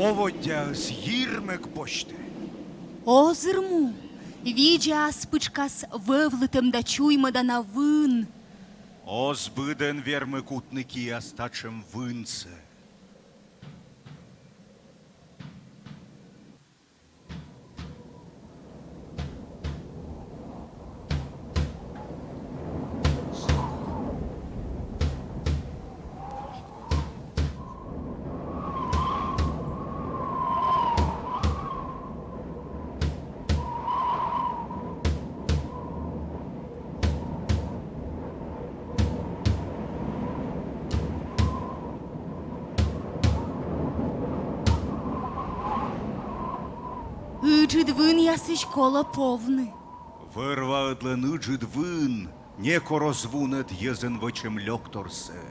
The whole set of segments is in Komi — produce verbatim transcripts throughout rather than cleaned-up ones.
Поводдяыс йирмӧг босьтӧ. Озыр му, видзас пытшкас вӧвлытӧм да чуймӧдана вын. Оз быдӧн вермы кутны киас татшӧм вынсӧ. Ыджыд вынъясысь колӧ повны. Вӧр-ваыдлӧн ыджыд вын некор оз вунӧд йӧзӧн вӧчӧм лёкторсӧ.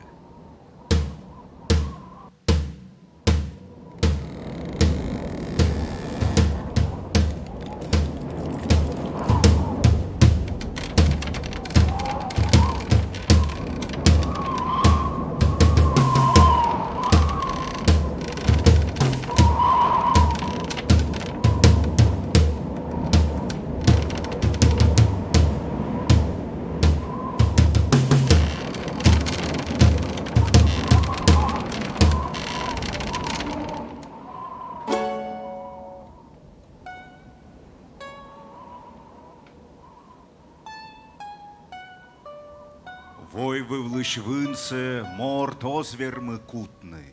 Войвывлысь вынсӧ морт оз вермы кутны.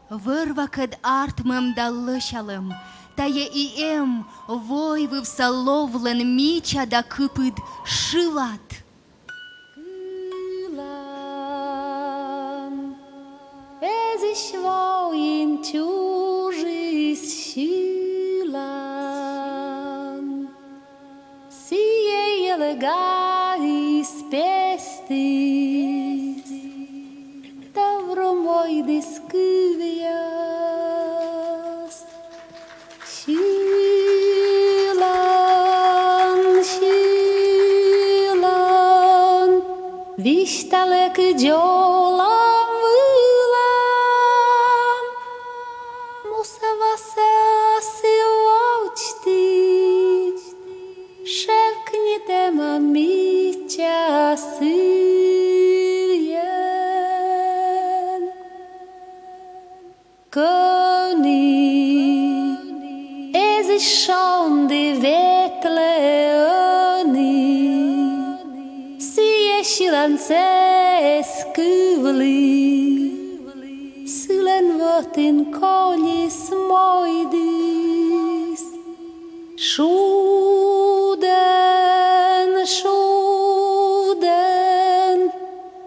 Вӧр-вакӧд артмӧм да лӧсялӧм. Тайӧ и эм войвывса ловлӧн мича да кыпыд шылад. Кылан, эзысь воин чужис сьылан. Сійӧ йӧлӧгаыс пестіс, тавру мойдіс кывъяс. Сьылан, сьылан, висьталӧ кыдз олам-вылам. Муса васӧ асыв водзті, шевкнитӧма мича сывйӧн. Кӧні эзысь шонді ветлӧ ӧні, сійӧ сьылансӧ эз кывлы. Сылӧн вотын колис мойдыс. Шудӧн, шудӧн,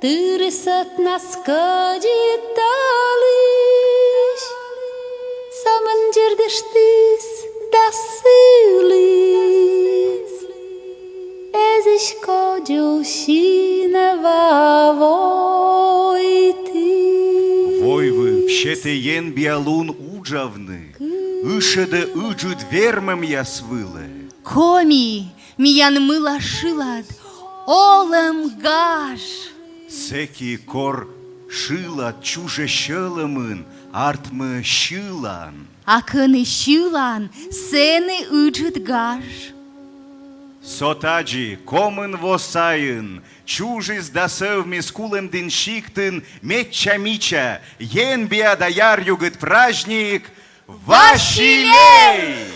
тырис ӧтнас кӧдзыд тӧлысь. Сӧмын дзирдыштіс да сыліс. Эзысь кодзув синва войтіс. Войвыв сетӧ енбиа лун уджавны, ышӧдӧ ыджыд вермӧмъяс вылӧ. Коми, миян мыла шылад, олӧм гаж. Сэки, кор шылад чужӧ сьӧлӧмын, артмӧ сьылан. А кӧні сьылан, сэні ыджыд гаж. Со тадзи комын во сайын чужис да сӧвмис Кулӧмдін сиктын медся мича, енбиа да яръюгыд праздник Василей!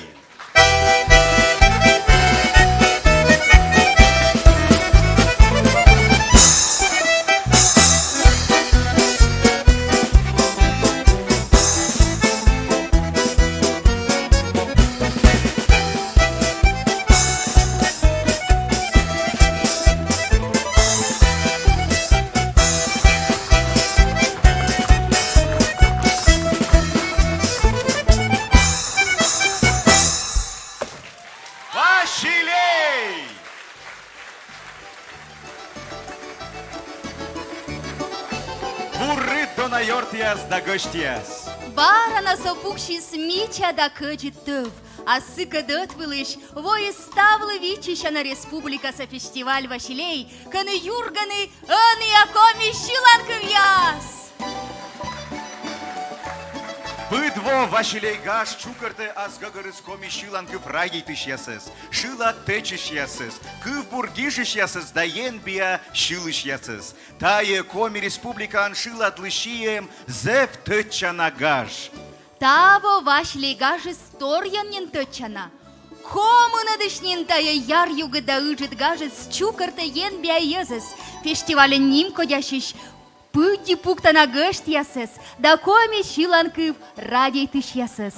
Василей! Бур рыт, дона ёртъяс да гӧсьтъяс! Бара на со пуксис мича да кӧдзыд тӧв, а сыкӧд ӧтвылысь воис ставлы виччысяна республикаса фестиваль «Василей», кӧні юргӧны ӧнія коми сьыланкывъяс! Пыд во Василей гаж чукӧртӧ ас гӧгӧрыс коми сьылан кыв радейтысьясӧс, шылад тэчысьясӧс, кывбур гижысьясӧс да енбиа сьылысьясӧс. Тайӧ Коми Республикаын шыладлы сиӧм зэв тӧдчана гаж. Таво Василей гажыс торйӧн нин тӧдчана. Комынӧдысь нин тайӧ яръюгыд да ыджыд гажыс чукӧртӧ енбиа йӧзӧс, фестивальӧн нимкодясьысь пыдди пуктана гӧсьтъясӧс да коми сьылан кыв радейтысьясӧс.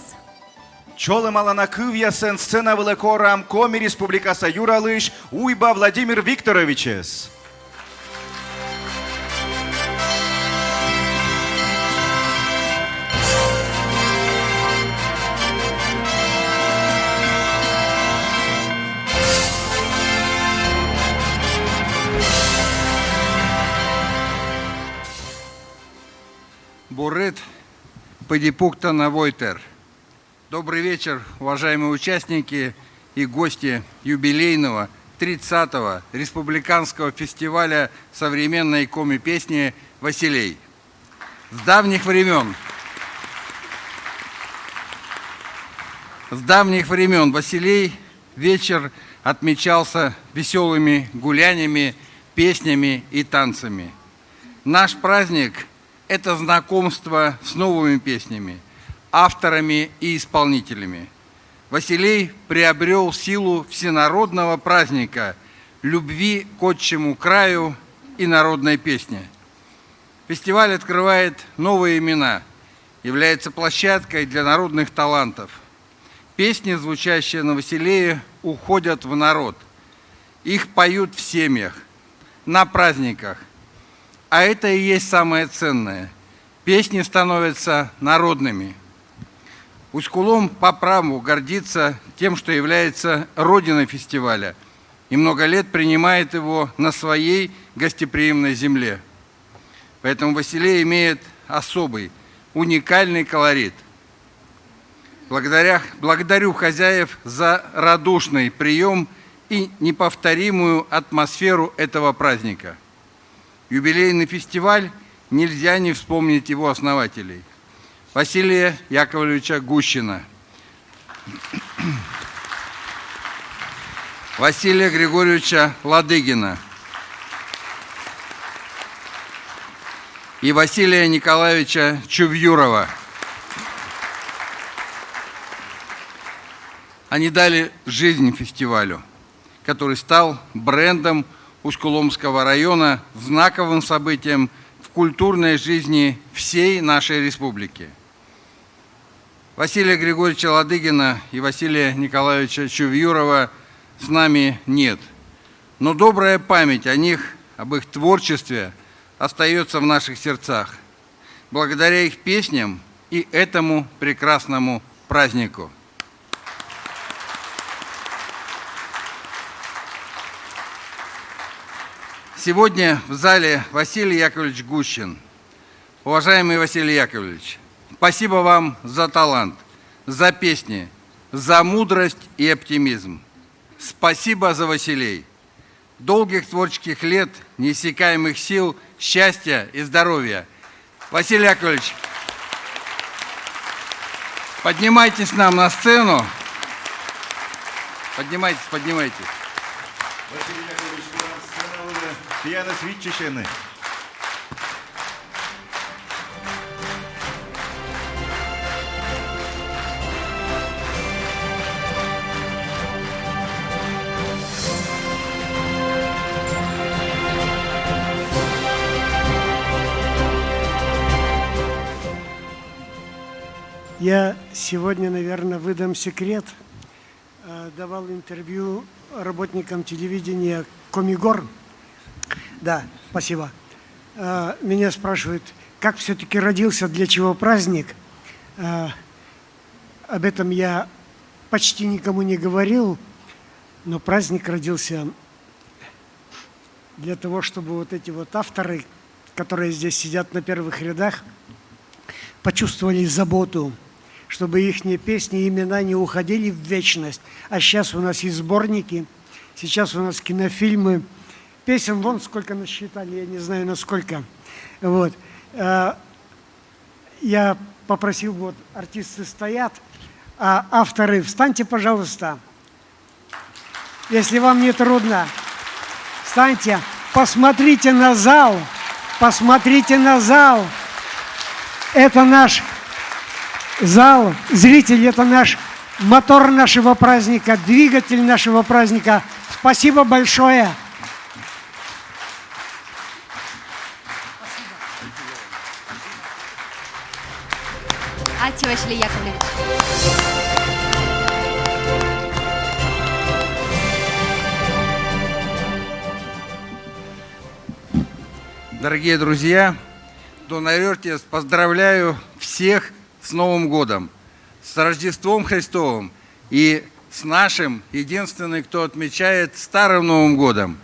Чолӧмалана кывъясӧн сцена вылӧ корам Коми Республикаса юралысь Уйба Владимир Викторовичӧс. Бур рыт, пыдди пуктана войтыр. Добрый вечер, уважаемые участники и гости юбилейного тридцатого республиканского фестиваля современной коми песни «Василей». С давних времен, с давних времен «Василей» вечер отмечался веселыми гулянями, песнями и танцами. Наш праздник — это знакомство с новыми песнями, авторами и исполнителями. «Василей» приобрёл силу всенародного праздника, любви к отчему краю и народной песни. Фестиваль открывает новые имена, является площадкой для народных талантов. Песни, звучащие на «Василее», уходят в народ. Их поют в семьях, на праздниках. А это и есть самое ценное. Песни становятся народными. Усть-Кулом по праву гордится тем, что является родиной фестиваля, и много лет принимает его на своей гостеприимной земле. Поэтому «Василей» имеет особый, уникальный колорит. Благодаря, благодарю хозяев за радушный приём и неповторимую атмосферу этого праздника. Юбилейный фестиваль, нельзя не вспомнить его основателей: Василия Яковлевича Гущина, Василия Григорьевича Ладыгина и Василия Николаевича Чувьюрова. Они дали жизнь фестивалю, который стал брендом Усть-Куломского района, знаковым событием в культурной жизни всей нашей республики. Василия Григорьевича Ладыгина и Василия Николаевича Чувьюрова с нами нет, но добрая память о них, об их творчестве остаётся в наших сердцах, благодаря их песням и этому прекрасному празднику. Сегодня в зале Василий Яковлевич Гущин. Уважаемый Василий Яковлевич, спасибо вам за талант, за песни, за мудрость и оптимизм. Спасибо за «Василей». Долгих творческих лет, неиссякаемых сил, счастья и здоровья. Василий Яковлевич, поднимайтесь нам на сцену. Поднимайтесь, поднимайтесь. Василий Яковлевич, к вам сцена, вы пианос витчищены. Я сегодня, наверное, выдам секрет. Э, давал интервью работникам телевидения Комигор. Да, спасибо. Э, меня спрашивают, как все-таки родился, для чего праздник. Э, об этом я почти никому не говорил, но праздник родился для того, чтобы вот эти вот авторы, которые здесь сидят на первых рядах, почувствовали заботу, чтобы ихние песни и имена не уходили в вечность. А сейчас у нас и сборники, сейчас у нас кинофильмы. Песен вон сколько насчитали, я не знаю, насколько. Вот. А, я Попросил бы, вот артисты стоят, а авторы, встаньте, пожалуйста. Если вам не трудно, встаньте, посмотрите на зал, посмотрите на зал. Это наш зал, зритель, это наш мотор нашего праздника, двигатель нашего праздника. Спасибо большое. Аттьӧ, Василий Яковлевич. Дорогие друзья, дона ёртъяс, поздравляю всех с Новым годом, с Рождеством Христовым и с нашим, единственный, кто отмечает, Старым Новым годом.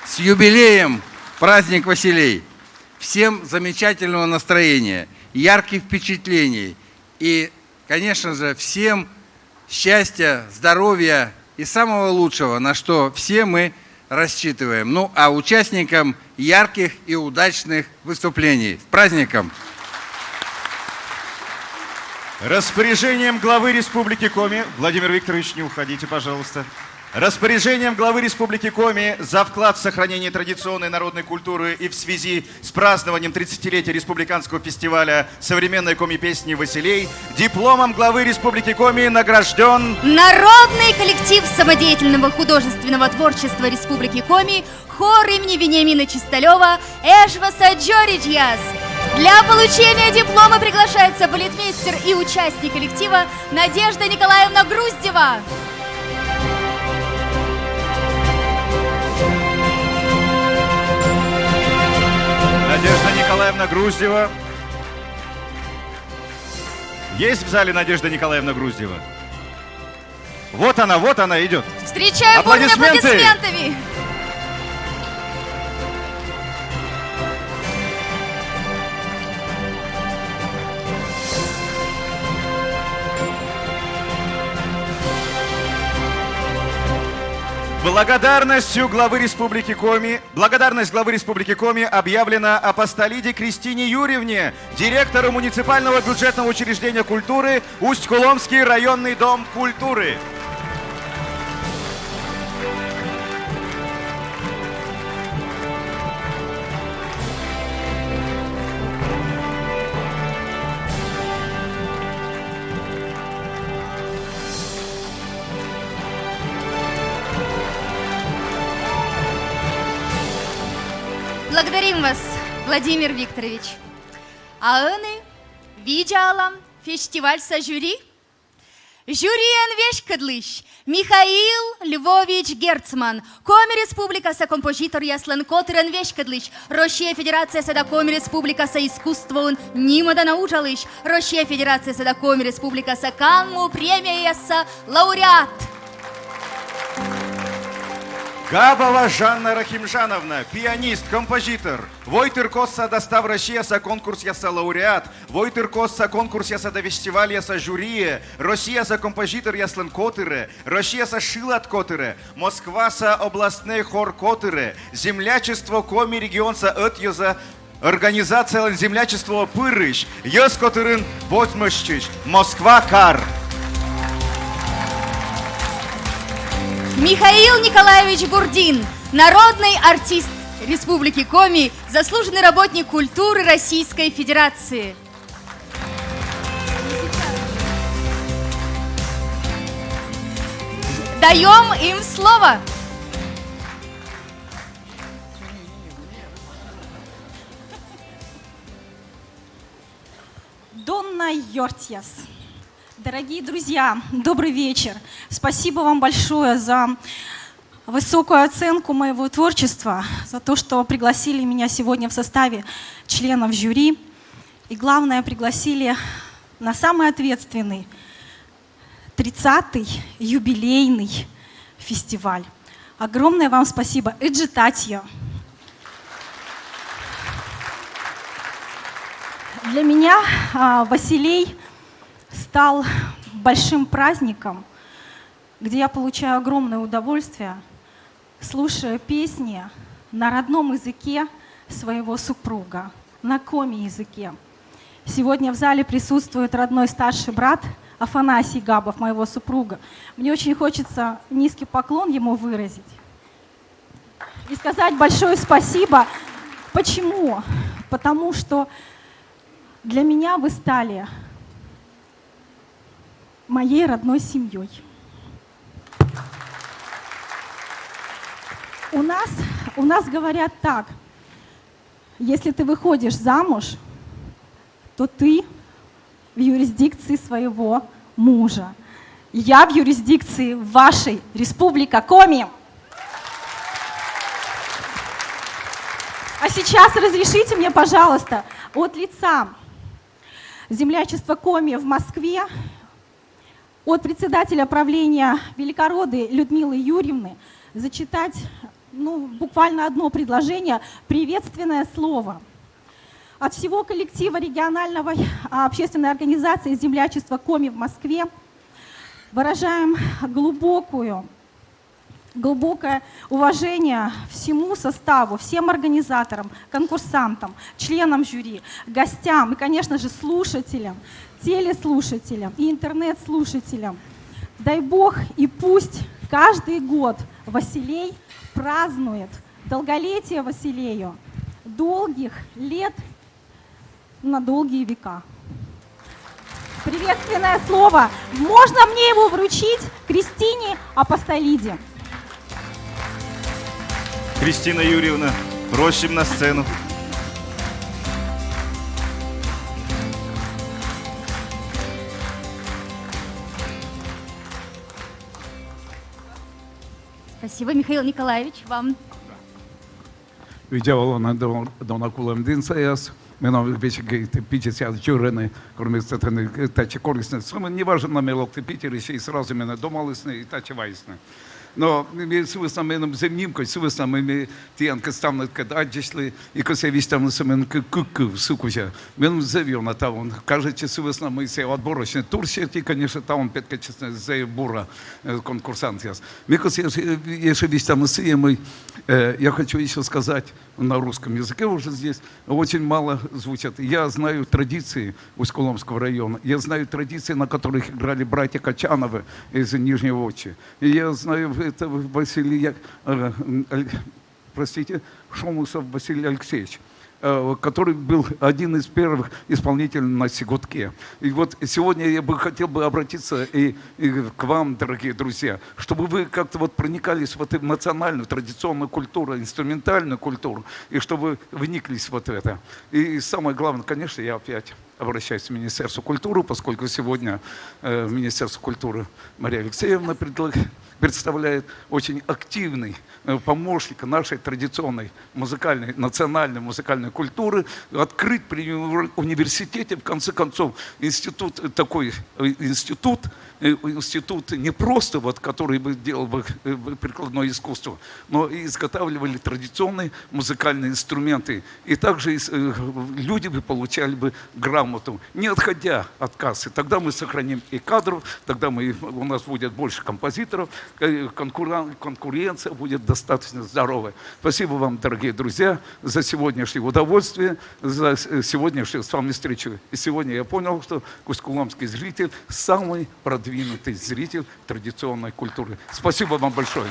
С юбилеем, праздник Василей! Всем замечательного настроения, ярких впечатлений и, конечно же, всем счастья, здоровья и самого лучшего, на что все мы рассчитываем. Ну, а участникам ярких и удачных выступлений. С праздником! Распоряжением главы Республики Коми, Владимир Викторович, не уходите, пожалуйста. Распоряжением главы Республики Коми за вклад в сохранение традиционной народной культуры и в связи с празднованием тридцатилетия Республиканского фестиваля современной коми песни «Василей» дипломом главы Республики Коми награжден народный коллектив самодеятельного художественного творчества Республики Коми, хор имени Вениамина Чисталева «Эжваса дзоридзьяс». Для получения диплома приглашается балетмейстер и участник коллектива Надежда Николаевна Груздева. Надежда Николаевна Груздева. Есть в зале Надежда Николаевна Груздева? Вот она, вот она идет. Встречаем бурными аплодисментами. Благодарностью главы Республики Коми, благодарность главы Республики Коми объявлена апостолиде Кристине Юрьевне, директору муниципального бюджетного учреждения культуры «Усть-Куломский районный дом культуры». Благодарим вас, Владимир Викторович. А ӧні видзаалам фестивальса жюри. Жюриӧн веськӧдлысь Михаил Львович Герцман, Коми Республикаса композиторъяслӧн котырӧн веськӧдлысь, Россия Федерацияса да Коми Республикаса искусствоын нимӧдана уджалысь, Россия Федерацияса да Коми Республикаса канму премияяса лауреат. Габова Жанна Рахимжановна, пианист, композитор, войтыр костса да став Россияса конкурсъяса лауреат, войтыр костса конкурсъяса да фестивальяса жюриӧ, Россияса композиторъяслӧн котырӧ, Россияса шылад котырӧ, Москваса областнӧй хор котырӧ, землячество Коми регионса ӧтйӧза организациялӧн землячествоӧ пырысь, йӧз котырын водзмӧстчысь, Москва кар. Михаил Николаевич Бурдин, народный артист Республики Коми, заслуженный работник культуры Российской Федерации. Даём им слово. Дона ёртъяс. Дорогие друзья, добрый вечер. Спасибо вам большое за высокую оценку моего творчества, за то, что пригласили меня сегодня в составе членов жюри. И главное, пригласили на самый ответственный тридцатый юбилейный фестиваль. Огромное вам спасибо. Ыджыд аттьӧ. Для меня а, Василей стал большим праздником, где я получаю огромное удовольствие, слушая песни на родном языке своего супруга на коми языке. Сегодня в зале присутствует родной старший брат Афанасий Габов, моего супруга. Мне очень хочется низкий поклон ему выразить и сказать большое спасибо. Почему? Потому что для меня вы стали моей родной семьей. У нас, у нас говорят так: если ты выходишь замуж, то ты в юрисдикции своего мужа. Я в юрисдикции вашей, Республика Коми. А сейчас разрешите мне, пожалуйста, от лица землячества Коми в Москве, от председателя правления Великороды Людмилы Юрьевны зачитать, ну, буквально одно предложение, приветственное слово. От всего коллектива регионального, а, общественной организации «Землячество Коми в Москве» выражаем глубокую, глубокое уважение всему составу, всем организаторам, конкурсантам, членам жюри, гостям и, конечно же, слушателям, телеслушателям и интернет-слушателям. Дай Бог, и пусть каждый год Василей празднует долголетие Василею долгих лет на долгие века. Приветственное слово. Можно мне его вручить Кристине Апостолиди? Кристина Юрьевна, просим на сцену. Спасибо, Михаил Николаевич, вам. Видза олан, дона кулӧмдінсаяс. Менам весиг пичи сійӧ жюриныс, кор ме сэтӧні татчӧ корисны. Сӧмын неважӧн на ме локті Питерысь, и сразу менӧ думалісны и татчӧ вайисны. Но ме сы вӧсна, менам зэв нимкодь, сы вӧсна мый ме тіянкӧд ставныдкӧд аддзысьлі, и кӧсъя висьтавны сӧмын кык кыв сы кузя. Менам зэв ёна талун. Кажитчӧ, сы вӧсна мый сійӧ отборочнӧй тур серти, конечно, талун петкӧдчисны зэв бура, э, конкурсантъяс. Ме кӧсъя ещӧ висьтавны сійӧ, мый, э, я хочу ещё сказать на русском языке уже здесь, очень мало звучат. Я знаю традиции Усть-Куломского района, я знаю традиции, на которых играли братья Качановы из Нижней Вотчи. И я знаю это Василий, э, м, Аль- простите, Шомусов Василий Алексеевич, э, который был один из первых исполнителей на сигутке. И вот сегодня я бы хотел бы обратиться и, и к вам, дорогие друзья, чтобы вы как-то вот проникались в эту национальную, традиционную культуру, инструментальную культуру, и чтобы вы вниклись вот в это. И самое главное, конечно, я опять обращаюсь к Министерству культуры, поскольку сегодня, э, Министерство культуры Мария Алексеевна предлаг- представляет очень активный, э, помощник нашей традиционной музыкальной, национальной музыкальной культуры, открыть при уни- университете, в конце концов, институт, э, такой, э, институт, э, институт не просто вот, который бы делал бы, э, прикладное искусство, но и изготавливали традиционные музыкальные инструменты. И также, э, люди бы получали бы грамоту, не отходя от кассы. Тогда мы сохраним и кадров, тогда мы, у нас будет больше композиторов, э, конкурен- конкуренция будет достаточно здоровая. Спасибо вам, дорогие друзья, за сегодняшнее удовольствие, за с- сегодняшнюю с вами встречу. И сегодня я понял, что усть-куломский зритель самый продвинутый зритель традиционной культуры. Спасибо вам большое.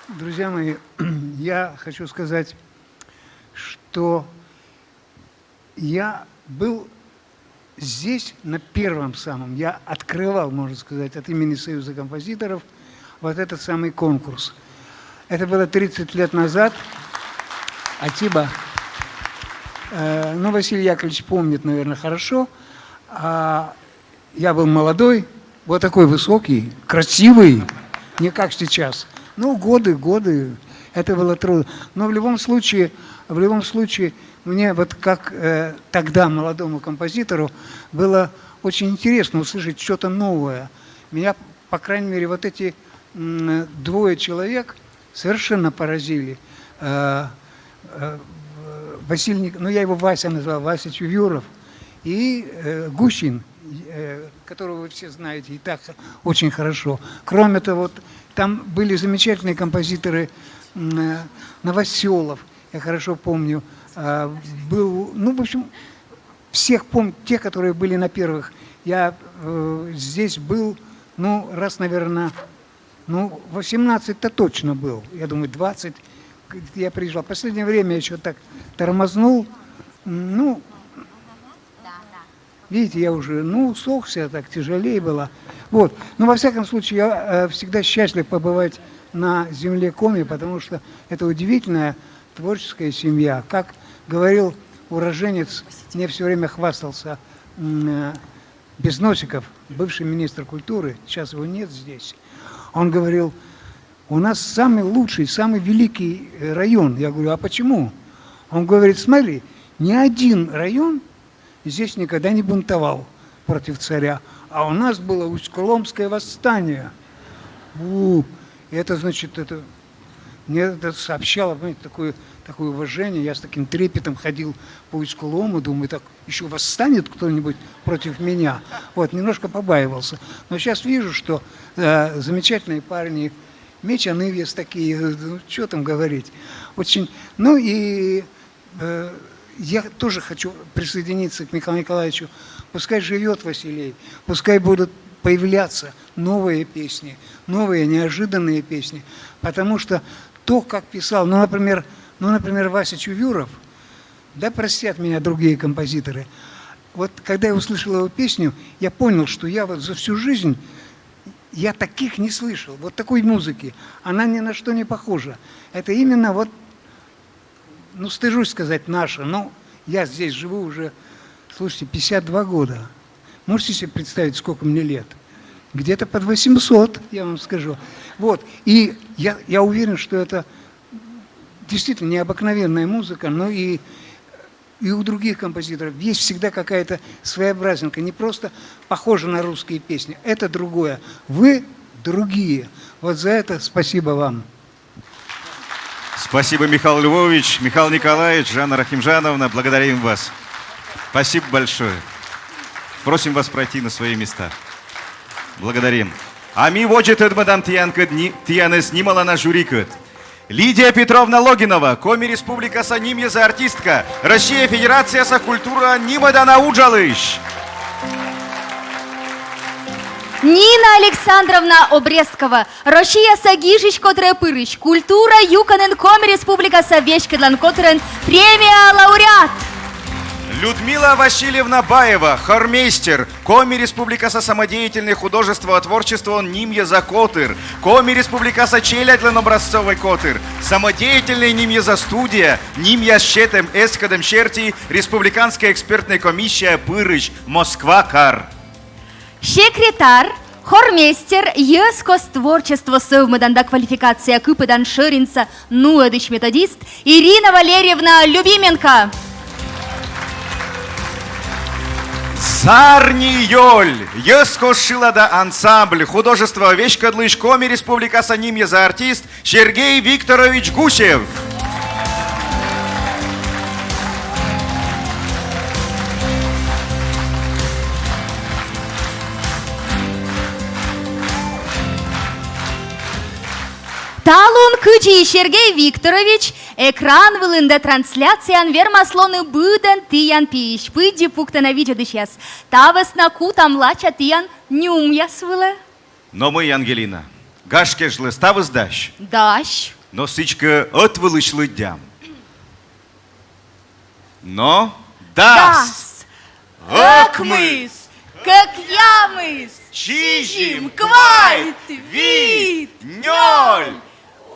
Друзья мои, я хочу сказать, что я был здесь на первом самом, я открывал, можно сказать, от имени Союза композиторов вот этот самый конкурс. Это было тридцать лет назад. Атиба. Э, ну, Василий Яковлевич помнит, наверное, хорошо. А я был молодой, вот такой высокий, красивый, не как сейчас. Ну, годы, годы, это было трудно. Но в любом случае, в любом случае, мне вот как, э, тогда молодому композитору было очень интересно услышать что-то новое. Меня, по крайней мере, вот эти, м, двое человек совершенно поразили. Э, э, Василий Ник- ну, я его Вася называл, Вася Чувьюров и, э, Гущин. э, которого вы все знаете и так очень хорошо. Кроме того, вот там были замечательные композиторы, м, э, Новоселов, я хорошо помню. А, был, ну, в общем, всех помню, те, которые были на первых. Я, э, здесь был, ну, раз, наверное, ну, восемнадцать-то точно был. Я думаю, двадцать. Я приезжал. Последнее время еще так тормознул. М, ну, видите, я уже, ну, усохся, так тяжелее было. Вот. Но, во всяком случае, я, э, всегда счастлив побывать на земле Коми, потому что это удивительная творческая семья. Как говорил уроженец, мне все время хвастался, м, э, Безносиков, бывший министр культуры, сейчас его нет здесь. Он говорил: «У нас самый лучший, самый великий, э, район». Я говорю: «А почему?» Он говорит: «Смотри, ни один район здесь никогда не бунтовал против царя, а у нас было Усть-Куломское восстание». У, это, значит, это мне это сообщало, понимаете, такое, такое уважение. Я с таким трепетом ходил по Усть-Кулому, думаю, так еще восстанет кто-нибудь против меня. Вот, немножко побаивался. Но сейчас вижу, что, э, замечательные парни, мечаны есть такие, э, ну, что там говорить. Очень, ну и, э, я тоже хочу присоединиться к Михаилу Николаевичу. Пускай живет Василей, пускай будут появляться новые песни, новые неожиданные песни. Потому что то, как писал, ну, например, ну, например, Вася Чувьюров, да простят меня другие композиторы, вот когда я услышал его песню, я понял, что я вот за всю жизнь, я таких не слышал, вот такой музыки. Она ни на что не похожа. Это именно вот, ну, стыжусь сказать, наша. Но я здесь живу уже, слушайте, пятьдесят два года. Можете себе представить, сколько мне лет? Где-то под восемьсот, я вам скажу. Вот. И я, я уверен, что это действительно необыкновенная музыка, но и, и у других композиторов есть всегда какая-то своеобразинка, не просто похожа на русские песни. Это другое. Вы другие. Вот за это спасибо вам. Спасибо, Михаил Львович, Михаил Николаевич, Жанна Рахимжановна. Благодарим вас. Спасибо большое. Просим вас пройти на свои места. Благодарим. А ми водзӧ тӧдмӧдам тіянкӧд ни-, тіянӧс нималана жюрикӧд. Лидия Петровна Логинова, Коми Республикаса нимъяса артистка, Россия Федерацияса культура нимӧдана уджалысь. Нина Александровна Обрезкова, Россияса гижысь котырӧ пырысь, культура юкӧнын Коми Республикаса веськӧдлан котырӧн премия лауреат. Людмила Васильевна Баева, хормейстер, Коми Республикаса самодеятельнӧй художествоа творчествоӧн нимъяса котыр, Коми Республикаса челядьлӧн образцовӧй котыр, самодеятельнӧй нимъяса студия, нимъяс сетӧм-эскӧдӧм серти республиканскӧй экспертнӧй комиссияӧ пырысь, Москва кар. Секретарь, хормейстер, йӧзкост творчество сӧвмӧдан да квалификация кыпӧдан шӧринса нуӧдысь методист Ирина Валерьевна Любименко. Зарни ёль, йӧзкост шылада ансамбль, художествоа веськӧдлысь, Коми Республикаса нимъяса артист Сергей Викторович Гусев. Талун, кыдзи Сергей Викторович, экран вылын да трансляцияын вермас лоны быдӧн тіян пиысь. Пыдди пуктана видзӧдысьяс. Та вӧсна кутам лача тіян нюмъяс вылӧ. Но мый, Ангелина, гашкӧ жлӧ ставыс дась? Дась. Но сідзкӧ ӧтвылысь лыддям. Но дас. Ӧкмыс, кӧкъямыс, сизим, квайт, вит, нёль,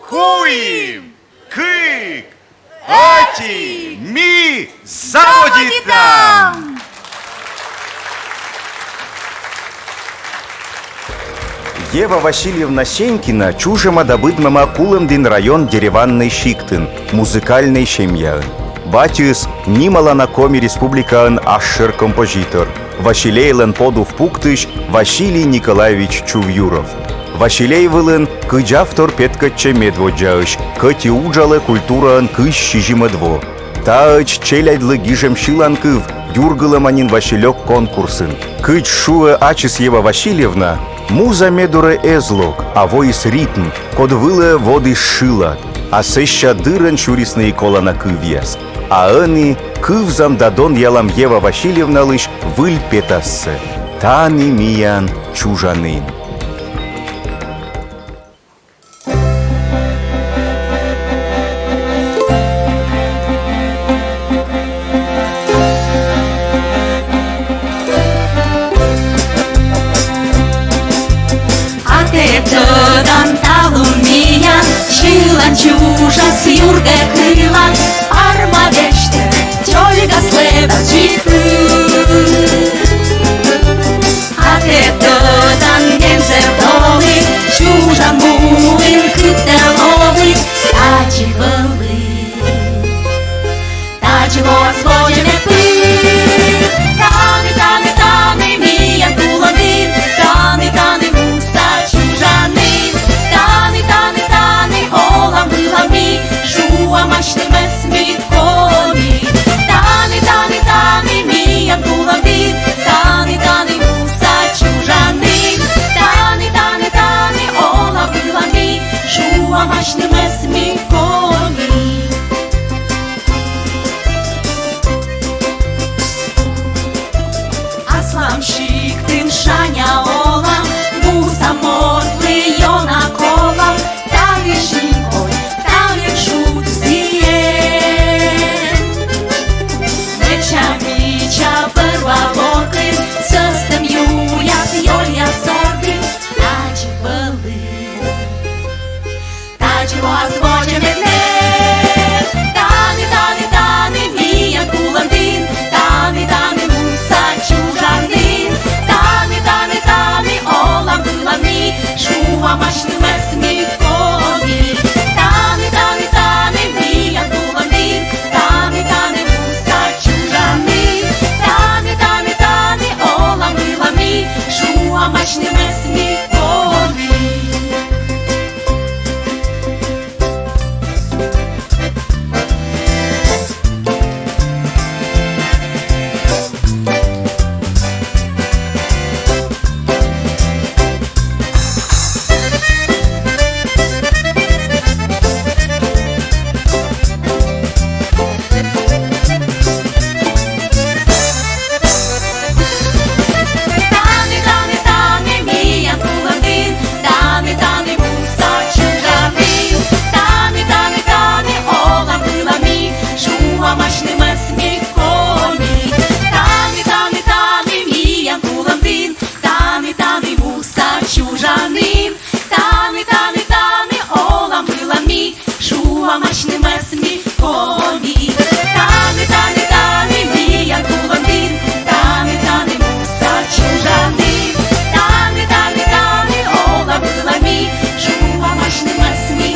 куим, кык, ӧти, ми заводитам! Ева Васильевна Сенькина чужӧма да быдмӧма Кулӧмдін район Деревяннӧй сиктын, музыкальнӧй семьяын. Батьыс — нималана Коми Республикаын асшӧр композитор, «Василейлӧн» подув пуктысь Василий Николаевич Чувьюров. «Василей» вылын кыдз автор петкӧдчӧ медводдзаысь, кӧть и уджалӧ культураын кызь сизимӧд во. Таӧдз челядьлы гижӧм сьыланкыв юргылӧма нин «Василек» конкурсын. Кыдз шуӧ ачыс Ева Васильевна, муза ме дорӧ эз лок, а воис ритм, код вылӧ водіс шылад. А сэсся дырӧн сюрисны и колана кывъяс. А ӧні кывзам да донъялам Ева Васильевналысь выль петассӧ. «Тані миян чужанін». А тэ тӧдан, талун миян сьылан чужас юргӧ кылан, Парма вештӧ чольгас лэбас дзик пыр. А тэ тӧдан, Гензель долі чужан муын кыптӧ лои. Тадзи вӧлі, тадзи лоас водзӧ мед пыр. Тані, тані, тані миян Тулӧм дін, тані, тані муса чужанін, тані, тані, тані олам, вылам ми, шуам асьнымӧс ми коми. Тані, тані, тані миян Тулӧм дін, тані, тані муса чужанін, тані, тані, тані олам, вылам ми, шуам асьнымӧс ми коми. Аслам сиктын шаня олам, муса мортлы ёна колам, тані синкой, тані шуд сійӧ. Мича-мича бӧрвалокын, сӧстӧм юяс, ёльяс ордын, тадзи вӧлі. Тадзи лоас водзӧ мед пыр. Тані, тані, тані миян Тулӧм дін, тані, тані муса чужанін, тані, тані, тані олам, вылам ми, шуам асьнымӧс ми коми. Тані, тані, тані миян Тулӧм дін, тані, тані муса чужанін, тані, тані, тані олам, вылам ми, шуам асьнымӧс ми коми. Тані, тані, тані миян Тулӧм дін, тані, тані муса чужанін, тані, тані, тані олам, вылам ми, шуам асьнымӧс ми коми. Тані, тані, тані миян Тулӧм дін, тані, тані муса чужанін, тані, тані, тані олам, вылам ми, шуам асьнымӧс ми коми. Тані, тані, тані миян Тулӧм дін, тані, тані муса чужанін, тані, тані, тані олам, вылам ми, шуам асьнымӧс ми.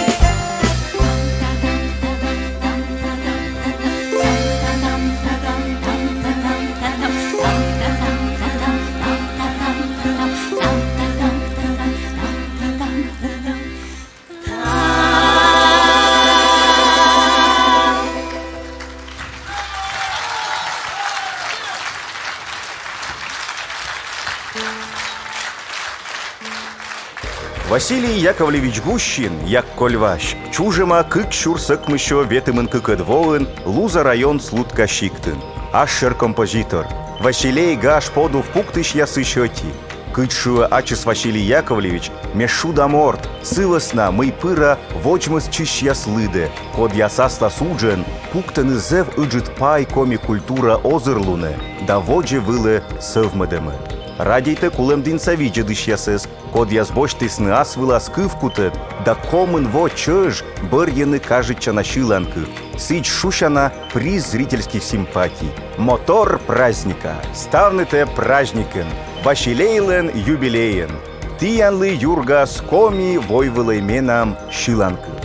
Василий Яковлевич Гущин, як Коль Вась, чужӧма кык сюрс ӧкмыссё ветымын кыкӧд воын Луза район Слудка сиктын. Асшӧр композитор, «Василей» гаж подув пуктысьясысь ӧти. Кыдз шуӧ ачыс Василий Яковлевич, ме шуда морт сы вӧсна, мый пыра водзмӧстчысьяс лыдӧ, кодъяс аслас уджӧн пуктӧны зэв ыджыд пай коми культура озырлунӧ да водзӧ вылӧ сӧвмӧдӧмӧ. Радейтӧ Кулӧмдінса видзӧдысьясӧс, кодъяс босьтісны ас вылас кывкутӧд да комын во чӧж бӧрйӧны кажитчана сьыланкыв, сідз шусяна приз зрительских симпатий. Мотор праздника! Ставнытӧ праздникӧн, «Василейлӧн» юбилейӧн! Тіянлы юргас «Коми войвылӧй менам» сьыланкыв.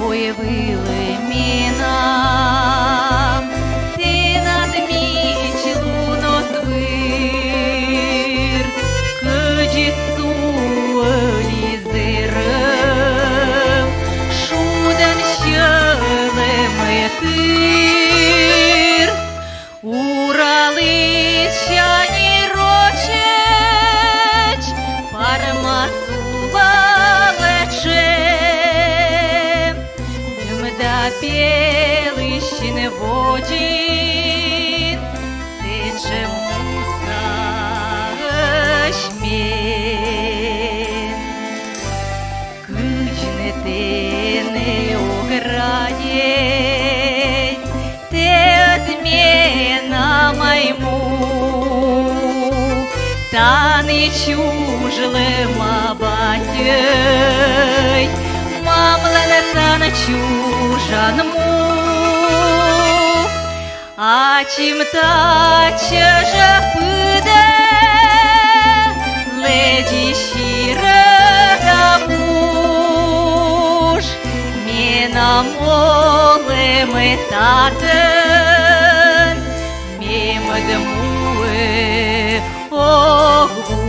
Войвылӧ менам тэнад меч лун оз выр, кӧдзыд сулӧ ли зэрӧм, шудӧн сьӧлӧмӧ тыр. Уралысь сяни рочӧдз парма сулалӧ тшӧм, да пелысь син водзын сэтшӧм мусаӧсь мен. Кыдз нӧ тэнӧ ог радейт, тэ ӧд менам ай му. Тані чужлӧма батьӧй, мамлӧн тані чужан му. Ачым татчӧ жӧ пыдӧ лэдзис сирӧда муж. Менам олӧмӧй татӧн мемыд муӧ ог вуж.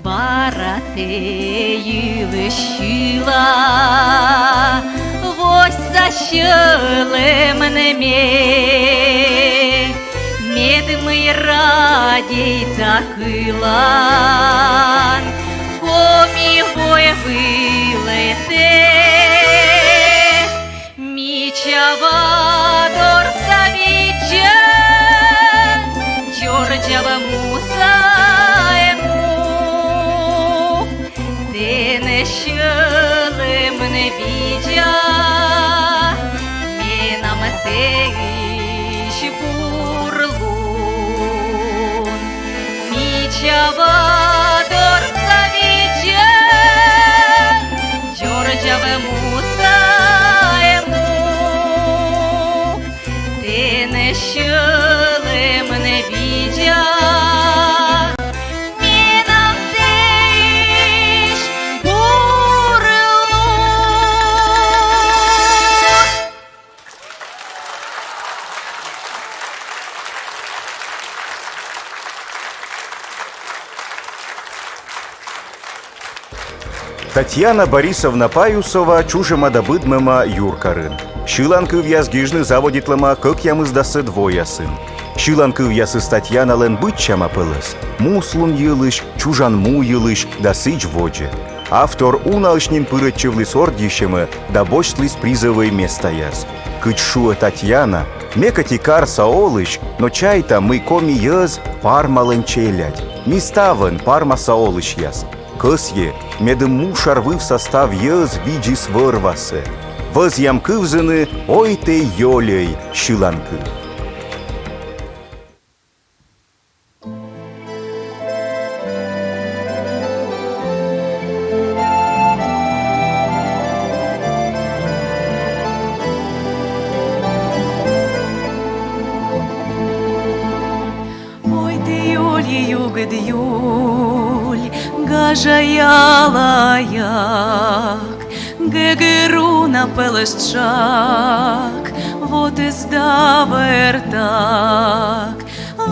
Бара тэ йылысь сьыла восьса сьӧлӧмын ме, мед мый радейта кылан Коми войвылӧ тэ. Мича вадорса видзӧ дзордзавӧ мусаӧй му. Тэнӧ сьӧлӧмын видза менам тэысь бур лун. Мича вадорса видзӧ дзордзавӧ мусаӧй му. Тэнӧ сьӧлӧмын видза менам тэысь бур лун. Татьяна Борисовна Паюсова чужӧма да быдмӧма юркарын. Сьыланкывъяс гижны заводитлӧма кӧкъямысдасӧд воясын. Сьыланкывъясыс Татьяналӧн быдсяма пӧлӧс: муслун йылысь, чужан му йылысь да сідз водзӧ. Автор унаысь нин пырӧдчывліс ордйысьӧмӧ да босьтліс призӧвӧй местаяс. Кыдз шуӧ Татьяна, ме кӧть и карса олысь, но чайта, мый коми йӧз — Пармалӧн челядь. Ми ставӧн Пармаса олысьяс. Кӧсйӧ, медым мушар вывса став йӧз видзис вӧр-васӧ. Вӧзъям кывзыны «Ой тэ ёльӧй» сьыланкыв. Ой тэ, ёль, югыд юль, гажа ялаяк, гӧгӧр уна пӧлӧс тшак, вотӧс давӧртак.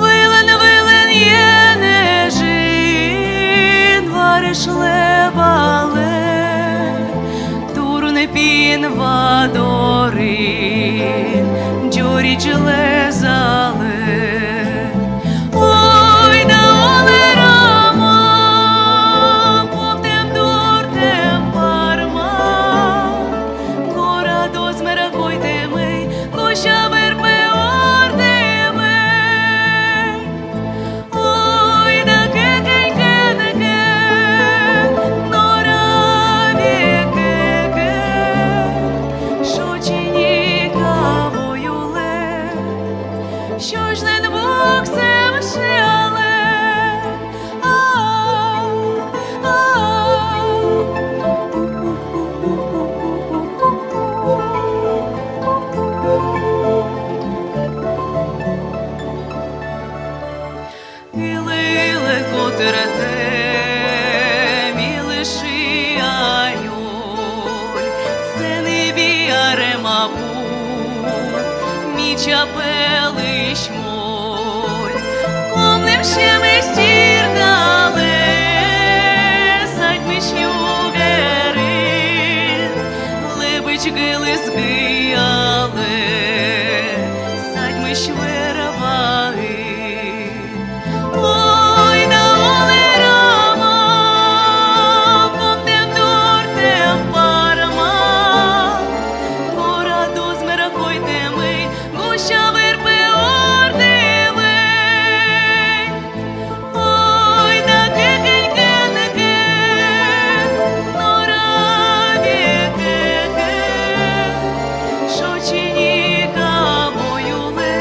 Вылын-вылын енэжын варыш лэбалӧ, турун пин вадорын дзоридз лэзалӧ. Ой да олӧ рама, повтӧм-дортӧм Парма, горад оз мера койтӧмӧй, кося верпӧ ордӧмӧй. Ой да кӧкӧнь кӧнкӧ, нора век кӧкӧ. Чапелысь моль, комлем сьӧмысь тирдалӧ, садьмысь ю верын, лэбыч гылыс гыялӧ, садьмысь вӧр ваын. Ой да олӧ, Рама, помтӧм дортэм парма, кора дозмӧра койтӧмӧй, гуся вӧр пӧ ордӧмӧй. Ой да кӧкӧнь кӧнкӧ, но Рамаӧ кӧкӧ, шочиника во юлӧ,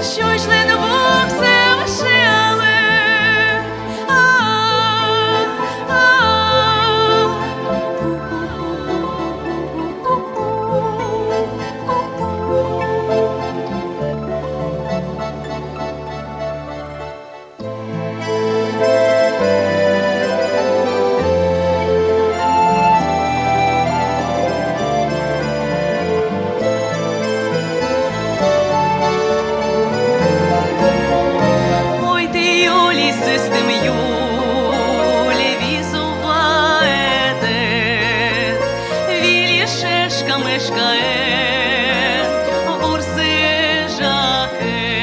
сьӧлӧмлӧн воксӧ вӧралӧ. А, а, а. Ой, тэ ёльыс ыстым юль, визувва эд, вильысь шешкам эшкаэд, ворсысь эжакыд.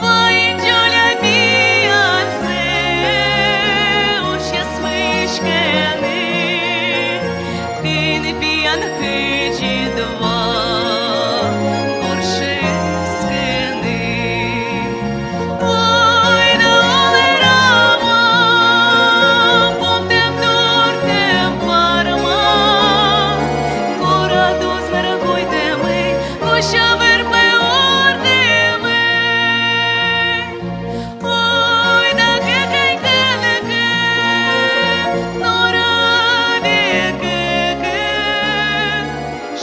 Вайӧ дзоля пиянсӧ, усьӧ смычкыны, кӧні пиян кӧдзыд ва горшыскыны. Ой да олӧ, Рама, помтӧм дортэм парма, кора дозмӧра койтӧмӧй, гуся вӧр пӧ ордӧмӧй. Ой да кӧкӧнь кӧнкӧ, но Рамаӧ кӧкӧ,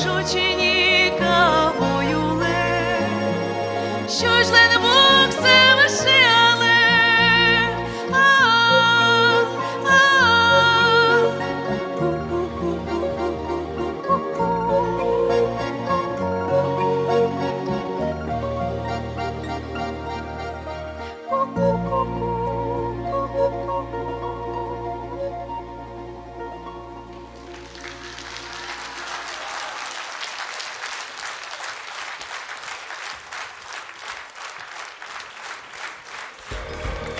шочиника во юлӧ, сьӧлӧмлӧн воксӧ вӧралӧ. А, а, а.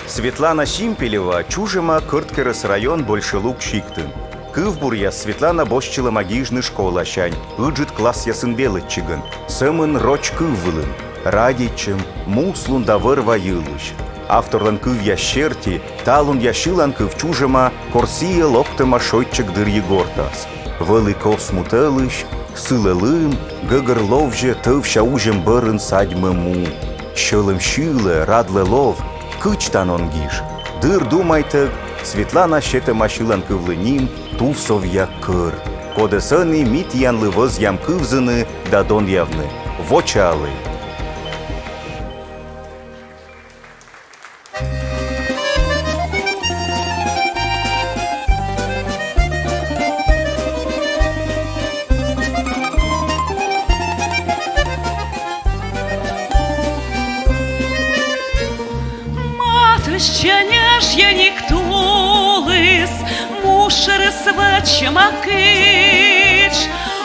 Светлана Симпелева чужӧма Кӧрткерӧс район Большелук сиктын. Кывбуръяс Светлана босьтчылӧма гижны школасянь, ыджыд классъясын велӧдчигӧн, сӧмын роч кыв вылын: радейтчӧм, муслун да вӧр-ва йылысь. Авторлӧн кывъяс серти, талунъя сьыланкыв чужӧма, кор сійӧ локтӧма шойччӧг дырйи гортас. Вӧлі кос му тӧлысь, сылӧ лым, гӧгӧр ловзьӧ тӧвся узьӧм бӧрын садьмӧм му. Сьӧлӧм сьылӧ, радлӧ лов, кыдз тан он гиж. Дыр думайтӧг Светлана сетӧма сьыланкывлы ним «Тувсовъя кӧр», кодӧс ӧні ми тіянлы вӧзъям кывзыны да донъявны. Вочаалӧй! Матыстчӧ ньӧжйӧник тулыс, мушырыс вӧчӧма кытш.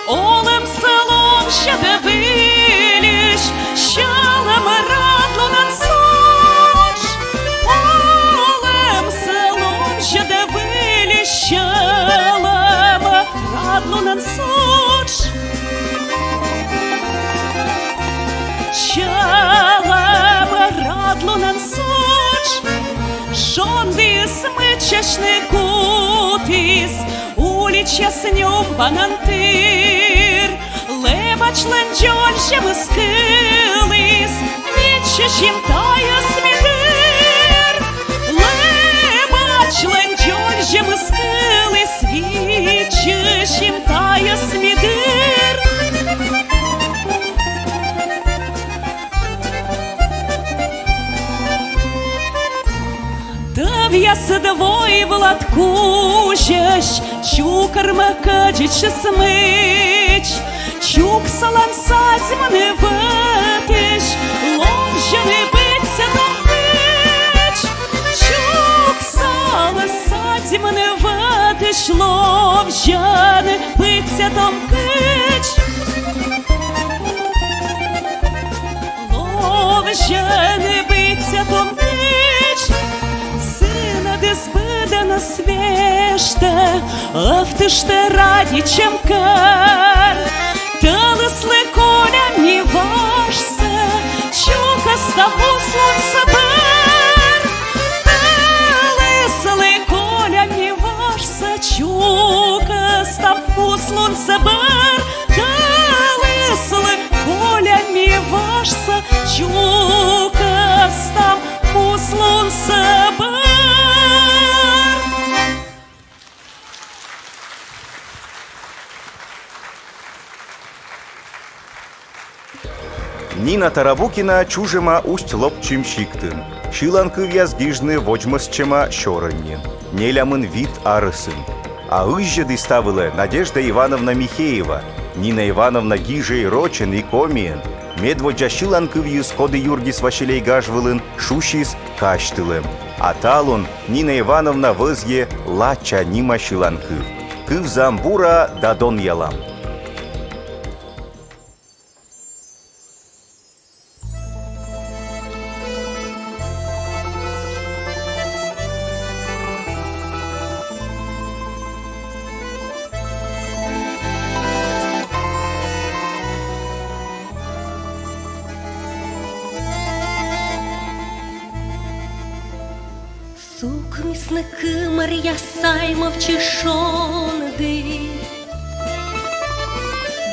Олӧмсӧ ломзьӧдӧ выльысь сьӧлӧм радлунӧн содш. Олӧмсӧ ломзьӧдӧ выльысь сьӧлӧм радлунӧн содш. Сьӧлӧм радлунӧн содш. Шондіыс мыччысьны кутіс, уличаяс нюмпанӧн тыр. Лэбачлӧн дзользьӧмыс кыліс, виччысим тайӧс ми дыр. Лэбачлӧн дзользьӧмыс кыліс, виччысим тайӧс ми дыр. Тӧвъясыд войвылад кузьӧсь, чукӧрмӧ кӧдзыдысь мый. Чуксалан садьмыны вӧтысь, ловзьыны быттьӧ том кыдз. Чуксалан садьмыны вӧтысь, ловзьыны быттьӧ том кыдз. Ловзьыны быттьӧ том кыдз. Сынӧдыс быдӧнӧс вештӧ, ӧвтыштӧ радейтӧм кӧр. Тӧлыслы колям ми важсӧ, чукӧстам муслунсӧ бӧр. Тӧлыслы колям ми важсӧ, чукӧстам муслунсӧ бӧр. Тӧлыслы колям ми важсӧ, чукӧстам муслунсӧ бӧр. Нина Тарабукина чужӧма Усть-Лопчим сиктын. Сьылан кывъяс гижны водзмӧстчӧма сёрӧн нин. Нелямын вит арӧсын. А ыззьӧдіс та вылӧ Надежда Ивановна Михеева. Нина Ивановна гижӧ и рочӧн, и комиӧн. Медводдза сьылан кывйыс, коді юргис «Василей» гаж вылын, шусис «Казьтылӧм». А талун Нина Ивановна вӧзйӧ «Лача» нима сьылан кыв. Кывзам бура да донъялам. Сукмисны кымӧръяс саймовтчӧ шондіс.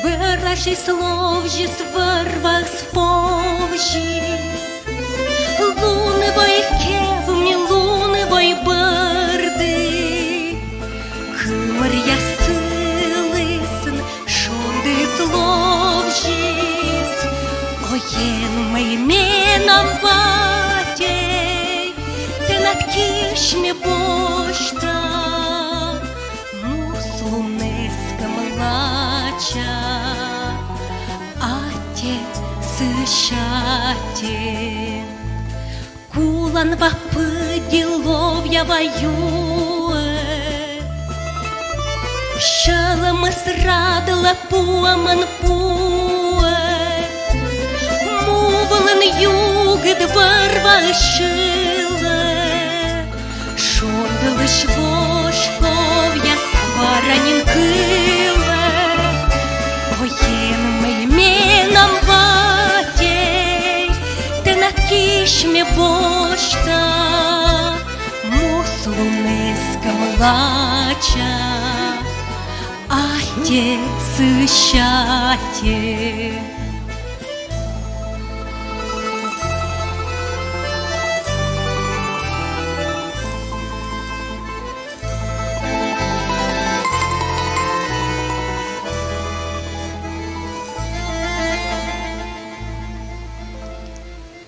Бӧрасьыс ловзис, вӧр-ваыс повзис. Лунвой кевмис, лунвой бӧрдіс. Кымӧръяс сылісны, шондіыс ловзис. О, Енмӧй, менам батьӧй, тэнад кисьтӧ ме босьта. Муслун эскӧм лача, аттьӧ, сысся аттьӧ. Кулан ва пыдди, ловъя ва юӧ. Сьӧлӧмыс радлӧ пуӧмӧн пуӧ. Му вылын югыд вӧр-ваыс шылӧ. Шонділысь воськовъяс бара нин кылӧ. О, Енмӧй, менам батьӧй, тэнад кисьтӧ ме босьта. Муслун эскӧм лача, аттьӧ, сысся аттьӧ.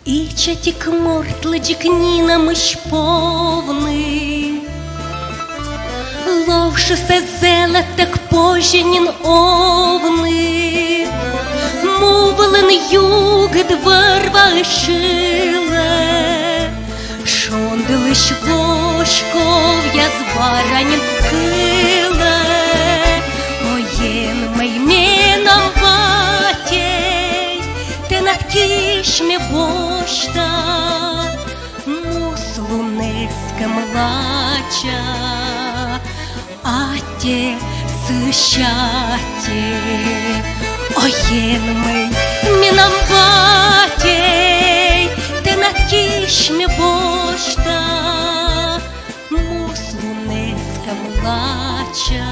Ичӧтик мортлы дзик нинӧмысь повны. Ловшыс эз зэлӧдтӧг позьӧ нин овны. Му вылын югыд вӧр-ваыс шылӧ. Шонділысь воськовъяс бара нин кылӧ. О, Енмӧй, менам батьӧй, тэнад кисьтӧ ме босьта. Муслун эскӧм лача, аттьӧ, сысся аттьӧ. О, Енмӧй, менам батьӧй, тэнад кисьтӧ ме босьта. Муслун эскӧм лача,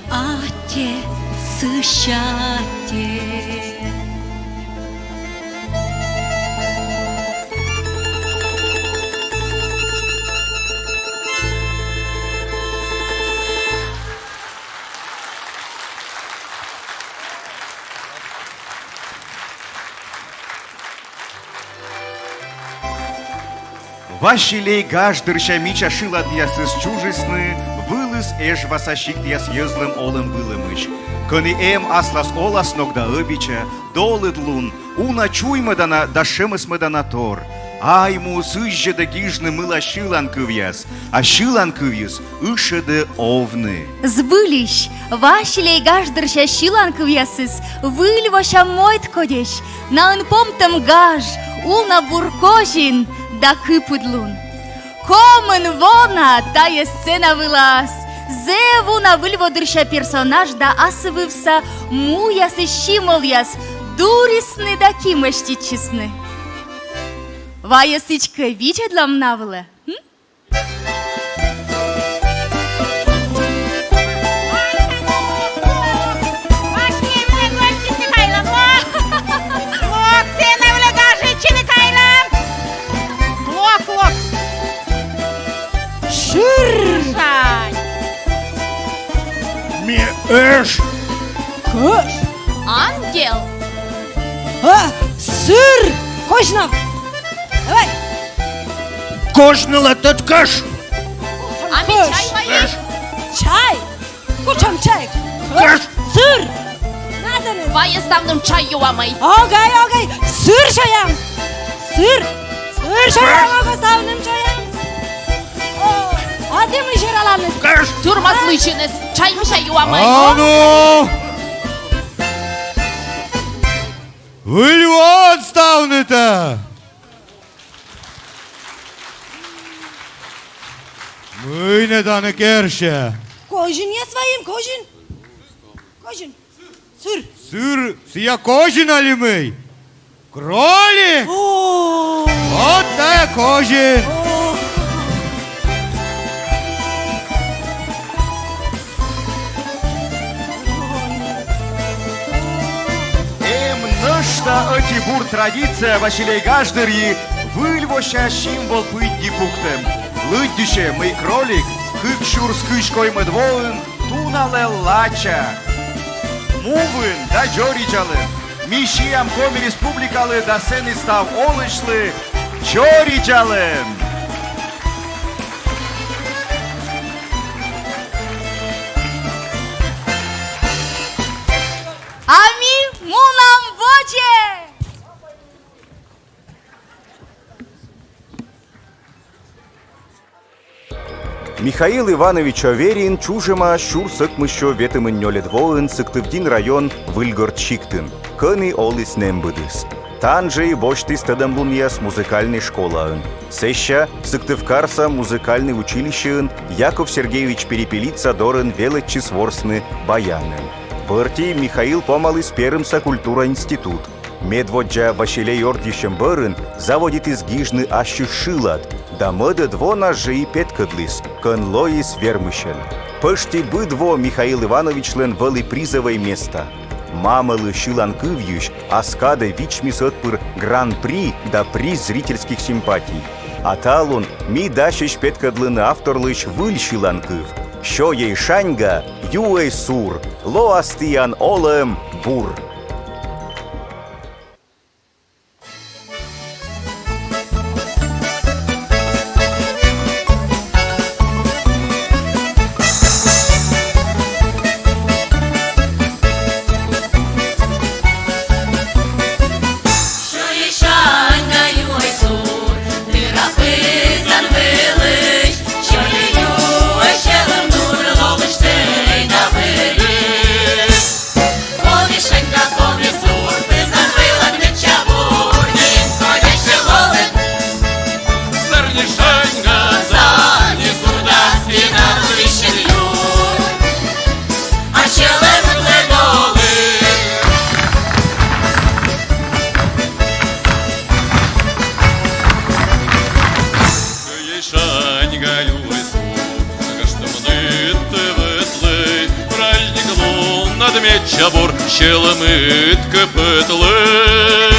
аттьӧ, сысся аттьӧ. «Василей» гаж дырся мича шыладъясыс чужисны выль Эжваса сиктъяс йӧзлӧн олӧм-вылӧмысь, кӧні эм аслас оласног да ӧбича, долыдлун, уна чуймӧдана да шемӧсмӧдана тор. Ай, му сызьӧдӧ гижны мыла сьылан кывъяс, а сьылан кывйыс ышӧдӧ овны. Збыльысь, Василей гаждырся сьылан кывъясыс выль вося мойд кодьӧсь, наын помтӧм гаж, уна бур козин да кыпыдлун. Комын во на тайӧ сцена вылас, зэв уна выль во дырся персонаж да асывывса муясысь символъяс дурисны да кимӧститчисны. Вайӧ сідзкӧ видзӧдлам на вылӧ. Лок, сцена вылӧ гажӧдчыны кайлам. Лок, лок. Шыр. Шань. Ме эш. Кыш. Ангел. А, сыр. Козьнав. Давай. Козьнала тӧд кыш. А ме чай вайи. Чай. Кутшӧм чай? Кыш! Сыр! Надо. Вайӧ ставным чай юамӧй. Огӧй, огӧй, сыр сёям. Сыр. Сыр сёям, огӧ, ставным чай. О, а ті мый сёяланныд? Кыш! Тырмас лыйсьыныс. Чай, чай юамӧй. А ну! Выль воӧн ставнытӧ! Мый нӧ тані керсьӧ? Козинъяс вайим, козин. Козин. Сыр. Сыр, сыя козин али мый? Кролик! О! Вот тайӧ козин! О! Эм нӧшта ӧти бур традиция Василей гаж дырйи выль вося символ пыдди пуктӧм. Лыддьысьӧ, мый кролик кык сюрс кызь коймӧд воын туналӧ лача. Мувын да дзоридзалӧм. Ми сиам Коми Республикалы да сэні став олысьлы дзоридзалӧм. А ми мунам водзӧ! Михаил Иванович Аверин чужӧма сюрс ӧкмыссё ветымын нёльӧд воын Сыктывдін район Выльгорт сиктын, кӧні оліс нэмбыдыс. Тані жӧ и босьтіс тӧдӧмлунъяс музыкальнӧй школаын. Сэсся Сыктывкарса музыкальнӧй училищеын Яков Сергеевич Перепелица дорын велӧдчис ворсны баянӧн. Бӧрти Михаил помаліс Перымса культура институт. Медводдза «Василей» ордйысьӧм бӧрын заводитіс гижны ассьыс шылад, да мӧдӧд вонас жӧ и петкӧдліс, кӧн лоис вермысьӧн. Пӧшти быд во Михаил Ивановичлӧн вӧлі призӧвӧй места. «Мамӧлы» сьылан кывйысь ас кадӧ вичмис ӧтпыр гран-при да приз зрительских симпатий. А талун ми дасьӧсь петкӧдлыны авторлысь выль сьылан кыв «Сёйӧй шаньга, юӧй сур, лоас тіян олӧм бур». Шаньга, юӧй сур, гажтӧмныд тӧвӧдлӧй, праздник луннад медся бур, сьӧлӧмыд кыпыдлӧй.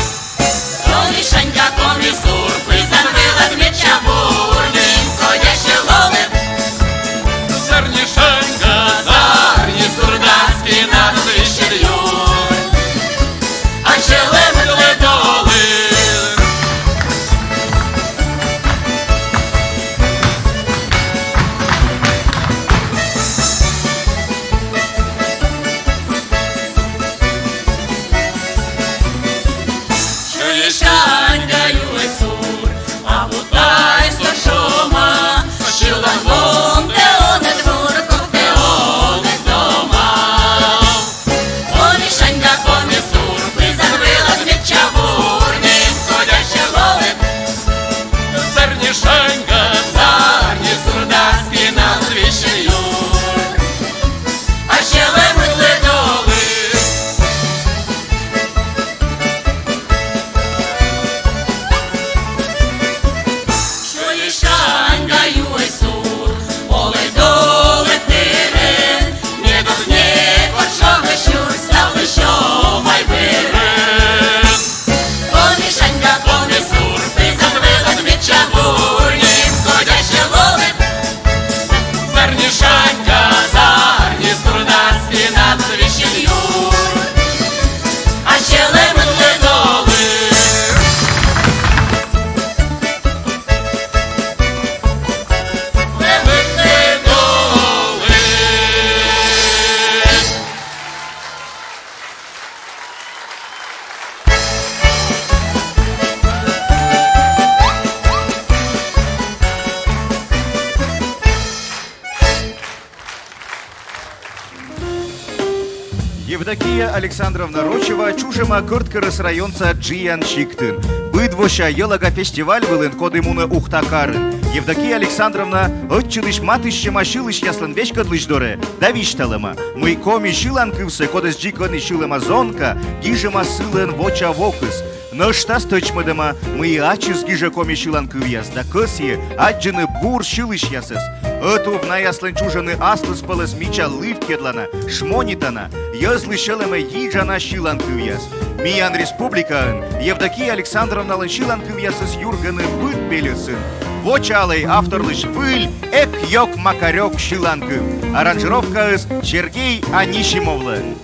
Коми шаньга, коми сур, пызан вылад медся бур, нимкодя сьӧлӧмыд. Зарни шаньга, зарни сур, дас пиналыд висьӧд юр. А сьӧлӧмыд лэдзалӧй. Евдокия Александровна Рочева чужӧма Кӧрткерӧс районса Джиян сиктын. Быд вося «Йӧлӧга» фестиваль вылын, коді мунӧ Ухта карын, Евдокия Александровна ӧтчыдысь матыстчӧма сьылысьяслӧн веськӧдлысь дорӧ да висьталӧма, мый коми сьыланкывсӧ, кодӧс дзик ӧні сьылӧма зонка, гижӧма сылӧн воча вокыс. Нӧшта тӧдмӧдӧма, мый ачыс гижӧ коми сьыланкывъяс да кӧсйӧ аддзыны бур сьылысьясӧс. Ӧтув наяслӧн чужӧны аслыспӧлӧс мича лывкйӧдлана, шмонитана, йӧзлы сьӧлӧмӧ йиджана сьыланкывъяс. Миян республикаын Евдокия Александровналӧн сьыланкывъясыс юргӧны быд пельӧсын. Вочаалӧй авторлысь выль «Экъёк-макарёк» сьыланкыв. Аранжировкаыс Сергей Анисимовлӧн.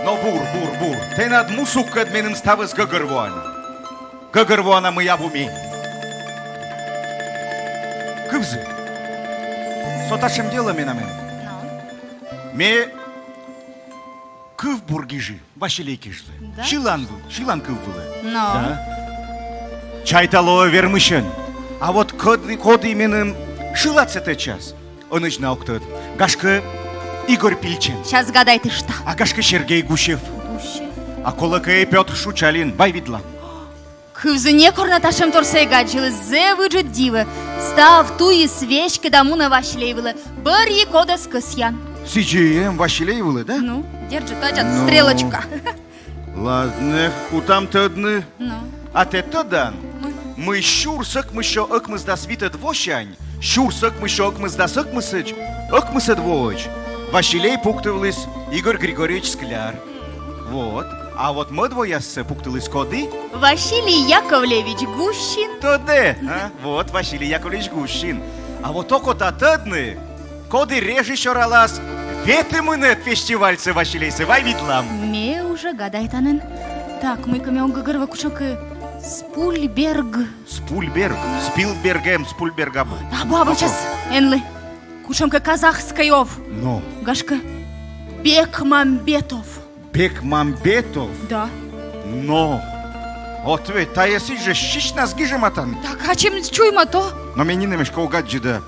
Но бур, бур, бур. Тэнад мусуккӧд меным ставыс гӧгӧрвоана. Гӧгӧрвоана, мый абу ме. Кывзы. Со татшӧм делӧ менам эм. Но. Ме кывбур гижи Василей кежлӧ. Да? Сьылан выл, сьыланкыв вылӧ. Но. Да. Чайта, лоӧ вермысьӧн. А вот коді, коді меным шылад сэтӧдчас, ӧнӧдз на ог тӧд. Гашкӧ, Игорь Пильчен. Час гадайтышта. А гашкӧ, Сергей Гусев. Гусев. А колӧкӧ, Пётр Шучалин. Вай видлам. Кывзы, некор на татшӧмторсӧ эг аддзывлы, зэв ыджыд дивӧ. Став туйыс веськыда мунӧ Василей вылӧ. Бӧрйы, кодӧс кӧсъян. Сідзи эм, Василей вылӧ, да? Ну, держи, тадзан стрелочка. Ладнӧ, кутам тӧдны. Ну. А тэ тӧдан, мый сюрс ӧкмыссё ӧкмысдас витӧд восянь, сюрс ӧкмыссё ӧкмысдас ӧкмысӧдз, ӧкмысӧд воӧдз Василей пуктывліс Игорь Григорьевич Скляр. Вот. А вот мӧд вояссӧ пуктыліс коді? Василий Яковлевич Гущин. Тӧдӧ, а? Вот, Василий Яковлевич Гущин. А вот окота тӧдны, коді режиссёралас ветымынӧд фестивальсӧ Василейсӧ, вай видлам. Ме уже гадайта нин. Так, мыйкӧ ме ог гӧгӧрво, кутшӧмкӧ Спульберг. Спульберг? Спилберг эм, Спульберг абу. Абу, абу, час, энлы. Кутшӧмкӧ казахскӧй ов. Но. Гашкӧ, Бекмамбетов. Бекмамбетов? Да. Но. Ответ, тайӧ сідз жӧ сисьнас гижӧматан. Так, ачым чуймӧ то. Но ме нинӧм эськӧ ог аддзы да.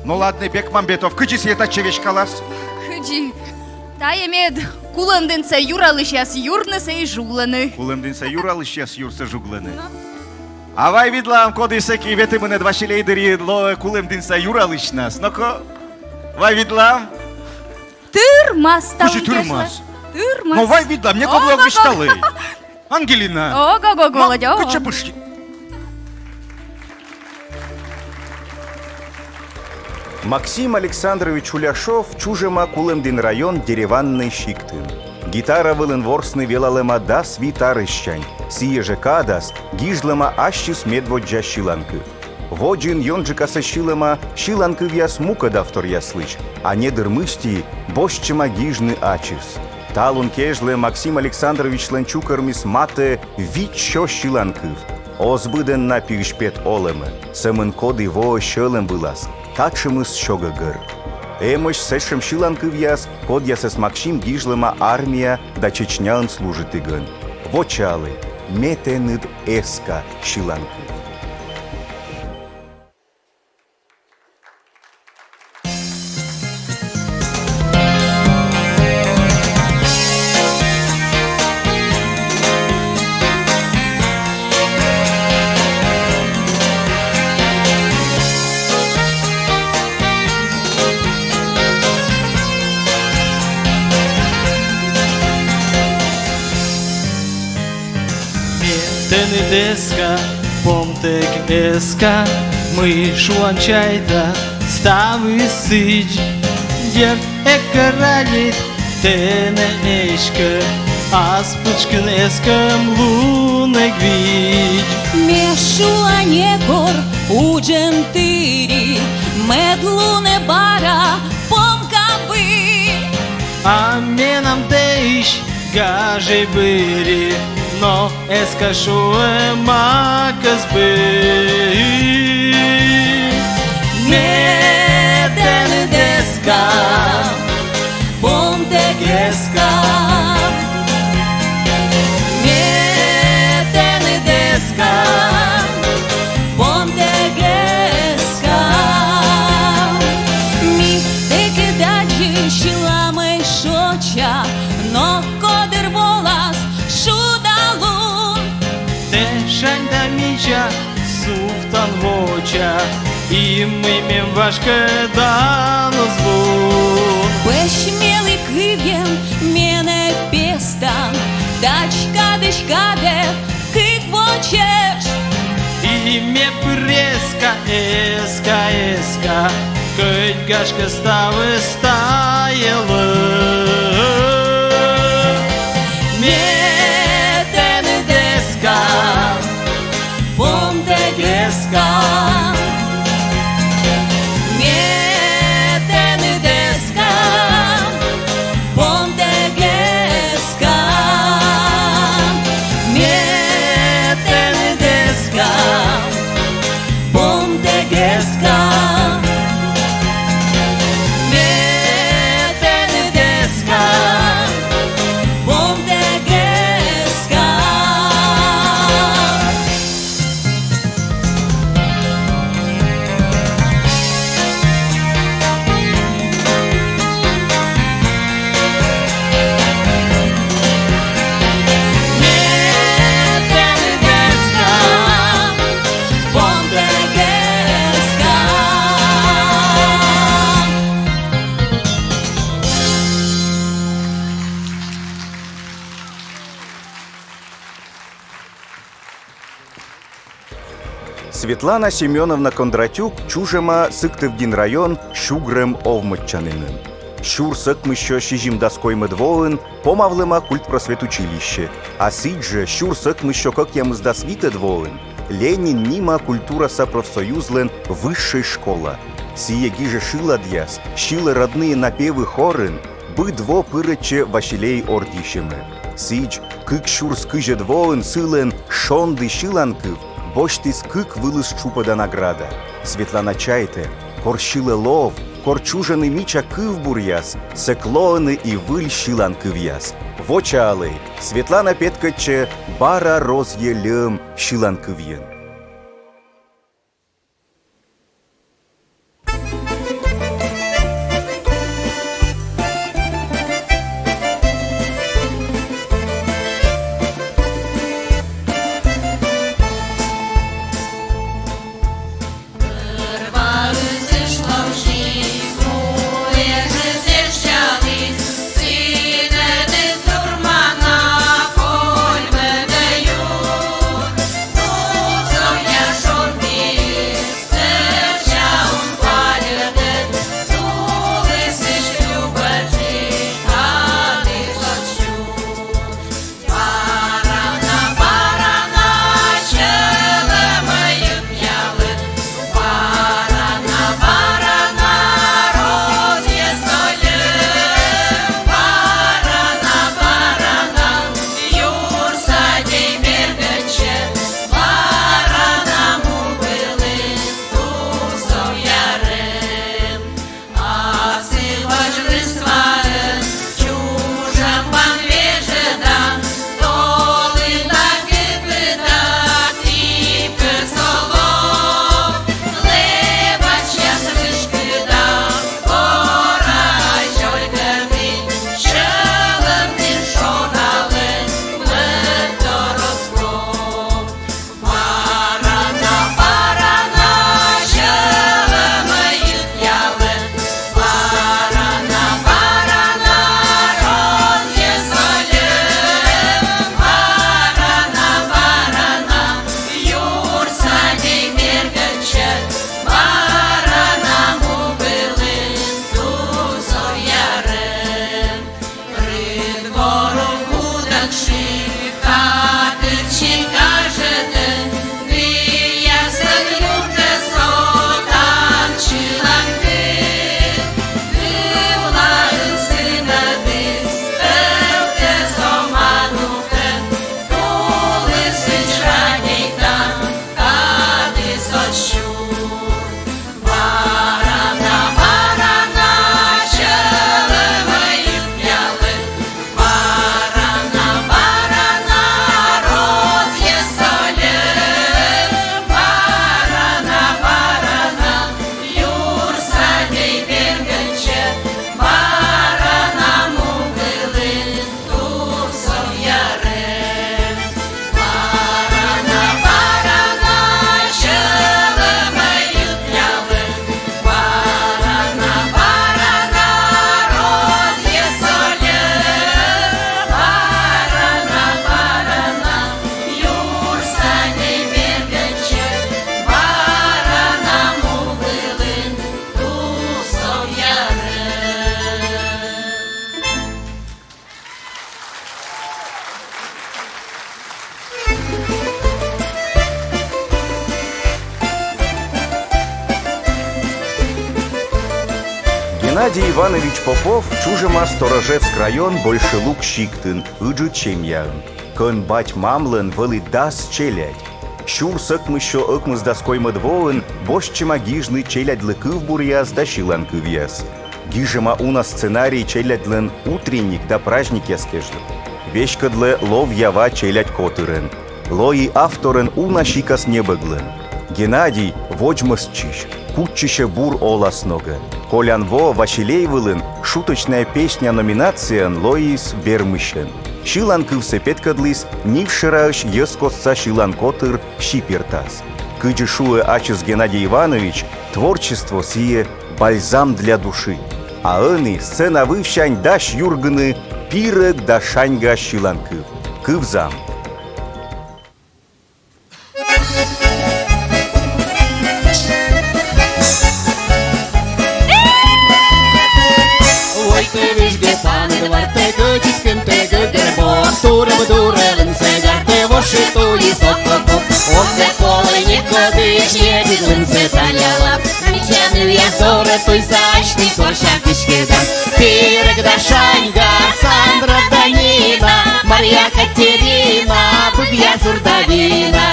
Но ладнӧ, Бекмамбетов, кыдзи сійӧ татчӧ веськалас? Кыдзи? Тайӧ мед Кулӧмдінса юралысьяс юрнысӧ и жуглӧны. Кулӧмдінса юралысьяс юрсӧ жуглӧны. Но. А вай видлам, коді сэки ветымынӧд Василей дырйи лоӧ Кулӧмдінса юралысьнас. Но-ко, вай видлам. Тырмас. Кыдзи тырмас? Тырмас. Но вай видлам, некодлы ог висьталы. Ангелина. Ого-го, Володя, ого. Кыдзи пышйи. Максим Александрович Уляшов чужӧма Кулӧмдін район Деревяннӧй сиктын. Гитара вылын ворсны велалӧма дас вит арӧссянь, сійӧ жӧ кадас гижлӧма ассьыс медводдза сьыланкыв. Водзын ёнджыкасӧ сьылӧма сьыланкывъяс мукӧд авторъяслысь, а недыр мысти босьтчӧма гижны ачыс. Талун кежлӧ Максим Александровичлӧн чукӧрмис матӧ вит сё сьыланкыв. Оз быдӧн на пиысь пет олӧмӧ, сӧмын коді воӧ сьӧлӧм вылас, татшӧмыс сё гӧгӧр. Эмӧсь сэтшӧм сьыланкывъяс, кодъясӧс Максим гижлӧма армия да Чечняын служитігӧн. Вочаалӧй, «Ме тэныд эска» сьыланкыв. Ме тэныд эска, помтӧг эска, мый шуан, чайта, ставыс сідз. Дерт, эг кӧ радейт, тэнӧ эськӧ, ас пытшкын эскӧм лун эг видз. Ме шуа, некор уджӧн тыри, мед лунӧ бара помкавны. А менам тэысь гажӧй быри, но эска шуӧма кӧ збыль. Ме тэныд эска, помтӧг эска. Ме тэныд эска, помтӧг эска. Ми тэкӧд аддзысь сьыламӧй шоча, но кодыр волас шудалун. Тэ шань да мича, сувтан воча, и мый мем вашкӧдан оз вун. Пӧсь мелі кывйӧн менӧ пестан, тадз кадысь кадӧ кык во чӧж. И ме пыр эска, эска, эска, кӧть, гашкӧ, ставыс тайӧ лоӧ. Ме тэныд эска, помтӧг эска. Ме тэныд эска, помтӧг эска. Ме тэныд эска, помтӧг эска. Ме тэныд эска, помтӧг эска. Светлана Семёновна Кондратюк чужӧма Сыктывдін район Сюгрӧм овмӧдчанінын. Сюрс ӧкмыссё сизимдас коймӧд воын помавлӧма культпросвет училище, а сідзжӧ сюрс ӧкмыссё кӧкъямысдас витӧд воын Ленин нима культураса профсоюзлӧн высшӧй школа. Сійӧ гижӧ шыладъяс, сьылӧ «Родные напевы» хорын, быд во пырӧдчӧ «Василей» ордйысьӧмӧ. Сідз, кык сюрс кызьӧд воын сылӧн «Шонді» сьыланкыв босьтіс кык вылыс тшупӧда награда. Светлана чайтӧ, кор сьылӧ лов, кор чужӧны мича кывбуръяс, сэк лоӧны и выль сьыланкывъяс. Вочаалӧй, Светлана петкӧдчӧ «Бара розйӧ льӧм» сьыланкывйӧн. Геннадий Иванович Попов чужӧма Сторожевск район Большелук сиктын, ыджыд семьяын, кӧн бать-мамлӧн вӧлі дас челядь. Сюрс ӧкмыссё ӧкмысдас коймӧд воын босьтчӧма гижны челядьлы кывбуръяс да сьылан кывъяс. Гижӧма уна сценарий челядьлӧн утренник да праздникъяс кежлӧ. Веськӧдлӧ «Лов Ява» челядь котырӧн. Лои авторӧн уна сикас небӧглӧн. Геннадий — водзмӧстчысь, кутчысьӧ бур оласногӧн. Колян во «Василей» вылын «Шуточная песня» номинацияын лоис вермысьӧн. Сьылан кывсӧ петкӧдліс Нившераысь йӧзкостса сьылан котыр «Сипиртас». Кыдзи шуӧ ачыс Геннадий Иванович, творчество — сійӧ бальзам для души. А ӧні сцена вывсянь дась юргыны «Пирӧг да шаньга» сьылан кыв. Кывзам. Ой, тэ выжгӧ паныд вартӧ, кӧдзыд кынтӧ гӧгӧрбок, турӧб-дурӧб ын сӧгартӧ, воши туйыс ок-ок-ок. Огӧ полӧй некодысь, ӧдйӧдлымсӧ талялам. Мича нывъяс дорӧ туйсӧ асьным корсям писькӧдам. Пирӧг да шаньга, Сандра да Нина, Марья, Катерина, быдъя сурдавина.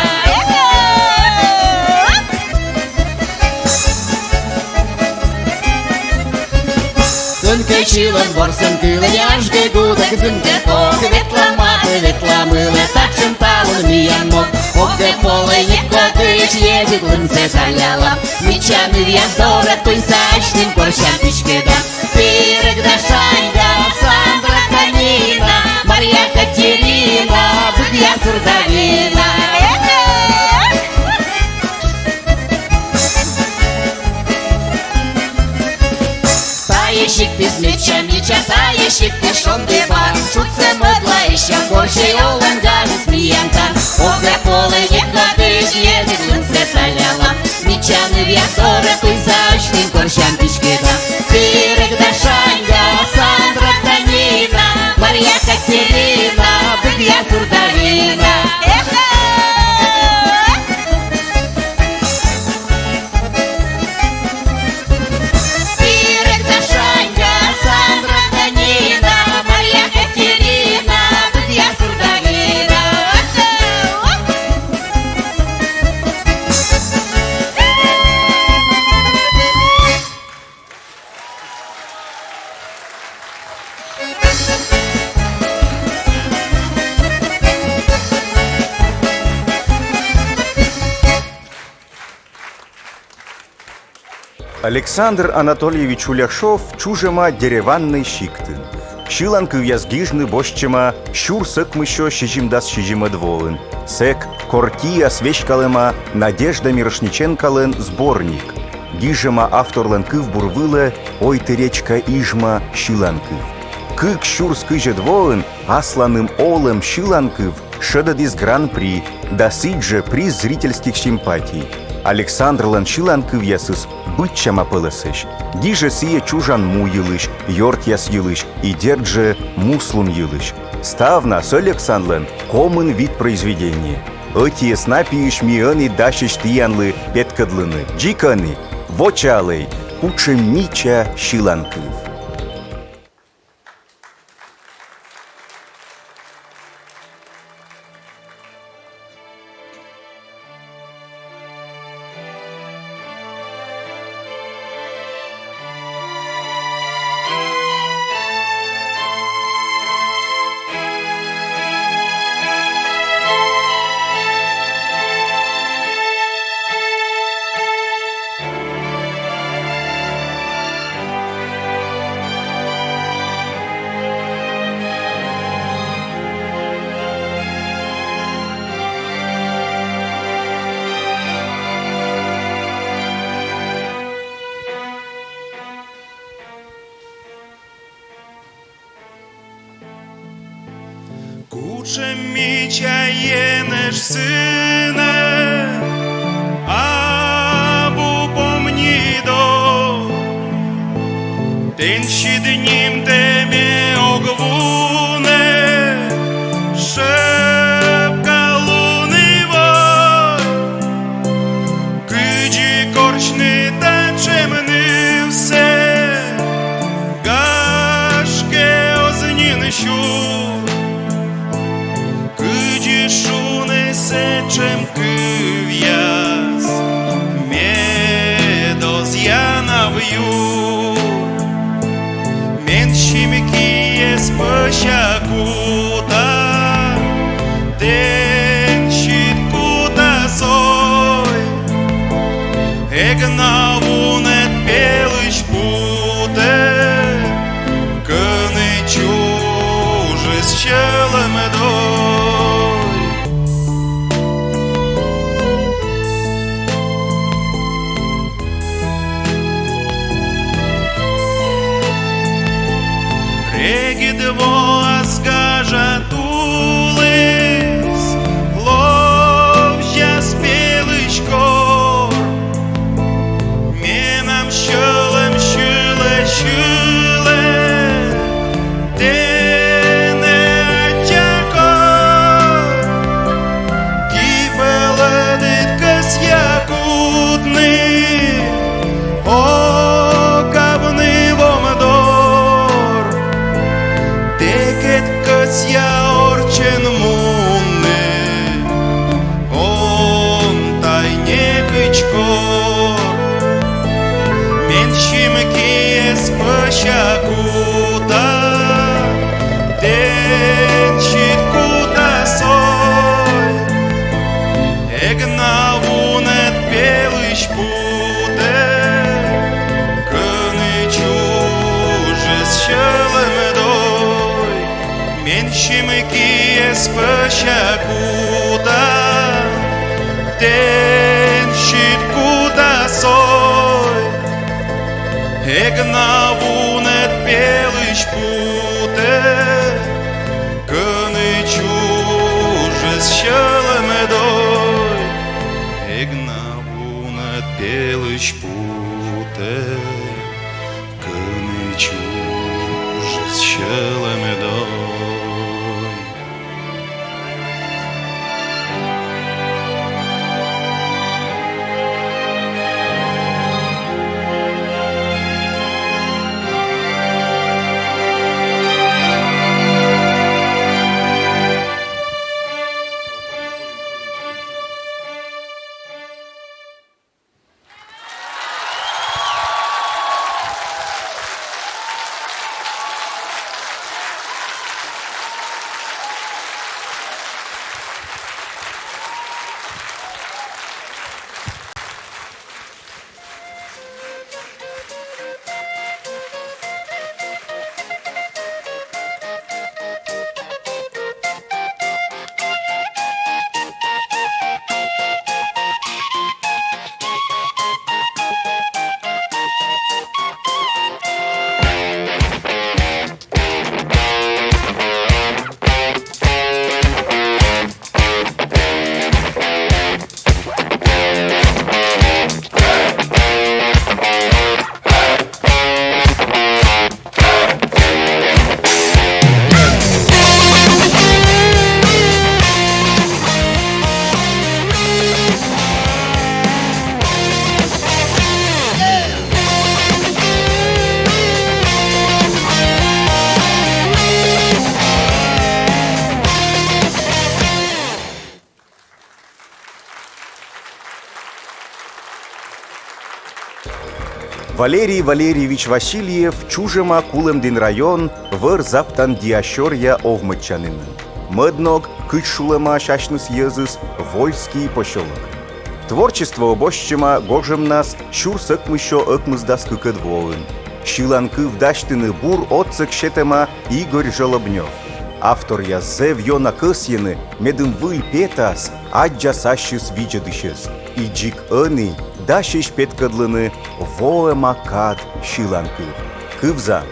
Кӧнкӧ сьылӧм ворсӧм кылӧ, няжгӧ гудӧк, зынкӧ кок, ветлам матӧ, ветлам ылӧ, татшӧм талун миян мог. Огӧ полӧй некодысь, ӧдйӧдлымсӧ талялам. Мича нывъяс дорӧ туйсӧ асьным корсям писькӧдам. Пирӧг да шаньга, Сандра да Нина, Марья, Катерина, быдъя сурдавина. Тайӧ сиктыс мича-мича, тайӧ сиктыс шонді пар. Шудсӧ мӧдлаысьяс корсьӧй, олӧм гажыс миян тан. Огӧ полӧй некодысь, ӧдйӧдлымсӧ талялам. Мича нывъяс дорӧ туйсӧ асьным корсям писькӧдам. Пирӧг да шаньга, Сандра да Нина, Марья, Катерина, быдъя сурдавина. Эх! Пирӧг да шаньга, Сандра да Нина, Марья, Катерина, быдъя сурдавина. Александр Анатольевич Уляшов чужӧма Деревяннӧй сиктын. Сьылан кывъяс гижны босьтчӧма сюрс ӧкмыссё сизимдас сизимӧд воын. Сэк «Кор тіяс» веськалӧма Надежда Мирошниченколӧн сборник. Гижӧма авторлӧн кывбур вылӧ «Ой, ты, речка Ижма» сьылан кыв. Кык сюрс кызьӧд воын асланым олӧм сьылан кыв шедӧдіс гран-при да сідзжӧ приз зрительских симпатий. Александрлӧн сьылан кывъясыс быдсяма пӧлӧсӧсь. Гижӧ сійӧ чужан му йылысь, ёртъяс йылысь и, дерт жӧ, муслун йылысь. Ставнас Александлӧн комын вит произведение. Ӧтиӧс на пиысь ми ӧні дасьӧсь тіянлы петкӧдлыны. Дзик ӧні, вочаалӧй, кутшӧм мича сьылан кыв. Кутшӧм мича Енэж сынӧ абу помнитӧ, тэнсьыд нимтӧ ме ог вунӧ, шӧпкалунывой, кыдзи корсьны татшӧм нывсӧ. чур. Кыдзи шуны сэтшӧм кывъяс, мед оз янав юр. Менсьым киэс пӧся кута, тэнсьыд кутас ой. Эг на вунӧд пелысь путӧ, кӧні чужис сьӧлӧмдой. Регыд воас гажа тулыс, ловзяс пелысь кор. Менам сьӧлӧм сьылӧ, сьылӧ тэнӧ, аддза кор. Ті пӧлӧдыд кӧсъя кутны окавны вом дор. Тэкӧд кӧсъя орччӧн мунны, он тай некыдз кор. Менсьым киэс пӧся кута, тэнсьыд кутас ой. Эг на вунӧд пелысь путӧ, кӧні чужис сьӧлӧмдой. Менсьым киэс пӧся кута, тэнсьыд кутас ой. Эг на вунӧд пелысь путӧ, кӧні чужис сьӧлӧмдой. Эг на вунӧд пелысь путӧ, кӧні чужис сьӧлӧмдой. Валерий Валерьевич Васильев чужӧма Кулӧмдін район Вӧр Заптан Диасёръя овмӧдчанінын. Мӧд ног, кыдз шулӧмаӧсь асьныс йӧзыс, Вольский посёлок. Творчествоӧ босьтчӧма гожӧмнас сюрс ӧкмыссё ӧкмысдас кыкӧд воын. Сьыланкыв дасьтыны бур отсӧг сетӧма Игорь Жолобнёв. Авторъяс зэв ёна кӧсйӧны, медым выль петас аддзас ассьыс видзӧдысьӧс, и дзик ӧні дасьӧсь петкӧдлыны воӧма кад сьыланкыв. Кывзам!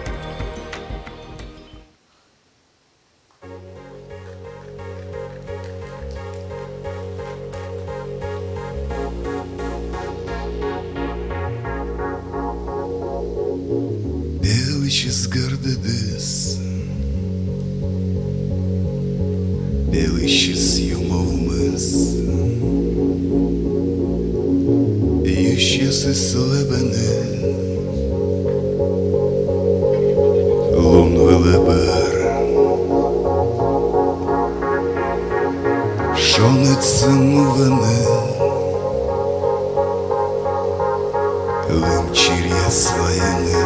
Пелысьыс гӧрдӧдіс, пелысьыс юмовмис, йысьясыс лэбӧны лун вылӧ бӧр. Чонэтсӧ мунӧны, лым чиръяс вайӧны.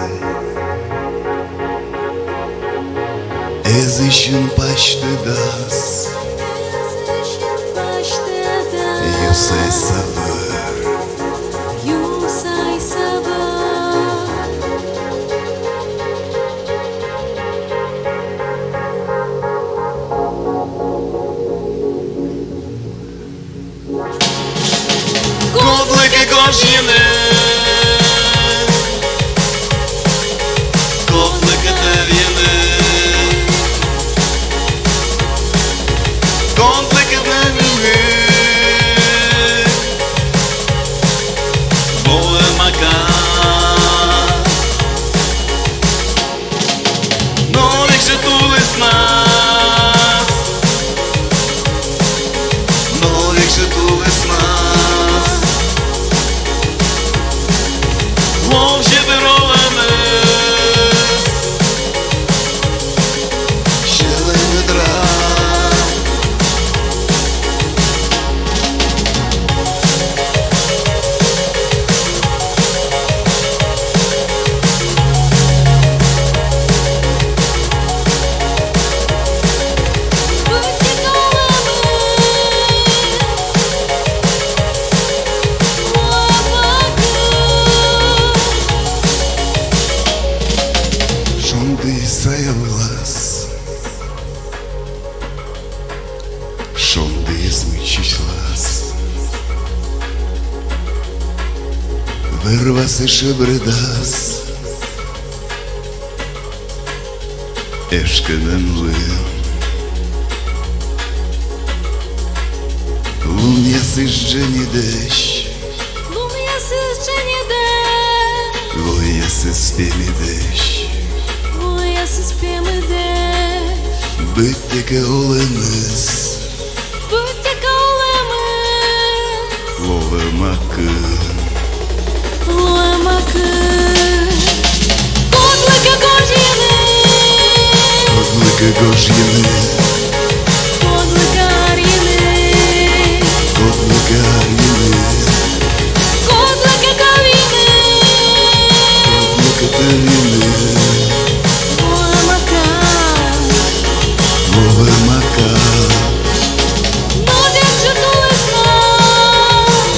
Эзысьын пасьтӧдас ю сайса вӧр. Кодлыкӧ гожйыны, кодлыкӧ тӧвйыны, кодлыкӧ тӧвйыны, воӧма кад. Но век жӧ тулыснас, но век жӧ тулыснас ловзьӧ бӧр олӧмыс сьӧлӧм ыдрас. Шонді саялас, шондіыс мыччысьлас, вӧр-васӧ шебрӧдас эшкынын лым. Лунъясыс дженьыдӧсь, лунъясыс дженьыдӧсь, лунъясыс пемыдӧсь, лунъясыс пемыдӧсь. Быттьӧкӧ олӧмыс, быттьӧкӧ олӧмыс лоӧма кын, лоӧма кын. Кодлыкӧ гожйыны, кодлыкӧ гожйыны, кодлыкӧ арйыны, кодлыкӧ арйыны, кодлыкӧ тӧвйыны, кодлыкӧ тӧвйыны, воӧма кад, воӧма кад. Но век жӧ тулыснас,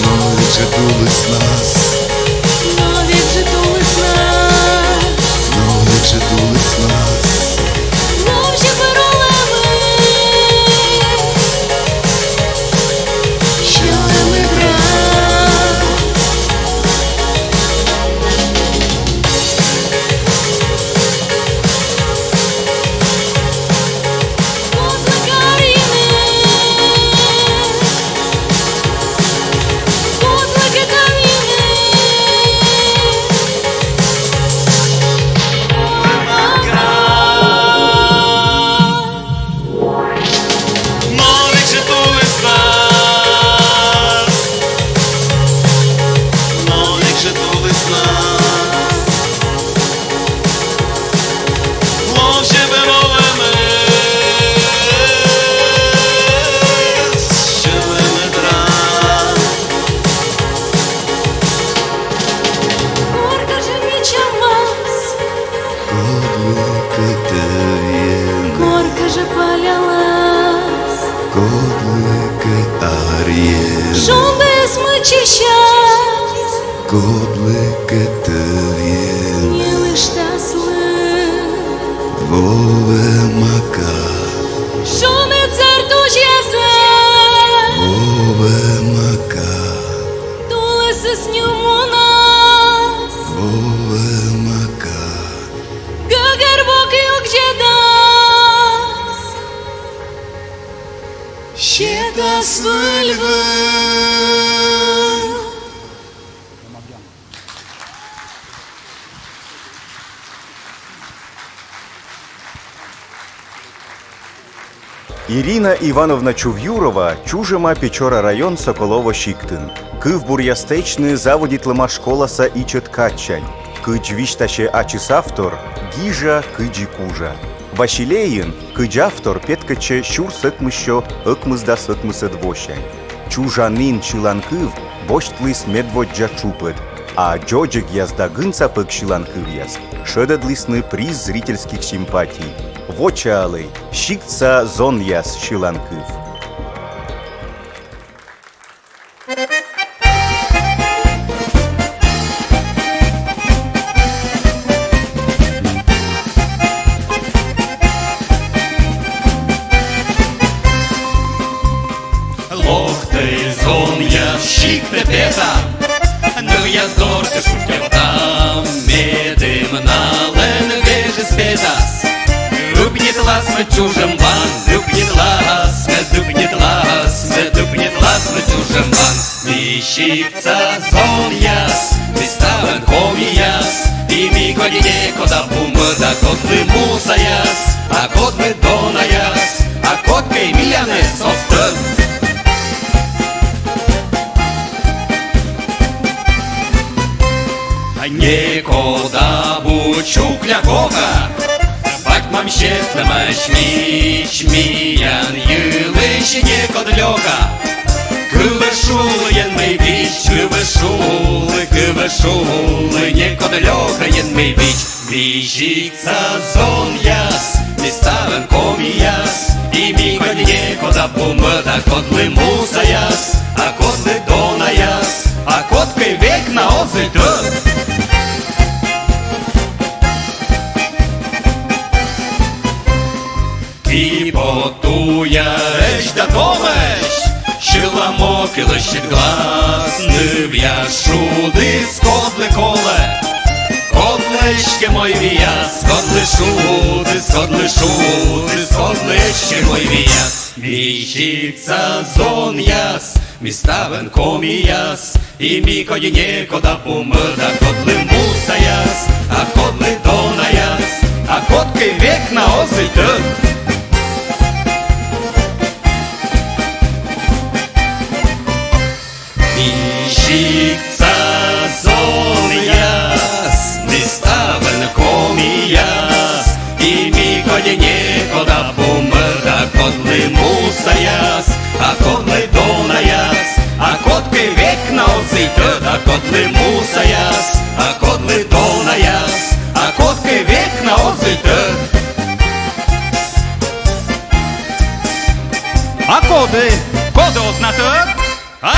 но век жӧ тулыснас, но век жӧ тулыснас, но век жӧ тулыснас ловзьӧ бӧр олӧмыс сьӧлӧм ыдрас. Коркӧ жӧ мичамас, кодлыкӧ тӧвйӧн, коркӧ жӧ палялас, кодлыкӧ арйӧн. Шондіыс мыччысяс, кодлыкӧ тӧвйӧн, ньылыштас лым. Воӧма кад, шоныд сар тузясӧ, воӧма кад. Тулысыс нюмунас, воӧма кад. Гӧгӧрвок югзьӧдас, сетас выль вӧв. Ирина Ивановна Чувьюрова чужӧма Печора район Соколово сиктын. Кывбуръяс тэчны заводитлӧма школаса ичӧт кадсянь. Кыдз висьтасьӧ ачыс автор, гижа, кыдзи кужа. «Василейын» кыдз автор петкӧдчӧ сюрс ӧкмыссё ӧкмысдас ӧкмысӧд восянь. «Чужанін» сьыланкыв босьтліс медводдза тшупӧд, а «Дзодзӧгъяс да гынсапӧг» сьыланкывъяс шӧдӧдлісны приз зрительских симпатий. Вочаалӧй «Сиктса зонъяс» сьыланкыв. Локтӧй, зонъяс, сиктӧ петам, нывъяс дорті шутьӧбтам, медым налӧн вежыс петас. Ыбнитлас мед чужӧмлан, ыбнитлас мед, ыбнитлас мед, ыбнитлас мед чужӧмлан. Ми сиктса зонъяс, ми ставӧн комияс, и ми кодь некод абу мӧд, а кодлы мусаяс, а кодлы донаяс, а кодкӧ милянӧс оз тӧд. Некод абу чукля гога, бать-мам сетлӧмаӧсь мич, миян йылысь некод лёка. Кывӧ шулы, Енмӧй вич, кывӧ шулы, кывӧ шулы, некод лёка, Енмӧй вич. Ми сиктса зонъяс, ми ставӧн комияс, и ми кодь некод абу мӧд, а кодлы мусаяс, а кодлы донаяс, а кодкӧ век на оз и тӧд. Киподтуяӧсь да томӧсь, сьӧла мо кылӧсь сет глас, нывъяс шудіс, кодлы колӧ. Кодлы эськӧ мойвиас, кодлы шудіс, кодлы шудіс, кодлы эськӧ мойвиас. Ми сиктса зонъяс, ми ставӧн комияс, и ми кодь некод абу мӧд, а кодлы мусаяс, а кодлы донаяс, а кодкӧ век на оз и тӧд. Ми сиктса зонъяс, ми ставӧн комияс, и ми кодь некод абу мӧд, а кодлы мусаяс, а кодлы донаяс, а кодкӧ век на оз и тӧд, а кодлы мусаяс, а кодлы донаяс, а кодкӧ век на оз и тӧд. А коді, коді оз на тӧд, а?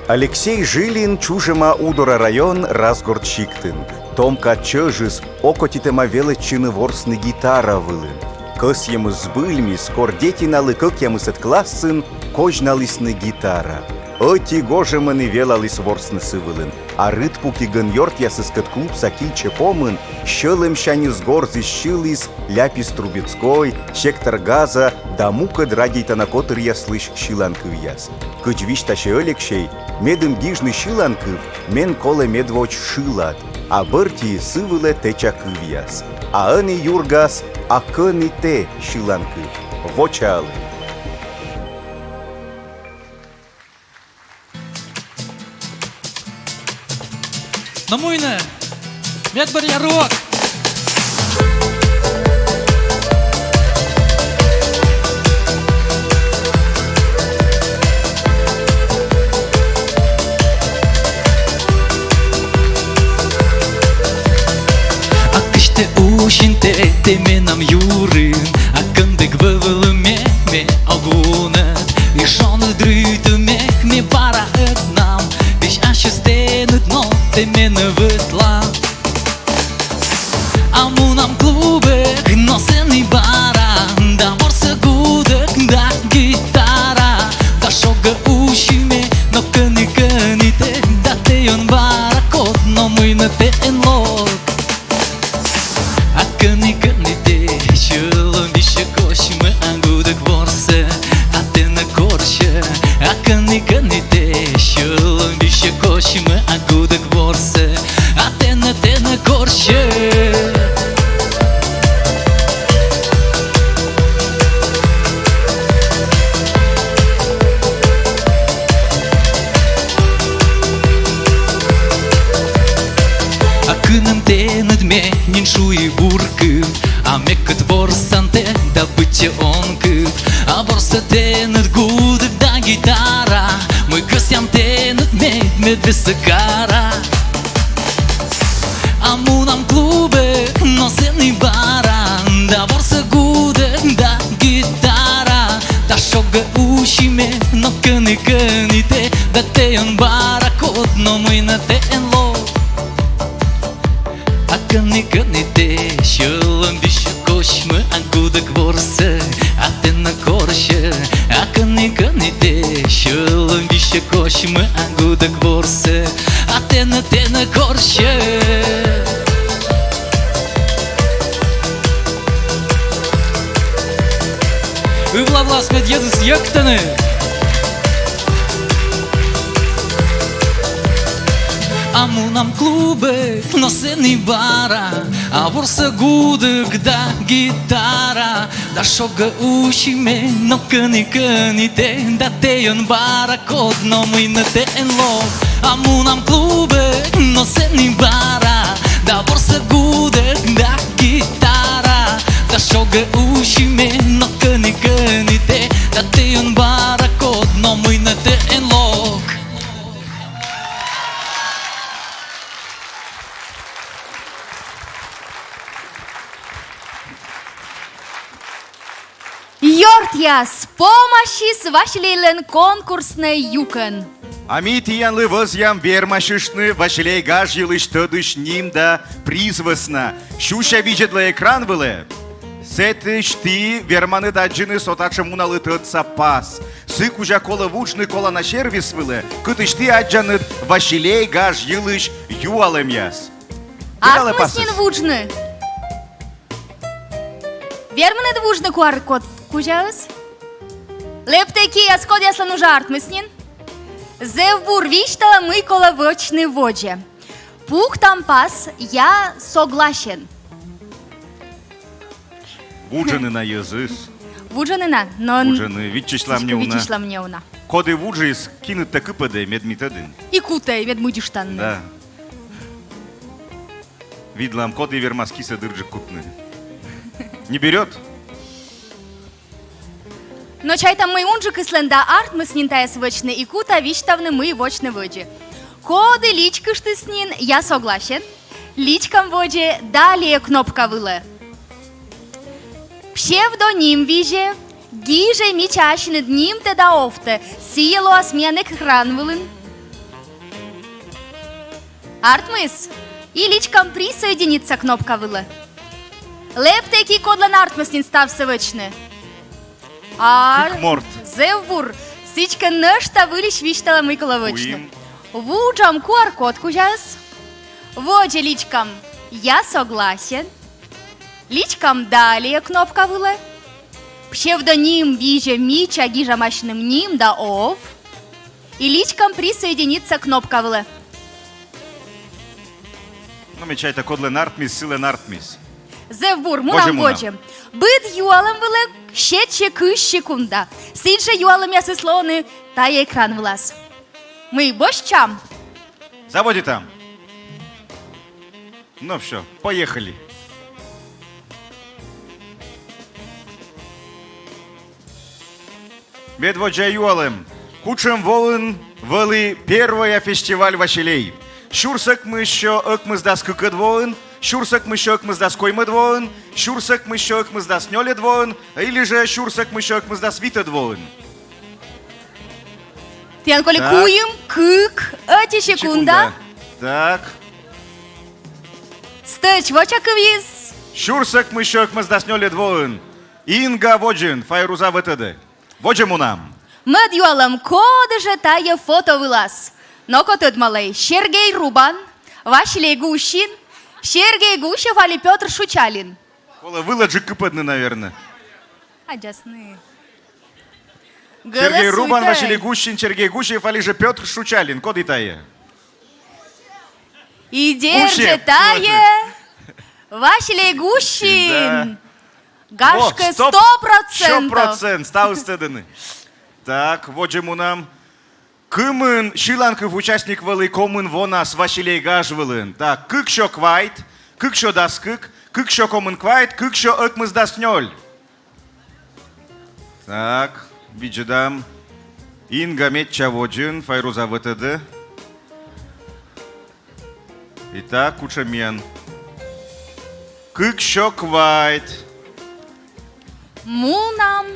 Алексей Жилин чужӧма Удора район Разгорт сиктын. Том кад чӧжыс окотитӧма велӧдчыны ворсны гитара вылын. Кӧсйӧмыс збыльмис, кор детиналы кӧкъямысӧд классын козьналісны гитара. Ӧти гожӧмӧн и велаліс ворсны сы вылын. А рытпукигӧн ёртъясыскӧд клубса кильчӧ помын сьӧлӧмсяньыс горзіс-сьыліс «Ляпис Трубецкой», «Сектор газа» да мукӧд радейтана котыръяслысь сьыланкывъяс. Кыдз висьтасьӧ Алексей, медым гижны сьыланкыв, мен колӧ медводз шылад, а бӧрти сы вылӧ тэча кывъяс. А ӧні юргас «А кӧні тэ» сьыланкыв. Вочаалӧй. Но муй нӧ, медбӧръя руӧк. А кыдз тэ усин тэ, тэ менам юрын, а кӧндык вӧвлы ме, ме ог вунӧд. И шоныд рытымӧ ме бара ӧтнам, весь ассьыс тэныд но тэ менӧ вӧтлан. А мунам клубӧ, но сэні бара, да ворсӧ гудӧк да гитара, да шогӧ усьы ме, но кӧні, кӧні тэ, да тэ он бара код, но муй нӧ тэ эн лок. А кӧні, кӧні тэ, сьӧлӧм висьӧ косьмӧ, а гудӧк ворсӧ, а тэнӧ корсьӧ. А кӧні, кӧні тэ, сьӧлӧм висьӧ косьмӧ, а гудӧк ворсӧ, а тэнӧ, тэнӧ корсьӧ. Тэныд гудӧк да гитара, мый кӧсъям тэныд мед, мед весиг кара. А мунам клубӧ, но сэні бара, да ворсӧ гудӧк да гитара. Да шогӧ усьы ме, но кӧні, кӧні тэ, да тэ он бара код, но мый нӧ тэ эн ло. А кӧні, кӧні тэ, сьӧлӧм висьӧ косьмӧ, а гудӧк ворсӧ, а тэ нӧ корсьӧ. А кӧні, кӧні тэ, сьӧлӧм висьӧ косьмӧ, а гудӧк ворсӧ, а тэ нӧ, тэ нӧ корсьӧ. Ывла вылас мед йӧзыс йӧктӧны. А мунам клубӧ, но сэні бара, а ворсӧ гудӧк да гитара. Да шогӧ усьы ме, но кӧні, кӧні тэ, да тэ он бара код, но мый нӧ тэ эн ло. А мунам клубӧ, но сэні бара, да ворсӧ гудӧк да гитара. Да шогӧ усьы ме, но кӧні, кӧні тэ, да тэ он бара код, но мый нӧ тэ эн ло. Ёртъяс, помасис «Василейлӧн» конкурснӧй юкӧн. А ми тіянлы вӧзъям вермасьыштны «Василей» гаж йылысь тӧдысь ним да приз вӧсна. Сюся видзӧдлӧй экран вылӧ. Сэтысь ті верманныд аддзыны со татшӧм уналы тӧдса пас. Сы кузя колӧ вуджны колана сервис вылӧ, кытысь ті аддзанныд «Василей» гаж йылысь юалӧмъяс. Артмис нин вуджны. Верманныд вуджны QR-код кузяыс? Лэптӧй кияс, кодъяслӧн уже артмис нин. Зэв бур, висьтала, мый колӧ вӧчны водзӧ. Пуктам пас «Я согласен». Вуджӧны на йӧзыс. Вуджӧны на, но... Вуджӧны, виччысьлам неуна. Виччысьлам неуна. Коді вуджис, киныд тэ кыпӧдӧй, мед ми тӧдім. И кутӧй, мед мудзыштам. Да. Видлам, коді вермас кисӧ дырджык кутны. Не берёт? Но чайтам, мый унджыкыслӧн да артмис нин тайӧс вӧчны, и кута висьтавны, мый вӧчны водзӧ. Коді личкыштіс нин «Я согласен», личкам водзӧ «Далее» кнопка вылӧ. Псевдоним визьӧ, гижӧй мича ассьыныд нимтӧ да овтӧ, сійӧ лоас миян экран вылын. Артмис? И личкам «Присоединиться» кнопка вылӧ. Лэптӧй ки, кодлӧн артмис нин ставсӧ вӧчны. А, кык морт. Зэв бур. Сідзкӧ, нӧшта выльысь висьтала, мый колӧ вӧчны. Вуджам QR-код кузяыс. Водзӧ личкам «Я согласен». Личкам «Далее» кнопка вылӧ. Псевдоним визьӧ мича, гижам ассьыным ним да ов. И личкам «Присоединиться» кнопка вылӧ. Но ме чайта, кодлӧн артмис, сылӧн артмис. Зэв бур, мунам водзӧ. Быд юалӧм вылӧ сетсьӧ кызь секунда. Сідзжӧ юалӧмъясыс лоӧны тайӧ экран вылас. Мый, босьтчам? Заводитам. Ну всё, поехали. Медводдза юалӧм. Кутшӧм воын вӧлі первойя фестиваль «Василей»? Сюрс ӧкмыссё ӧкмысдас кыкӧд воын, сюрс ӧкмыссё ӧкмысдас коймӧд воын, сюрс ӧкмыссё ӧкмысдас нёльӧд воын или же сюрс ӧкмыссё ӧкмысдас витӧд воын? Тіян колі куим, кык, ӧти секунда. Так. Стӧч воча кывйыс. Сюрс ӧкмыссё ӧкмысдас нёльӧд воын. Инга водзын, фойеруза вӧтӧдӧ. Водзӧ мунам. Мӧд юалӧм, коді жӧ тайӧ фото вылас? Но-ко тӧдмалӧй: Сергей Рубан, Василей Гущин, Сергей Гусев али Пётр Шучалин? Колӧ вылӧджык кыпӧдны, наверно. Аддзасны. Сергей Рубан, Василий Гущин, Сергей Гусев али же Пётр Шучалин. Коді тайӧ? И дерт жӧ, тайӧ Василий Гущин. Да. Гашкӧ, сто процентов. Сто процент, ставыс тӧдӧны. Так, водзӧ мунам. Кымын сьыланкыв участник вӧлі комын вонас «Василей» гаж вылын? Так, кыксё квайт, кыксё дас кык, кыксё комын квайт, кыксё ӧкмысдас нёль. Так. Видзӧдам. Инга медся водзын, Файруза вӧтӧдӧ. Итак, кутшӧм миян? Кык сё квайт. Мунам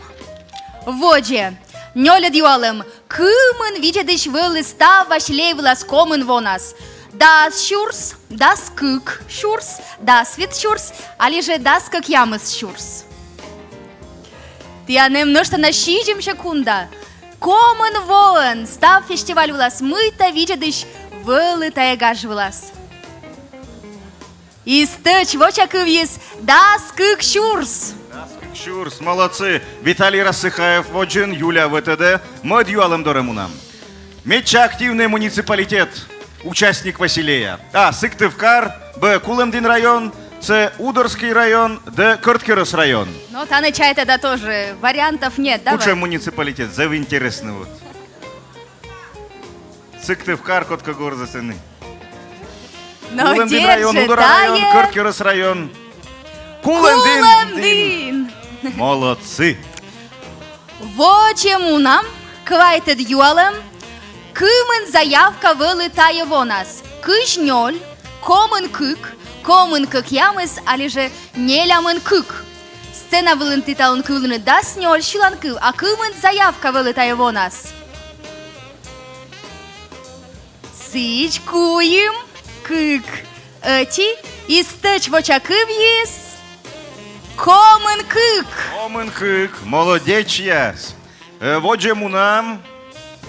водзӧ. Нёльӧд юалӧм. Кымын видзӧдысь вӧлі став «Василей» вылас комын вонас? Дас сюрс, дас кык сюрс, дас вит сюрс али жӧ дас кӧкъямыс сюрс? Тіян эм нӧшта на сизим секунда. Комын воӧн став фестиваль вылас мыйта видзӧдысь вӧлі тайӧ гаж вылас? И стӧч вочакывйыс: дас кык сюрс. Дас кык сюрс, молодцы. Виталий Рассыхаев водзын, Юлия вӧтӧдӧ. Мӧд юалӧм дорӧ мунам. Медся активнӧй муниципалитет, участник «Василея»? А, Сыктывкар, б, Кулӧмдін район, с, Удорский район, д, Кӧрткерӧс район. Но тані, чайта да, тоже вариантов нет, давай. Кутшӧм муниципалитет, зэв интереснӧ вот. Сыктывкар, кодкӧ горзӧ сэні. Но Кулӧмдін район, Удор район, Кӧрткерӧс район. Кулӧмдін. Кулӧмдін. Молодцы. Водзӧ мунам, квайтӧд юалӧм. Кымын заявка вӧлі тайӧ вонас? Кызь нёль, комын кык, комын кӧкъямыс али жӧ нелямын кык? Сцена вылын ті талун кывлінныд дас нёль сьыланкыв, а кымын заявка вӧлі тайӧ вонас? Сідз, куим, кык, ӧти, и стӧч вочакывйыс: комын кык. Комын кык, молодечьяс. Э, водзӧ мунам.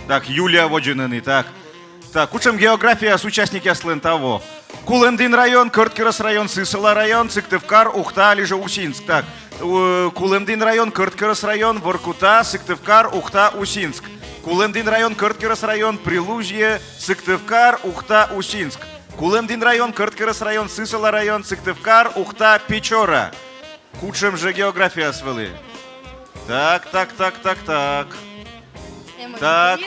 Так, Юлия водзын ӧні, так. Так, кутшӧм географияс участникъяслӧн таво? Кулӧмдін район, Кӧрткерӧс район, Сысола район, Сыктывкар, Ухта али жӧ Усинск. Так, у-, Кулӧмдін район, Кӧрткерӧс район, Воркута, Сыктывкар, Ухта, Усинск. Кулӧмдін район, Кӧрткерӧс район, Прилужье, Сыктывкар, Ухта, Усинск. Кулӧмдін район, Кӧрткерӧс район, Сысола район, Сыктывкар, Ухта, Печора. Кутшӧм жӧ географияс вӧлі? Так, так, так, так, так. Так.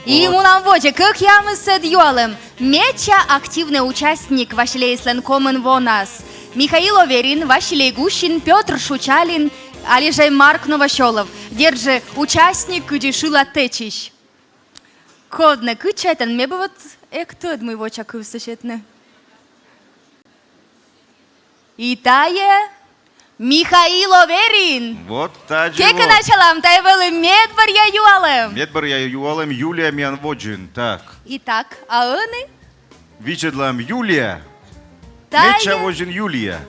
И мунам водзӧ, кӧкъямысӧд юалӧм. Медся активнӧй участник «Василейыслӧн» комын вонас? Михаил Оверин, Василий Гущин, Пётр Шучалин али жӧ Марк Новосёлов? Дерт жӧ, участник, кыдзи шылад тэчысь. Код нӧ, кыдз чайтан, ме бы вот эг тӧд, мый вочакывсӧ сетны. И тайӧ Михаил Оверин. Вот тадзи. Кекӧначалам, тайӧ вӧлі медбӧръя юалӧм. Медбӧръя юалӧм, Юлия миян водзын. Так. Итак, а ӧні видзӧдлам, Юлия. Тайӧ. Медся водзын Юлия.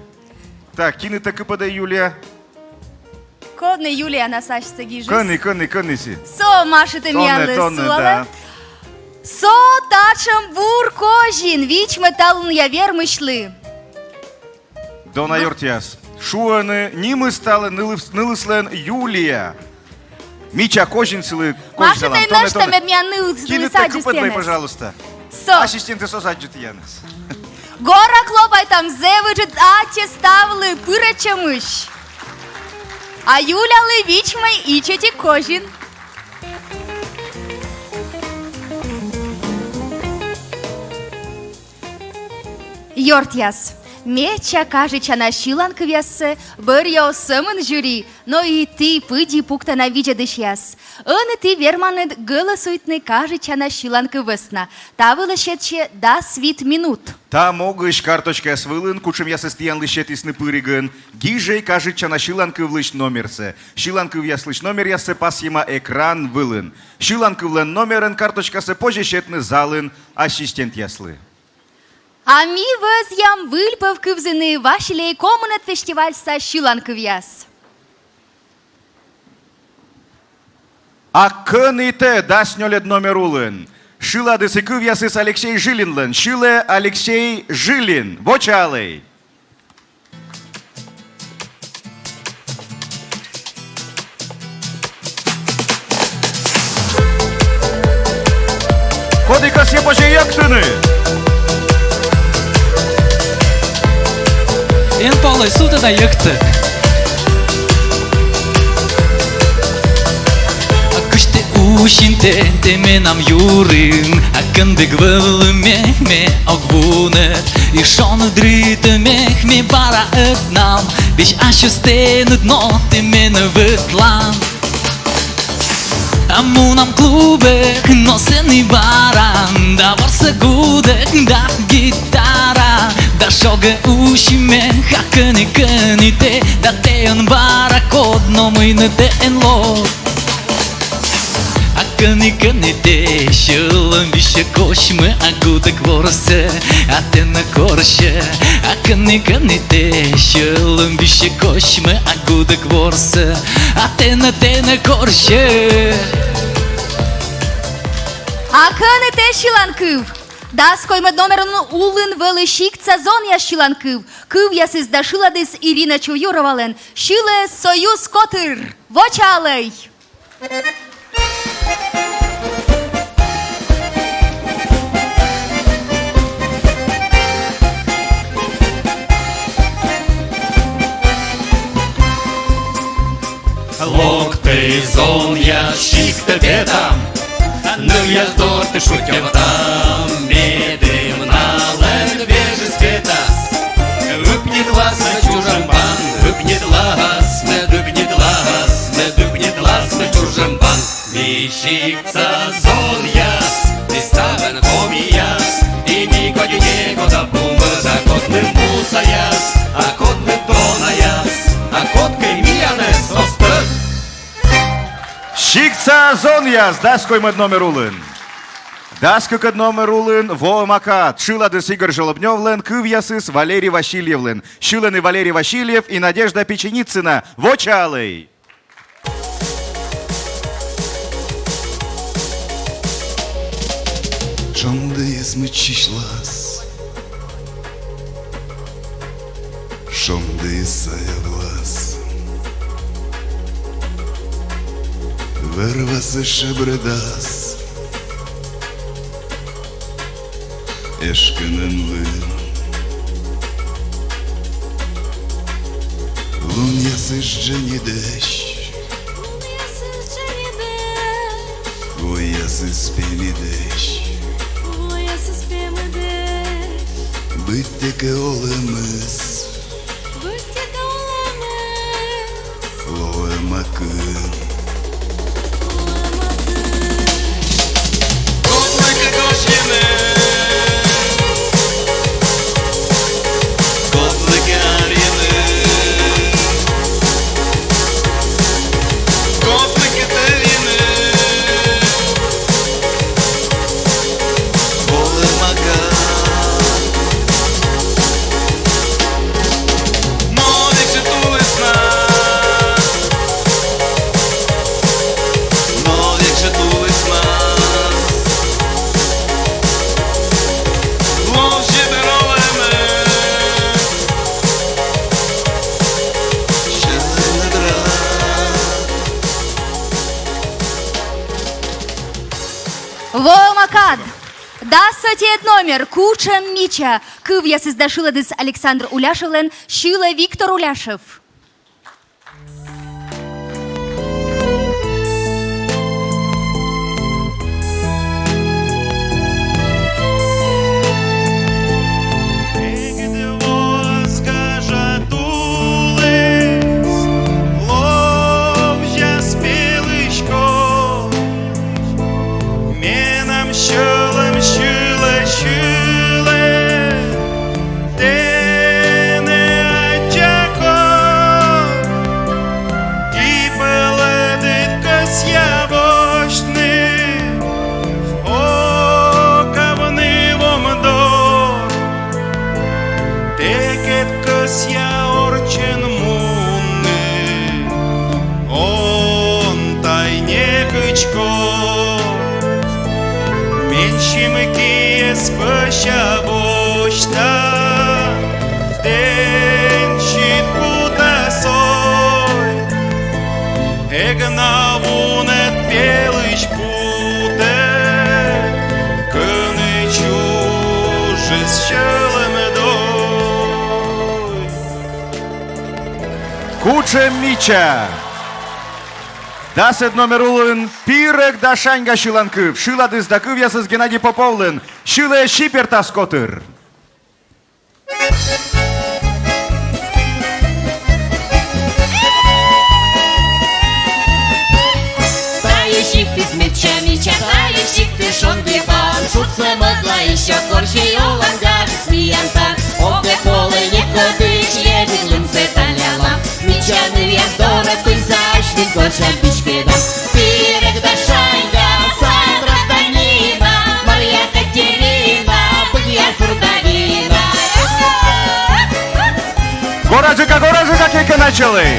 Так, киныд тэ кыпӧдӧй, Юлия? Код нӧ Юлиянас асьсӧ гижис? Кӧні, кӧні, кӧні сійӧ? Со машитӧ миянлы, сулалӧ. Со татшӧм бур козин, вичмӧд талунъя вермысьлы. Дона ёртъяс. Шуӧны, нимыс талун нылыс-, нылыслӧн Юлия. Мича козин сылы козьналам. Машитӧй нӧшта, мед миян нылыс аддзис тэнӧ. Пожалуйста. Со. Ассистентъяс оз аддзы тіянӧс. Гора клопайтам, зэв ыджыд аттьӧ ставлы пырӧдчӧмысь. А Юлялы вичмӧй ичӧтик козин. Ёртъяс, медся кажитчана сьыланкывъяссӧ бӧрйӧ оз сӧмын жюри, но и ті пыдди пуктана видзӧдысьяс. Ӧні ті верманныд гӧлӧсуйтны кажитчана сьыланкыв вӧсна. Та вылӧ сетсьӧ дас вит минут. Та могысь карточкаяс вылын, кутшӧмъясӧс тіянлы сетісны пыригӧн, гижӧй кажитчана сьыланкывлысь номерсӧ. Сьыланкывъяслысь номеръяссӧ пасйӧма экран вылын. Сьыланкывлӧн номерӧн карточкасӧ позьӧ сетны залын ассистентъяслы. А ми вӧзъям выльпӧв кывзыны «Василей» комынӧд фестивальса сьыланкывъяс. А кӧні тэ дас нёльӧд номер улын? Шыладыс и кывъясыс Алексей Жилинлӧн. Сьылӧ Алексей Жилин. Вочаалӧй. Коді кӧсйӧ, позьӧ йӧктыны. Эн полӧй, сувтӧда йӧктӧ. А кыдз тэ усин, тэ, тэ менам юрын, а кындіг вӧлі ме, ме ог вунӧд. И шоныд рытӧмӧй ме бара ӧтнам, весь ассьыс тэныд, но тэ менӧ вӧтлан. А мунам клубӧ, но сэні бара да ворсӧ гудӧк да гитара, да шогӧ усьӧ ме, а кӧні, кӧні тэ, да тэ он бара код, но мый нӧ тэ эн ло. А кӧні, кӧні тэ, сьӧлӧм висьӧ косьмӧ, а гудӧк ворсӧ, а тэ нӧ корсьӧ. А кӧні, кӧні тэ, сьӧлӧм висьӧ косьмӧ, а гудӧк ворсӧ, а тэ нӧ, тэ нӧ корсьӧ. А кӧні тэ сьыланкыв? Дас коймӧд номер улын вӧлі «Сиктса зонъяс» сьыланкыв. Кывъясыс да шыладыс Ирина Чуюровалӧн. Сьылӧ «Союз» котыр. Вочаалӧй! Локтӧй, зонъяс, сиктӧ петам, нывъяс дорті шутьӧвтам, медым налӧн вежыс петас. Ыпнит ласмӧ чужӧм пан, ыпнит ласмӧ, ыпнит ласмӧ, ыпнит ласмӧ чужӧм пан. Ми сиктса зонъяс, ми ставӧн комияс, и ми кодь некод абу мӧд, а кодны мусаяс, а кодны донаяс, а кодкӧ миянӧс оз тӧд. «Сиктса зонъяс» дас коймӧд номер улын. Дас кыкӧд номер улын «Воӧма кад». Шыладыс Игорь Жолобнёвлӧн, кывъясыс Валерий Васильевлӧн. Сьылӧны Валерий Васильев и Надежда Печеницына. Вочаалӧй! Шондіыс мыччысьлас, шондіыс саявлас, вӧр-васӧ шебрӧдас эшкӧнӧн лым. Лунъясыс дженьыдӧсь, войясыс пемыдӧсь, быттьӧкӧ олӧмыс лоӧма кын. Кодлыкӧ косьмӧны, кодлыкӧ арйӧны, кодлыкӧ тӧвйӧны. Олӧма кад. Но век жӧ тулыснас, но век жӧ тулыснас лоӧ жӧ бӧр олӧмыс сьӧлӧмныд рад. Воӧма кад! Дас ӧтиӧд номер, «Кутшӧм мича». Кывъясыс да шыладыс Александр Уляшевлӧн, сьылӧ Виктор Уляшев. Эгӧд воас гажа тулыс, ловзяс пелысь ков. Менам сьӧлӧм сьылӧ, сьылӧ тэнӧ, аддза ков. И пӧлӧдыд кӧсъя босьтны, окавны вом дор. Тэкӧд кӧсъя орччӧн мунны, он тай некыдз ков. Менсьым киӧс пӧся босьта, тэнсьыд кута сой. Эг на вунӧд пелысь путӧ, кӧні чужис сьӧлӧмдой. «Кутшӧм мича». Дасӧд номер улын «Пирӧг да шаньга» сьыланкыв. Шыладыс да кывъясыс Геннадий Поповлӧн. Сьылӧ «Сипертас» котыр. Тайӧ сиктыс Шонгибам шудсӧ мӧдлаысь, корсьӧй олан, гадыс миян тан. Огӧ полӧй некодысь, ӧд лымсӧ талялам. Мича нывъяс дорӧ туйзась, вин корсян писькӧдам. Пирӧг да шаньга, Сандра да Нина, Марья, Катерина, быдъя сурдавина. Горзыка, горзыка, кекӧначалӧй!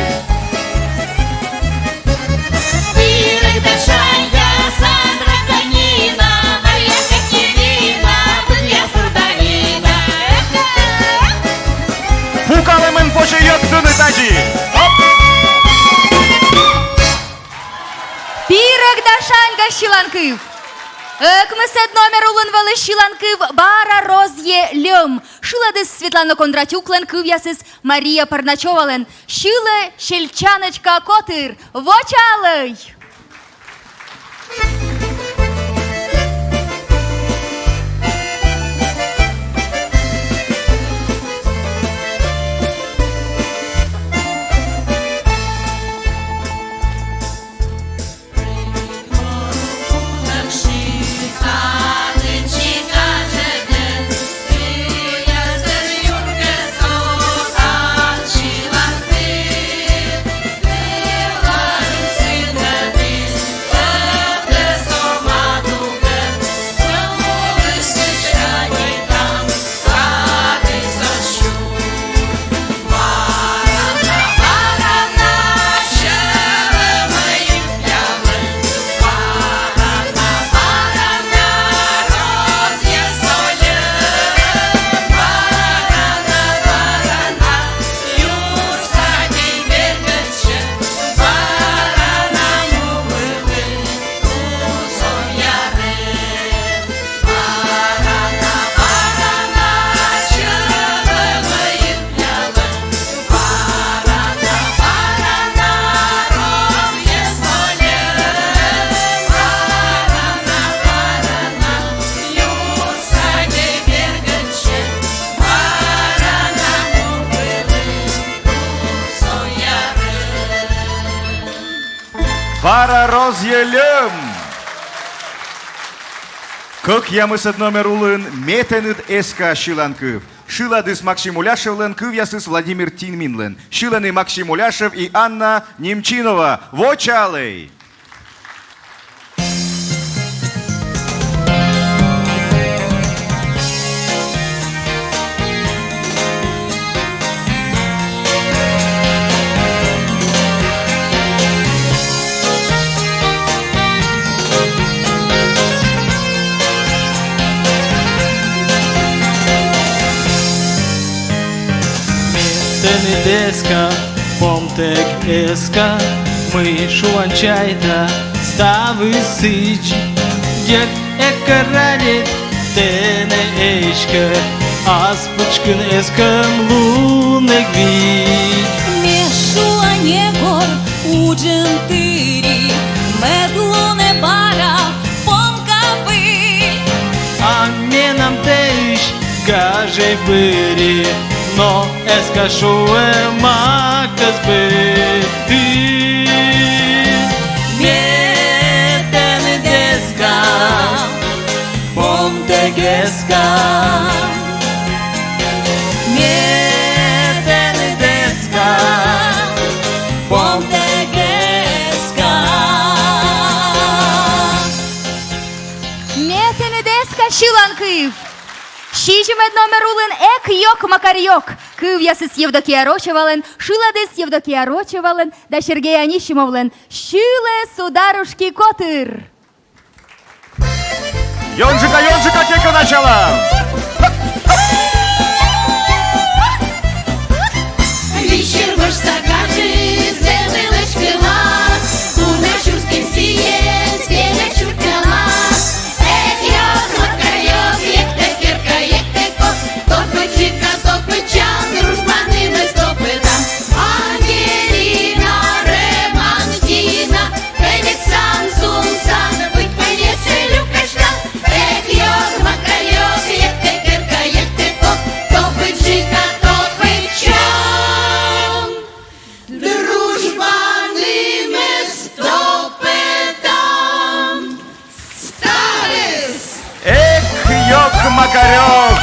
Пирӧг да шаньга, Сандра да Нина, Марья, Катерина, быдъя сурдавина. Пукалӧмӧн позьӧ йӧктыны тадзи. Оп! Пирӧг да шаньга сьыланкыв. Ӧкмысӧд номер улын вӧлі сьыланкыв «Бара розйӧ льӧм». Шыладыс Светлана Кондратюклӧн, кывъясыс Мария Парначевалӧн. Сьылӧ «Сельчаночка» котыр. Вочаалӧй! «Бара розйӧ льӧм». Кӧкъямысӧд номер улын «Ме тэныд эска» сьыланкыв. Шыладыс Максим Уляшевлӧн, кывъясыс Владимир Тиминлӧн. Сьылӧны Максим Уляшев и Анна Немчинова. Вочаалӧй! Ме тэныд эска, помтӧг эска, мый шуан чайта ставыс сідз. Дерт, эг кӧ радейт тэнӧ эськӧ, ас пытшкын эскӧм лунӧг видз. Ме шуа, негор, уджын тыри, мед лоӧ бара помка выль. А менам тэысь гажӧй быри, но эска шуӧ, макӧс быд. Ме тэныд эска, помтӧг эска. Ме тэныд эска, помтӧг эска. «Ме тэныд эска» сьыланкыв. Сизимӧд номер улын «Эг ёк, Макарёк». Кывъясыс Евдокия Рочевалӧн, шыладыс Евдокия Рочевалӧн да Сергей Анисимовлӧн. Сьылӧ «Сударушки» котыр. Ёнджыка, ёнджыка, кекӧначалам! Макарёв.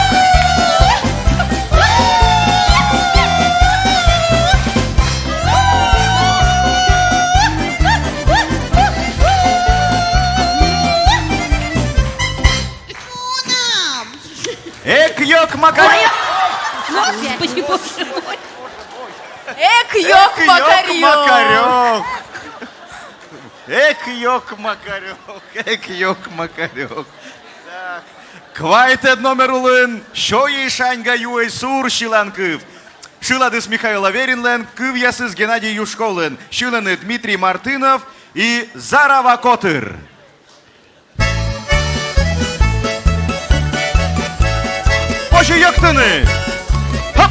Эк ёк Макарёв. Господи, боже мой. Эк ёк Макарёв. Эк ёк Макарёв. Эк ёк Макарёв. Так. Квайтӧд номер улын «Сёйӧй, шаньга, юӧй сур» сьыланкыв. Шыладыс Михаил Аверинлӧн, кывъясыс Геннадий Юшковлӧн, сьылӧны Дмитрий Мартынов и Зарава котыр. Позьӧ йӧктыны. Хоп!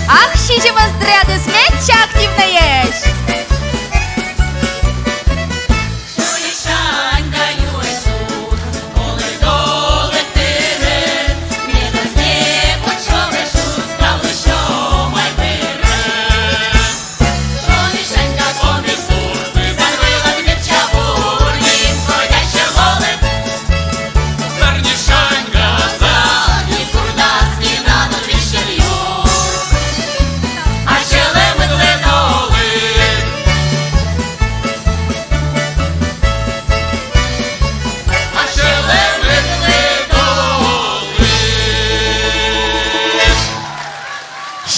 Ах, сизимӧс дрядыс, медся активнӧйӧсь!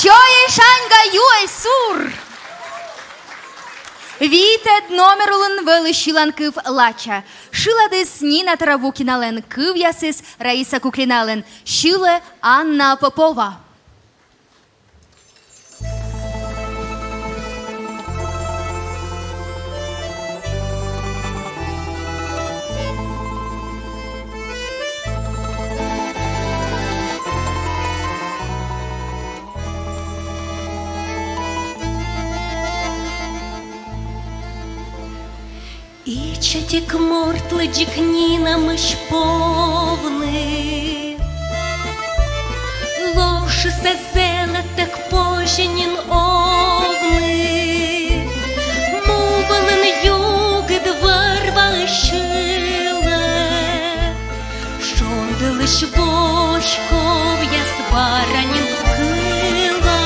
Сёйӧй, шаньга, юӧй сур! Витӧд номер улын вӧлі сьыланкыв «Лача». Шыладыс Нина Таравукиналӧн, кывъясыс Раиса Куклиналӧн, сьылӧ Анна Попова. Ичӧтик мортлы дзик Нинамысь повны. Ловшыса зэлӧттӧг позьӧ нин овны. Му вылын югыд вӧр-ва сьылӧ. Шонділысь воськовъяс бара нин кыла.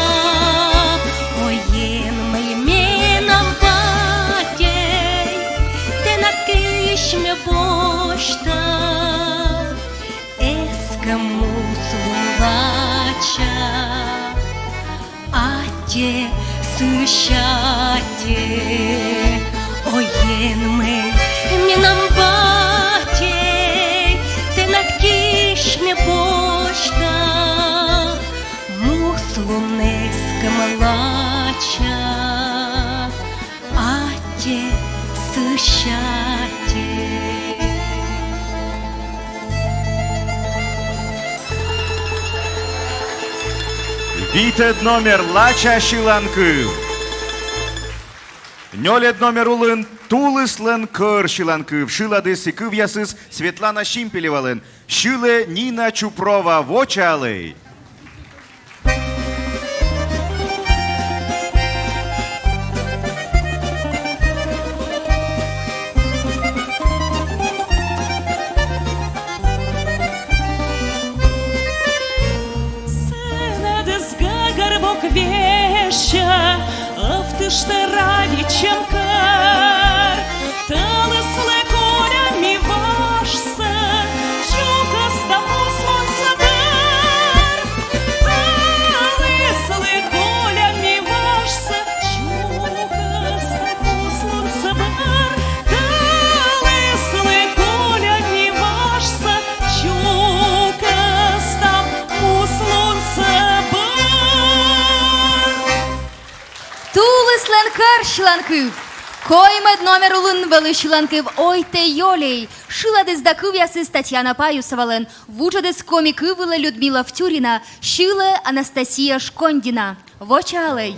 Ой, Енмӧй, менам батьӧй, тэнад кыйысь ме босьта. Эскӧм муслун лача. Аттьӧ, сысь аттьӧ, ой, Енмӧй, менам батьӧй, тэнад кыйысь ме босьта, муслун эскӧм лача. Аттьӧ, сысь аттьӧ. Витӧд номер — «Лача» сьыланкыв. Нёльӧд номер улын «Тулыслӧн кӧр» сьыланкыв. Шыладыс и кывъясыс Светлана Симпелевалӧн, сьылӧ Нина Чупрова. Вочаалӧй. Сценадыс гагӧрбок вежсьӧ, ӧвтыштӧ радейтчӧм кӧр. Тӧлыслы кольӧм ми вожсӧ, чукӧстам муслунсӧ бӧр. Тӧлыслы кольӧм ми вожсӧ, чукӧстам муслунсӧ бӧр. Тӧлыслы кольӧм ми вожсӧ, чукӧстам муслунсӧ бӧр. «Тулыслӧн кӧр» сьыланкыв. Коймӧд номер улын вӧлі сьыланкыв «Ой тэ ёльӧй». Шыладыс да кывъясыс Татьяна Паюсовалӧн. Вуджӧдіс коми кыв вылӧ Людмила Втюрина, сьылӧ Анастасия Шкондина. Вочаалӧй.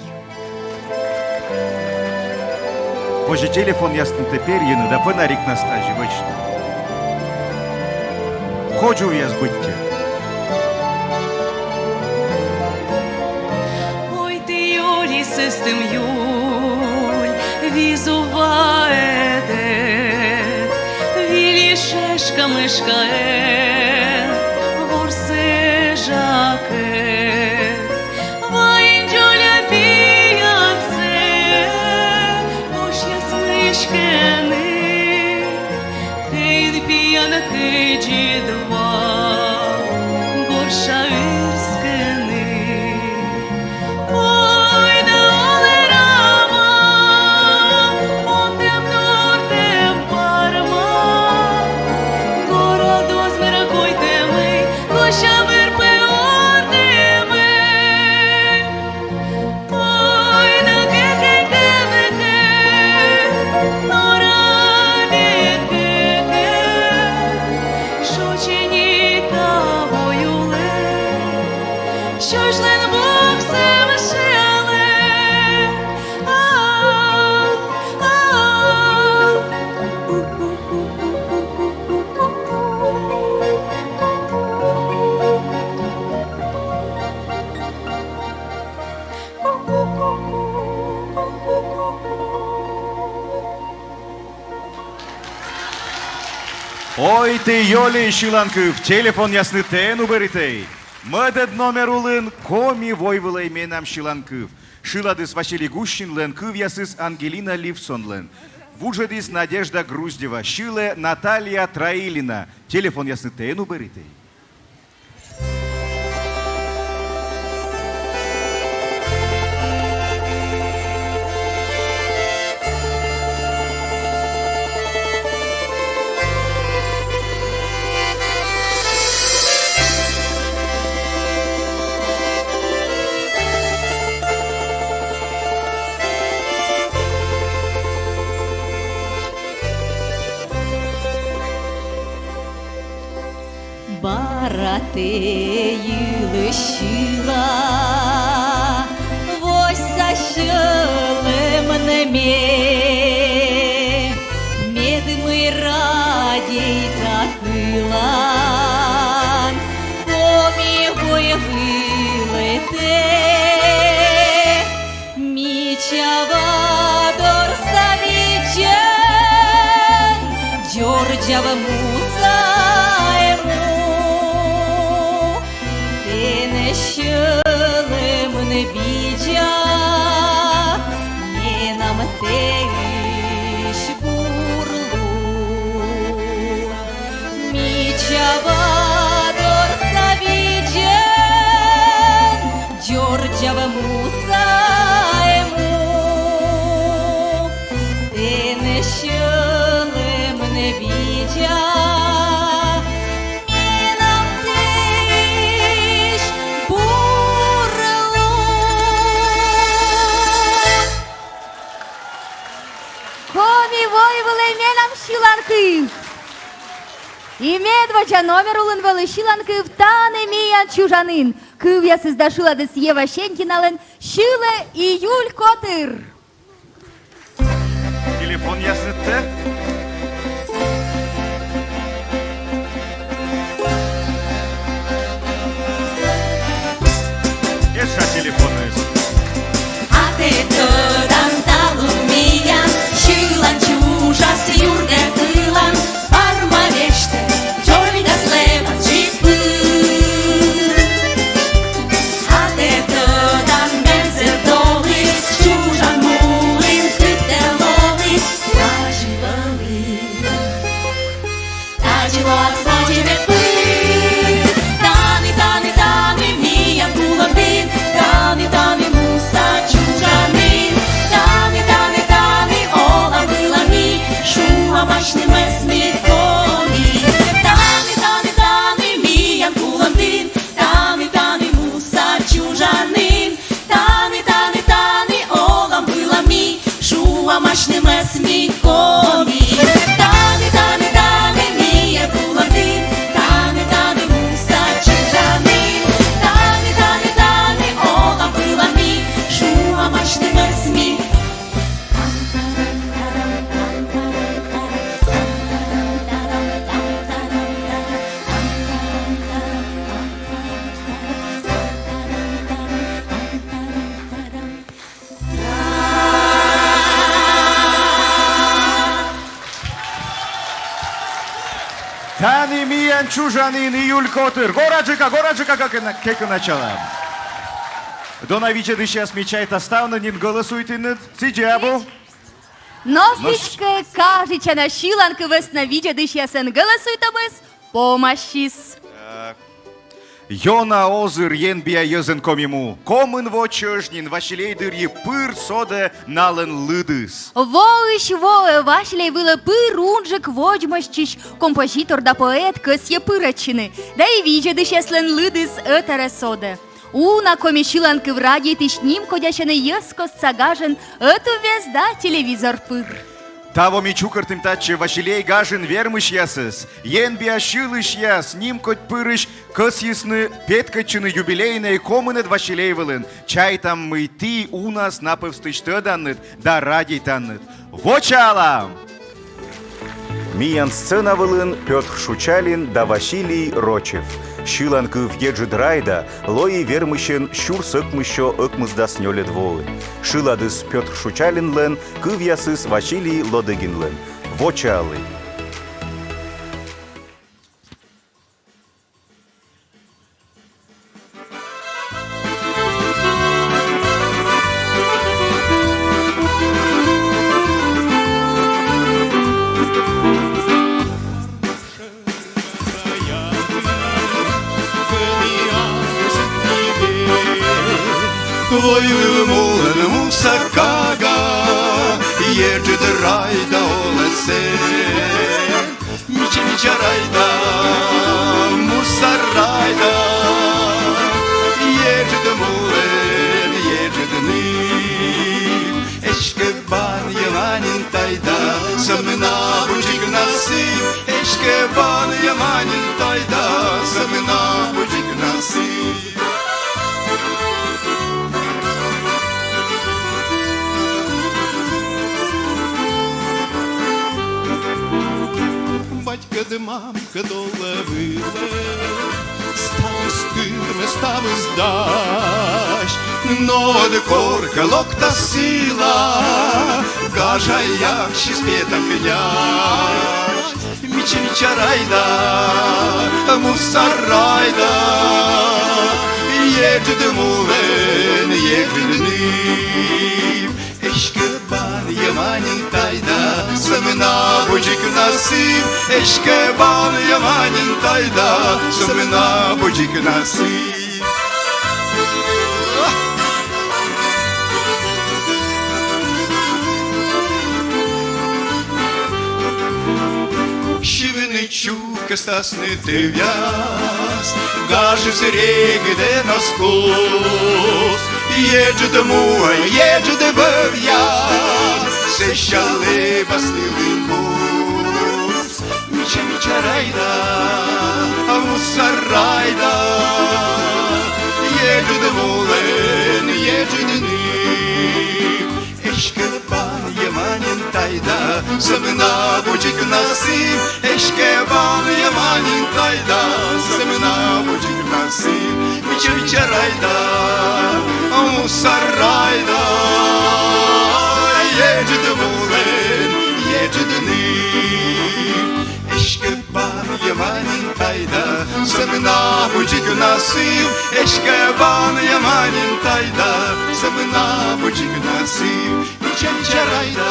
Позьӧ телефонъястӧ тэ перйыны да фонарик на стазьы вӧчны. Кодзувъяс быттьӧ. Ой, тэ ёльӧй, сӧстӧм ёль, визуваӧдыд, вильысь Мышка, мышка, э, ворсӧ жакӧ, вайӧ дзоля пиянсӧ, ошъяс мыськыны. Тэд, пиян, кыдзи ва горша ырскыны. Ой, да олӧ рама, отӧм, нортӧм, парма, горӧ дозмӧра койтӧмӧй, кося мыр пӧ ортӧмӧй. Ой, да кӧкӧ-кӧкӧ, нора век кӧкӧ, шочи ни таво юлӧ, сьӧлӧм боксӧ шыалӧ. А-а-а. Ой, тэ ёльӧй сьыланкыв, телефонъяснытӧ эн уберитӧй. Мӧдӧд номер улын «Коми войвылӧй менам сьыланкыв». Шыладыс Василий Гущинлӧн, кывъясыс Ангелина Ливсонлӧн. Вуджӧдіс Надежда Груздева, сьылӧ Наталья Троилина. Телефонъяснытӧ эн уберитӧй. Бара тэ йылысь сьыла, восьса сьӧлӧмын ме, мед мый радейта кылан Коми войвылӧй тэ. Мича вадорса видзан дзордзав муса эму, тэнӧ сьӧлӧмын видза, менам тэысь бур лун. Мича вадорса видзан дзордзав муса эму, тэнӧ сьӧлӧмын видза, менам тэысь бур лун. «Коми войвылӧй менам сьыланкыв». И медводдза номер улын вӧлі сьыланкыв «Тані миян чужанін». Кывъясыс да шыладыс Ева Сенькиналӧн, сьылӧ Июль котыр. Телефонъяснытӧ. Этша телефоныс. А тэ тӧдан, талун миян сьылан чужас юргӧ кылан, парма вештӧ, дзольдас лэбас дзик пыр. А тэ тӧдан, мед зэв долысь чужан муын кытӧ лолысь, лачын Тані миян чужанін июль котыр. Гораджыка, гораджыка кекӧначалам. Дона видзӧдысьяс, ме чайта, ставныс нин гӧлӧсуйтінныд. Сідзи абу? Но сідзкӧ, кажитчана, сьыланкыв вӧсна видзӧдысьясӧн гӧлӧсуйтӧмыс помасис. Ёна озыр енбиа йӧзӧн Коми му. Комын во чӧж нин Василей дырйи пыр содӧ налӧн лыдыс. Воысь воӧ Василей вылӧ пыр унджык водзмӧстчысь композитор да поэт кӧсйӧ пырӧдчыны, да и видзӧдысьяслӧн лыдыс ӧтарӧ содӧ. Уна коми сьыланкыв радейтысь нимкодясьӧны йӧзкостса гажӧн ӧтуввез да телевизор пыр. Таво ми чукӧртім татчӧ Василей гажын вермысьясӧс. Енбиа сьылысьяс нимкодьпырысь кӧсйисны петкӧдчыны юбилейнӧй комынӧд Василей вылын. Чайтам, мый ті унас на пӧвстысь тӧданныд да радейтанныд. Вочаалам! Миян сцена вылын Пётр Шучалин да Василий Рочев. Сьыланкыв «Еджыд Райда» лои вермысьӧн сюрс ӧкмыссё ӧкмысдас нёльӧд воын. Шыладыс Пётр Шучалинлӧн, кывъясыс Василий Лодыгинлӧн. Вочаалы. Войвыв мулӧн муса кага, еджыд райда олӧ сійӧ. Мича-мича райда, муса райда, еджыд мулӧн, еджыд ныв. Эськӧ банйӧма нин тайда, сӧмын абу дзик на сыв. Эськӧ банйӧма нин тайда, сӧмын абу дзик на сыв. Батькӧд, мамкӧд олӧ вылӧ, ставыс тырмӧ, ставыс дась. Но ӧд коркӧ локтас сіла, гажа яксьыс петан князь. Мича-мича райда, муса райда, еджыд мулӧн, еджыд ныв. Эськӧ банйӧма нин тайда, сӧмын абу дзик на сыв. Эськӧ банйӧма нин тайда, сӧмын абу дзик на сыв. Сьывны чукӧстасны тӧвъяс, гажыс регыд эз кост. Еджыд муӧ, еджыд вӧвъяс, сэсся лэбасны лым-бос. Мича-мича райда, муса райда, еджыд мулӧн, еджыд ныв. Эськӧ банйӧма нин тайда, сӧмын абу дзик на сыв. Эськӧ банйӧма нин тайда, сӧмын абу дзик на сыв. Мича-мича райда, муса райда, еджыд мулӧн, еджыд ныв. Эськӧ банйӧма нин тайда, сӧмын абу дзик на сыв. Эськӧ банйӧма нин тайда, сӧмын абу дзик на сыв. Мича-мича райда,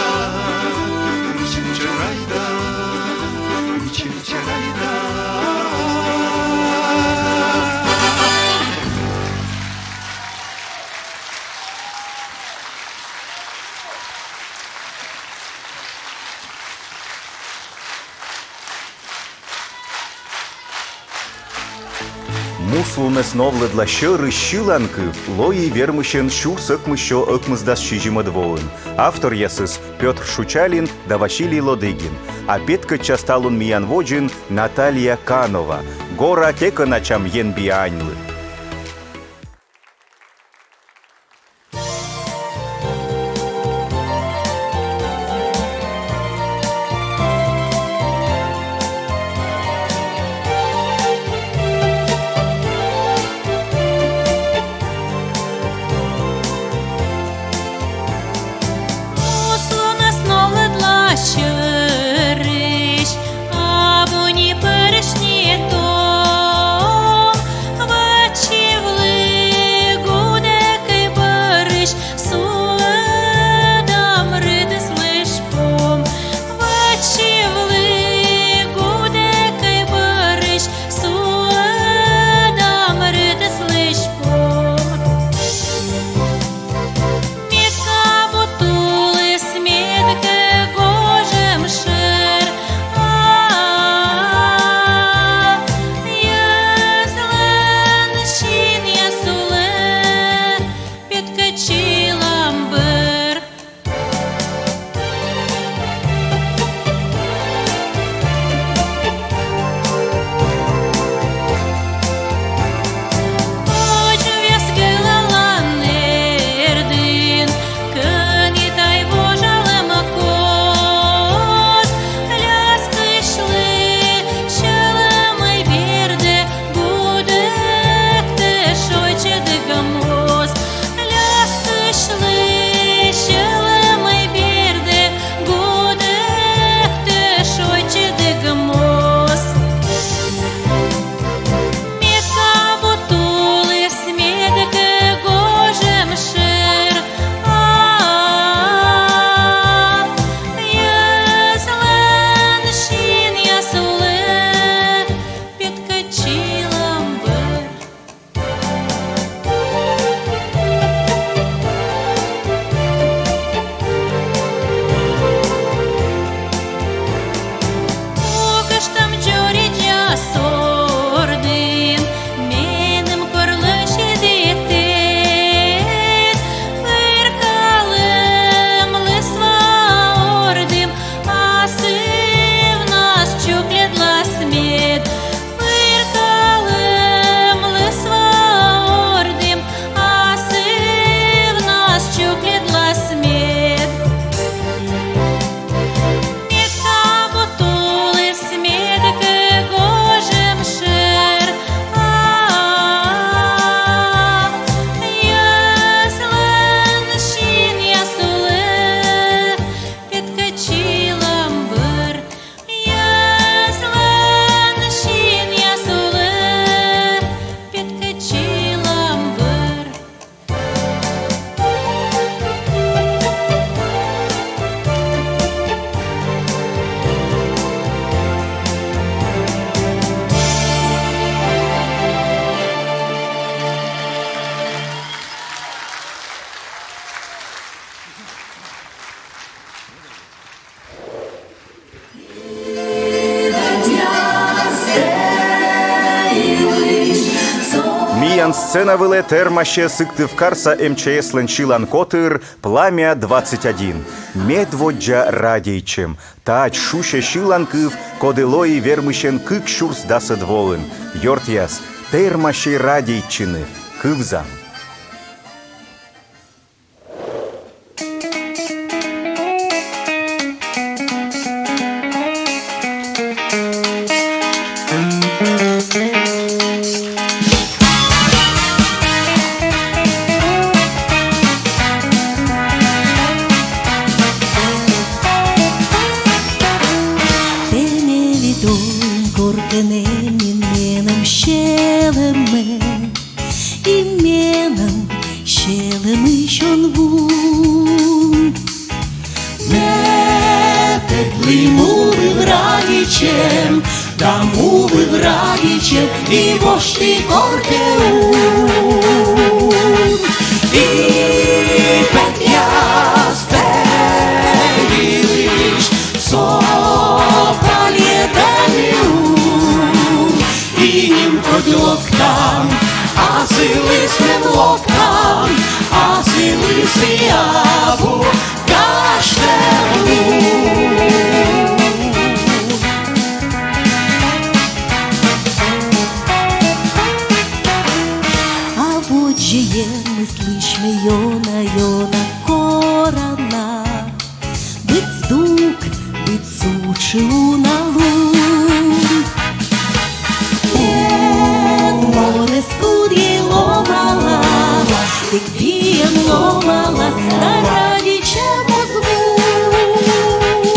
мича-мича райда, мича-мича райда. Муслунӧс новлӧдла сьӧрысь сьыланкыв лои вермысьӧн сюрс ӧкмыссё ӧкмысдас сизимӧд воын. Авторъясыс Пётр Шучалин да Василий Лодыгин. А петкӧдчас талун миян водзын Наталья Канова. Гора кекӧначам енбиа аньлы. Муслунӧс новлӧдла сьӧрысь, абу ни пӧрысь Сцена вылӧ тэрмасьӧ Сыктывкарса М Ч С-лӧн сьылан котыр «Пламя двадцать один». Медводдза радейтчӧм. Тадз шусьӧ сьыланкыв, коді лои вермысьӧн кык сюрс дасӧд воын. Ёртъяс, тэрмасьӧй радейтчыны, кывзам. Тэ Мелитон гортын эм нин менам сьӧлӧмӧ, и менам сьӧлӧмысь он вун. Ме петлі мулыв радейтчӧм, да мулыв радейтчӧм, и босьті кор тэ ун. И петъяс тэ йылысь со палйӧдӧны ун. И нимкодь локтан, а сылісны локтан, а сылісны абу гажтӧм лун. А водзӧ емыслысь ме ёна-ёна корана. Быд здук, быд сутшӧм уна лун. Эн монэз кудйӧй ломалас, тык пиӧн ломалас, да радейтчӧм оз вун.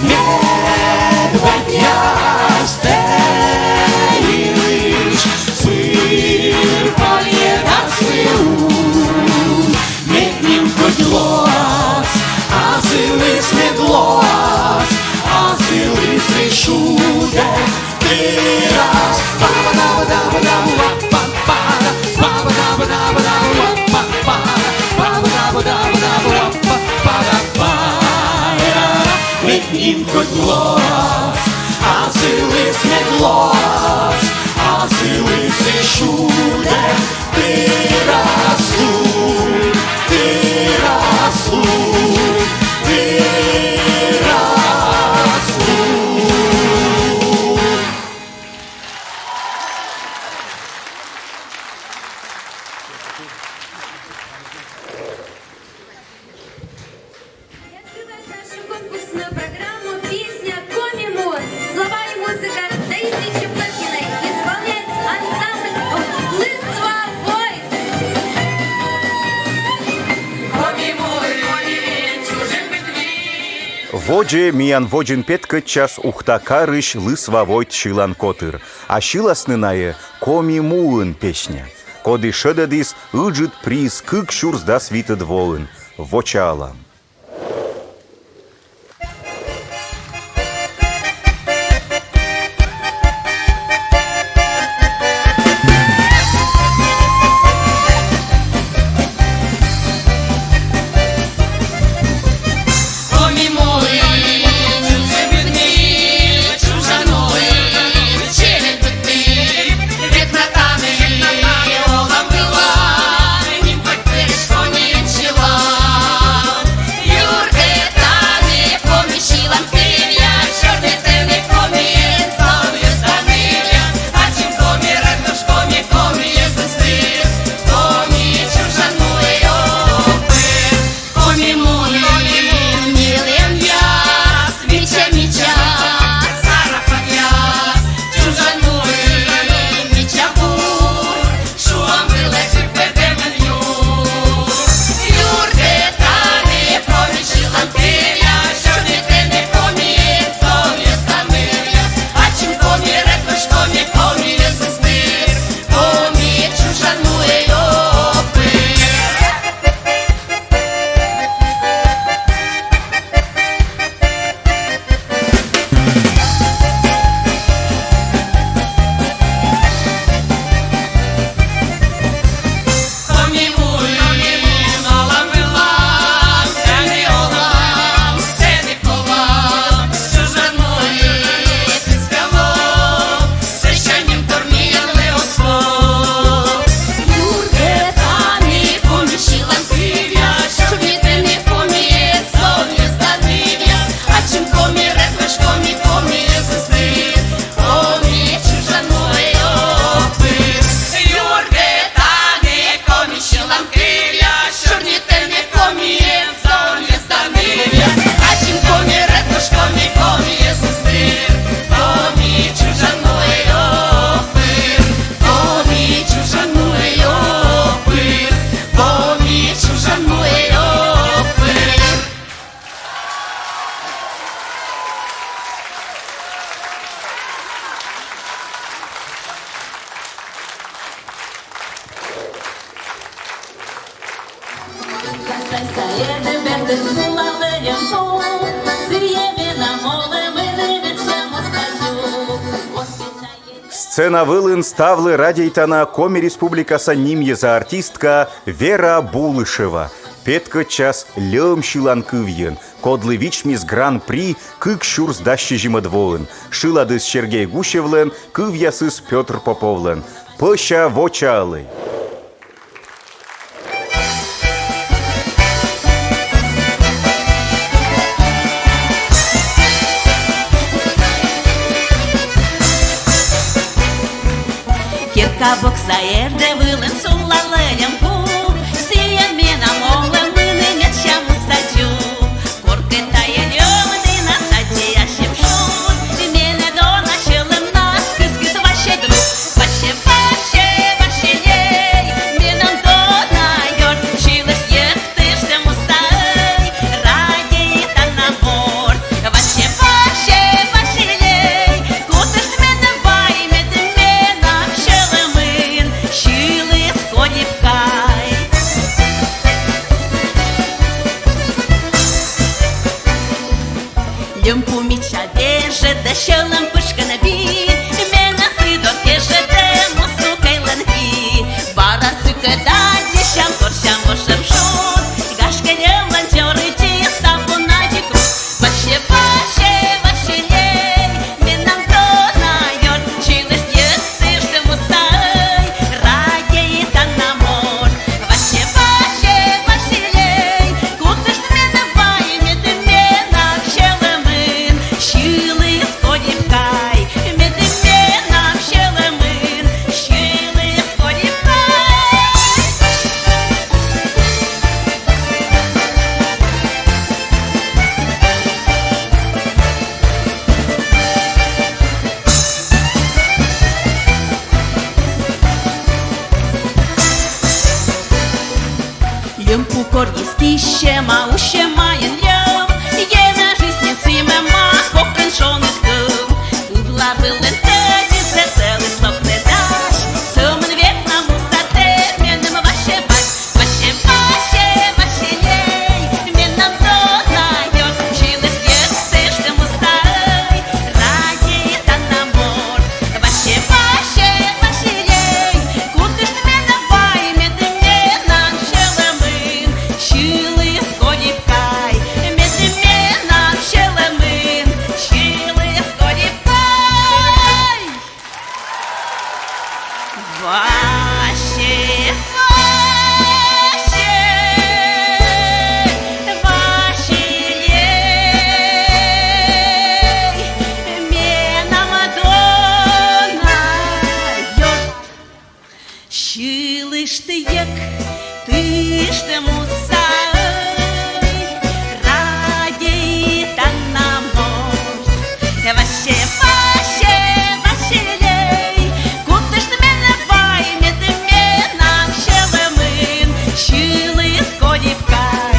Медводдза тэ йылысь пыр палйӧдасны ун. Мед нимкодь лоас, а сылісны лоас, а сылісны шудӧ тырас. Мед нимкодь лоас, а сылісны лоас, а сылісны шудӧ тырас лун, тырас лун, тырас лун. И открывает нашу конкурсную программу песня «Коми муын». Слова и музыка Таисии Чепыгиной. Исполняет ансамбль «Лысва войт». Водзӧ миян водзын петкӧдчас Ухта карысь «Лысва войт» сьылан котыр. А сьыласны найӧ «Коми муын» песня, коді шӧдӧдіс ыджыд приз кык сюрс дас витӧд воын. Вочаалам. Сцена вылын ставлы радейтана Коми Республикаса нимъяса артистка Вера Булышева. Петкӧдчас «Льӧм» сьылан кывйӧн, кодлы вичмис Гран-при кык сюрс дас сизимӧд воын. Шыладыс Сергей Гусевлӧн, кывъясыс Пётр Поповлӧн. Пӧся вочаалӧй. Керка бокса эрдӧ вылын сулалӧ льӧм пу, сійӧн менам олӧмын медся муса чу. Коркӧ тайӧ льӧм дінас аддзысьӧм шуд, менӧ дона сьӧлӧмнас кыскис ваще друг. Ваще, ваще, ваще льӧй, менам дона ёрт, сьыліс йӧктыштӧ мусаӧй, радейтана морт. Ваще, ваще, ваще льӧй, кутышт менӧ вай, мед менам сьӧлӧмын сьыліс кодь кай. Льӧм пу мича вежӧдӧ, сьӧлӧм пышкын би, менӧ сы дор кежӧдӧ мусукӧйлӧн ки. Бара сыкӧд аддзысям, торсям вошӧм шуд, гашкӧ, льӧмлӧн чорыдзис абу на дзик руд. Ваще, ваще, ваще льӧй, менам дона ёрт, сьыліс йӧктыштӧ мусаӧй, радейтана морт. Ваще, ваще, ваще льӧй, кутышт менӧ вай, мед менам сьӧлӧмын сьыліс кодь кай, мед менам сьӧлӧмын сьыліс кодь кай. Льӧм пу корйыс киссьӧма, усьӧмаӧн льӧм, енэжыс нин сіймӧма, кокӧн шоныд кыв. Ывла вылын тӧдзыс, тӧлыс локтӧ дась, сӧмын век на мусатӧ меным ваще вай. Ваще, ваще, ваще льӧй, менам дона ёрт, сьыліс йӧктыштӧ мусаӧй, радейтана морт. Ваще, ваще, ваще льӧй, кутышт менӧ вай, мед менам сьӧлӧмын сьыліс кодь кай, мед менам сьӧлӧмын сьыліс кодь кай. Ваще, ваще, ваще льӧй, менам дона ёрт, сьылыштӧ йӧк тыштӧ мусаӧй, радейтана морт. Ваще, ваще, ваще льӧй, кутышт менӧ вай, мед менам сьӧлӧмын сьыліс кодь кай.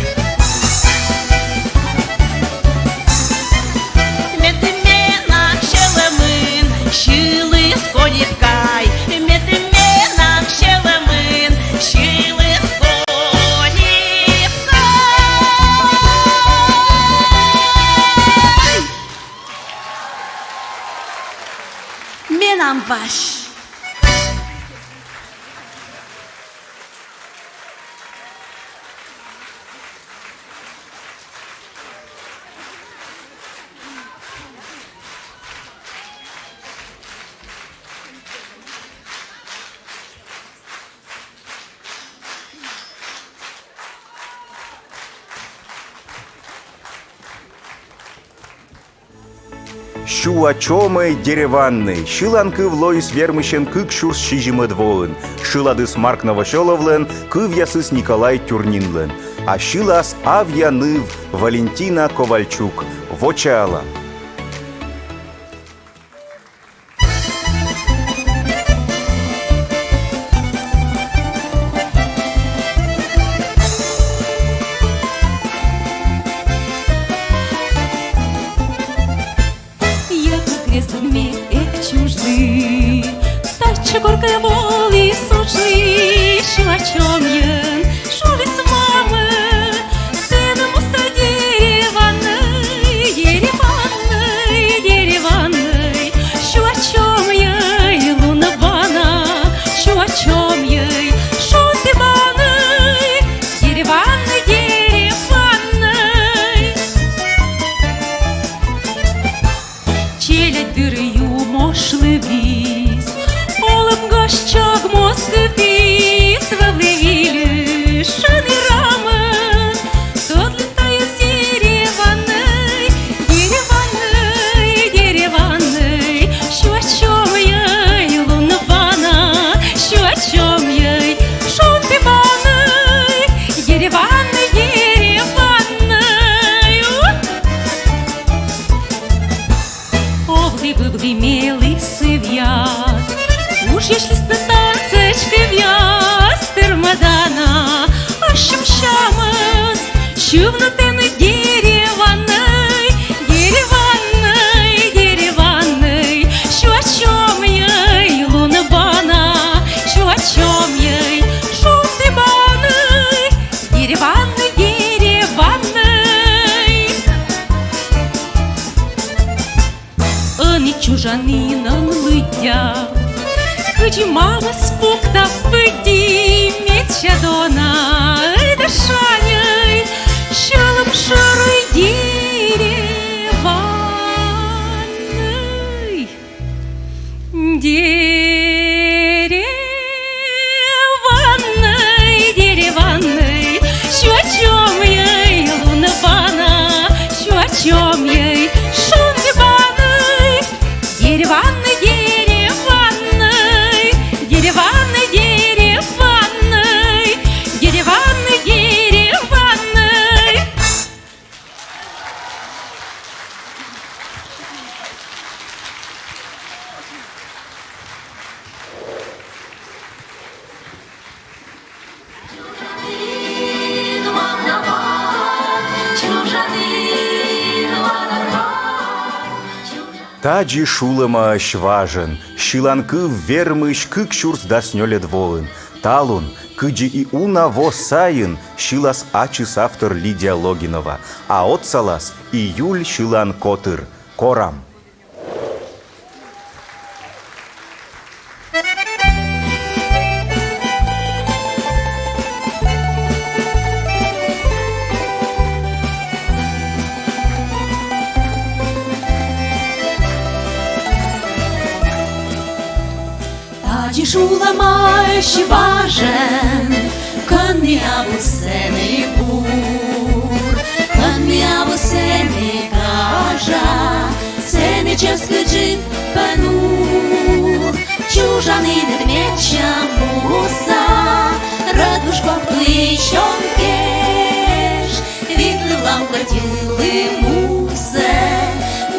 Мед менам сьӧлӧмын сьыліс кодь кай, мед менам сьӧлӧмын сьыліс кодь кай. Менам Вась. «Сюа чомӧй дереваннӧй» сьыланкыв лоис вермысьӧн кык сюрс сизимӧд воын. Шыладыс Марк Новосёловлӧн, кывъясыс Николай Тюрнинлӧн. А сьылас Авъя ныв Валентина Ковальчук. Вочаала. Йӧкык весиг ме эг чужлы, татчӧ коркӧ волі сужлі, сюа чомйӧн шуліс мамӧ. Сэн муса дереваннӧй, дереваннӧй, дереваннӧй, сюа чомйӧй лун Дыр юмошлы вис, олымгош чогмоскы вис, вӧвлі вильыш шӧні рамын. Кодлы тайӧс деревяннӧй, деревяннӧй, деревяннӧй, сё чомйӧй лун вана, сё чомйӧй шонді банӧй, деревяннӧй, деревяннӧй. У! Овлі-вывлі мелі сывъяс, уджъясыслы танцӧдз кывъяс тырмӧдана. Ассьым сямӧс сьывны тэныд деревяннӧй, деревяннӧй, деревяннӧй, сё чомйӧй лун бана, сё чомйӧй шонді банӧй, деревяннӧй, деревяннӧй. Ӧні чужанінын лыддя, кыдзи мамӧс пуктав пыдди медся дона. Ӧй да шаньӧй, сьӧлӧм шӧрӧй, деревяннӧй. Деревяннӧй, деревяннӧй, сё чомйӧй лун бана, сё чомйӧй шонді банӧй. Деревяннӧй, деревяннӧй, деревяннӧй, деревяннӧй, деревяннӧй, деревяннӧй. Тадзи шулӧмаӧсь важӧн сьыланкыв вермысь кык сюрс дас нёльӧд воын. Талун, кыдзи и уна во сайын, сьылас ачыс автор Лидия Логинова, а отсалас «Июль» сьылан котыр. Корам. Тадзи шулӧмаӧсь важӧн, кӧн ми абу сэні бур, кӧн ми абу сэні гажа, сэні чӧскыдджык пӧ нур. Чужанінын медся муса, рӧдвуж кок туй сён кеж, видлывлам кӧть ылі мусӧ,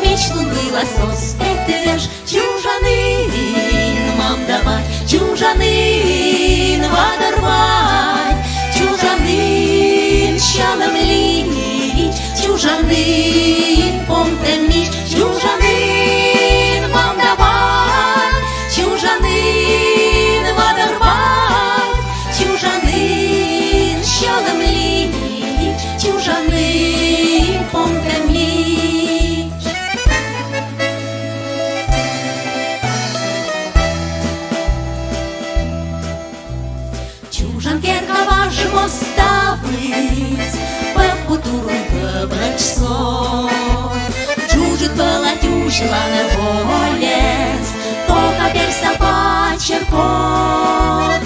мичлун вылас оз пет веж. Чужанін, мам да бать, чужанін, вадор вать, чужанін, сьӧлӧм лич, чужанін, помтӧм мич, чужанін, мам да бать, чужанін, вадор вать, чужанін, сьӧлӧм лич, чужанін, помтӧм мич. Чужан керка важ моз ставыс, пӧв пу турун пӧвӧдз со. Джуджыд пӧла тюзьланӧ вольӧс, тока перса пачӧр кот.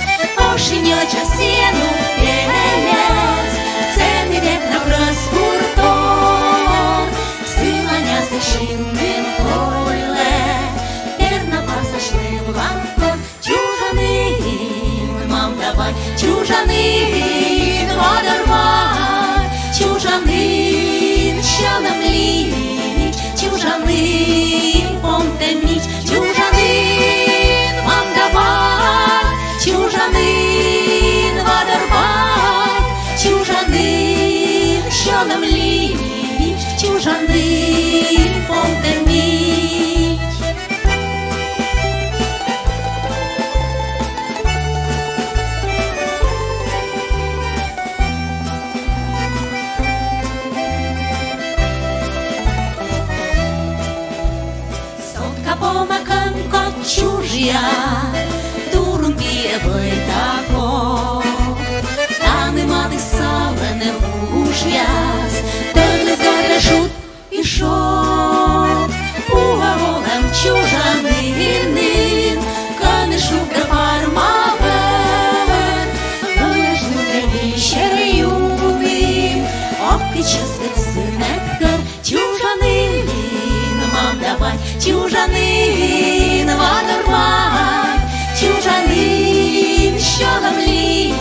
Ӧшинь йӧджа сиӧн ув пельӧс, сэні ветра прӧст гуртор. Сылань асьсӧ синмын кольлӧ, пернапасьлӧн ланкор. Чужанін, мам да бать, чужанін, вадор вать, чужанін, сьӧлӧм лич, чужанін, помтӧм мич, чужанін, мам да бать, чужанін, вадор вать, чужанін, сьӧлӧм лич, чужанін, помтӧм мич. Сотка помӧкӧн кот чужъя, турун пиӧ вӧйта кок. Тані матыссалӧн вужъяс тӧдліс гӧгрӧ шуд и шог. Пуӧ олӧм Чужанін вадорвай, чужанін сьӧлӧмлі,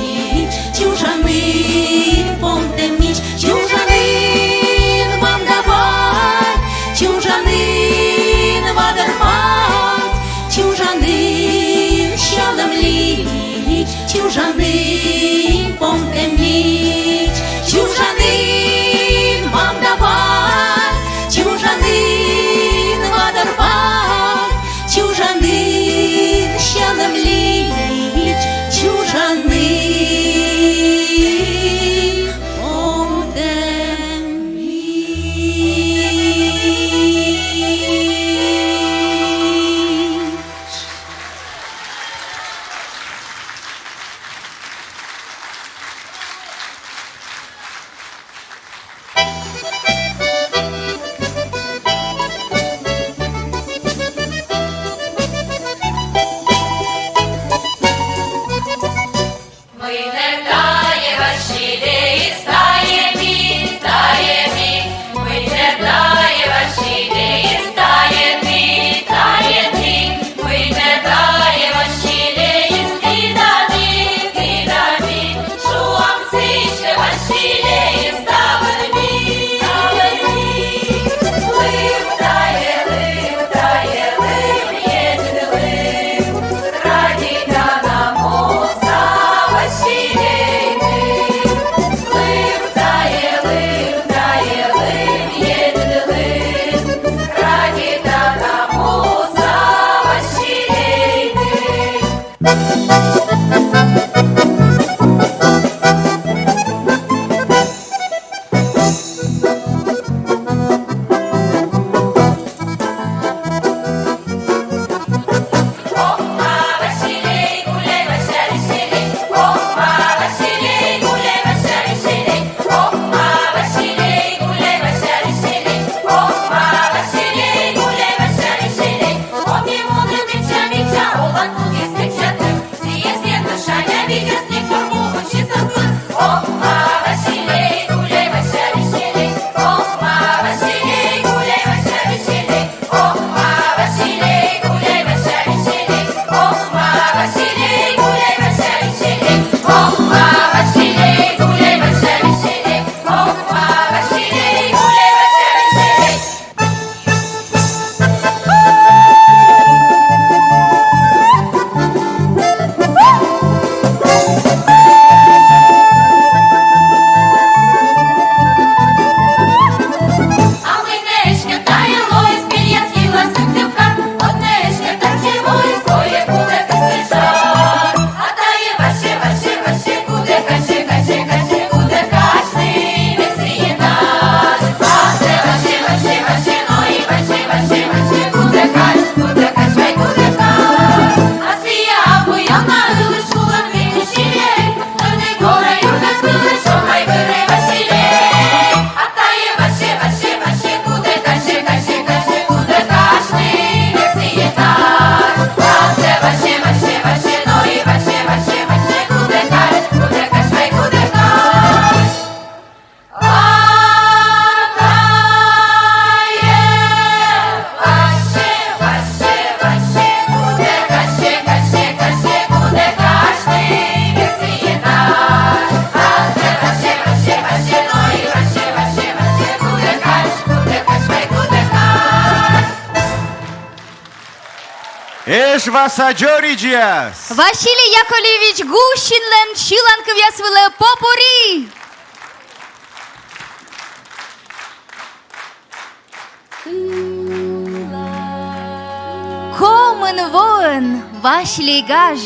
чужанін помтӧмлі, чужанін мам да бать, чужанін вадорвай, чужанін сьӧлӧмлі, чужанін помтӧмлі, чужанін мам да бать, чужанін вадорвай, чужанін сьӧлӧмлі, чужанін помтӧмлі. Эжва садзоридзьяс! Василий Яковлевич Гущинлӧн сьыланкывъяс вылӧ попурри! Комын воӧн Василей гаж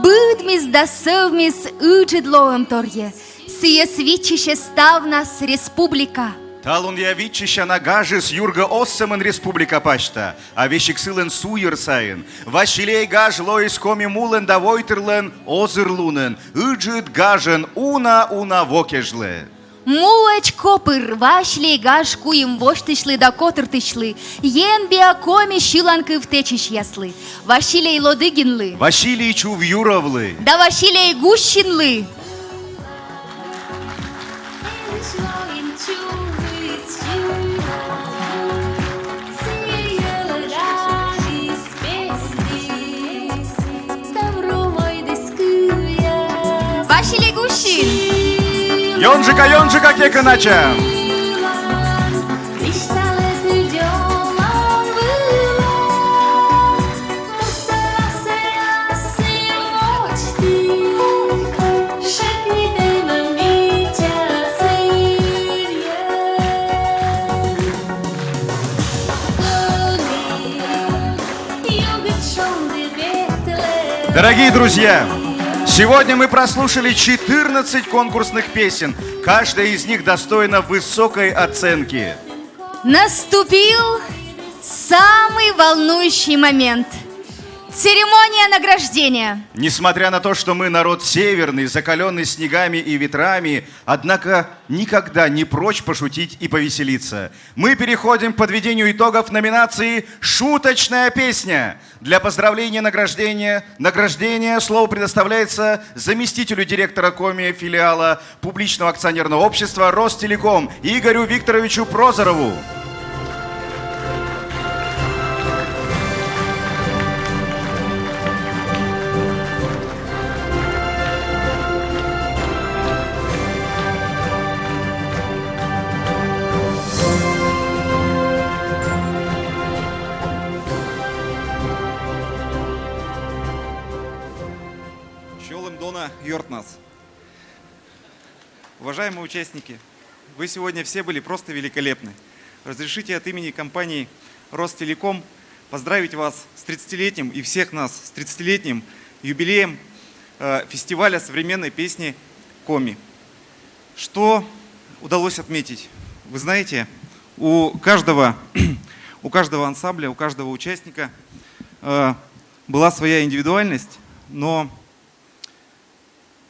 быдмис да сӧвмис ыджыд лоӧмторйӧ. Сійӧс виччысьӧ ставнас республика. Талунъя виччысяна гажыс юргӧ оз сӧмын республика пасьта, а весиг сылӧн суйӧр сайын. Василей гаж лоис Коми мулӧн да войтырлӧн озырлунӧн, ыджыд гажӧн уна-уна во кежлӧ. Муӧдз копыр Василей гаж куим восьтысьлы да котыртысьлы, енбиа коми сьыланкыв тэчысьяслы: Василей Лодыгинлы, Василий Чувьюровлы да Василей Гущинлы. Ёнджыка, ёнджыка кекӧнача. Дорогие друзья, сегодня мы прослушали четырнадцать конкурсных песен. Каждая из них достойна высокой оценки. Наступил самый волнующий момент. Церемония награждения. Несмотря на то, что мы народ северный, закаленный снегами и ветрами, однако никогда не прочь пошутить и повеселиться. Мы переходим к подведению итогов номинации «Шуточная песня». Для поздравления награждения, награждения слово предоставляется заместителю директора Коми филиала публичного акционерного общества «Ростелеком» Игорю Викторовичу Прозорову. Чолӧм, дона ёртнас. Уважаемые участники, вы сегодня все были просто великолепны. Разрешите от имени компании «Ростелеком» поздравить вас с тридцатилетним и всех нас с тридцатилетним юбилеем, э, фестиваля современной песни «Коми». Что удалось отметить? Вы знаете, у каждого, у каждого ансамбля, у каждого участника, э, была своя индивидуальность, но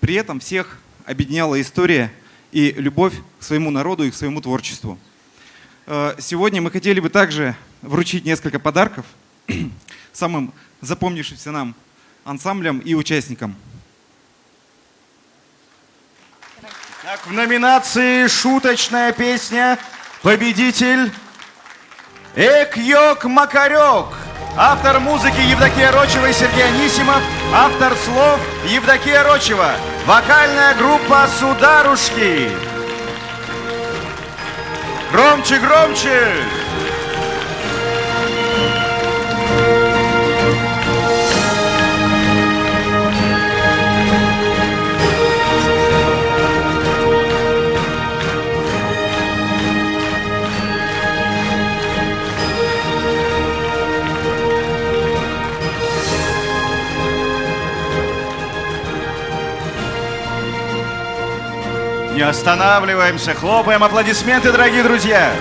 при этом всех объединяла история и любовь к своему народу и к своему творчеству. Э, сегодня мы хотели бы также вручить несколько подарков самым запомнившимся нам ансамблям и участникам. Так, в номинации «Шуточная песня» победитель «Эк ёк макарёк». Автор музыки Евдокия Рочева и Сергей Анисимов. Автор слов Евдокия Рочева. Вокальная группа «Сударушки». Громче, громче! Не останавливаемся, хлопаем, аплодисменты, дорогие друзья!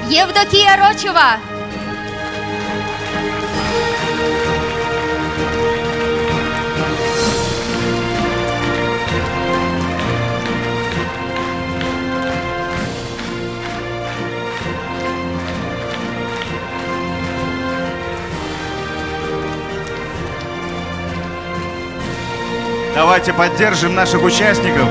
Евдокия Рочева. Давайте поддержим наших участников.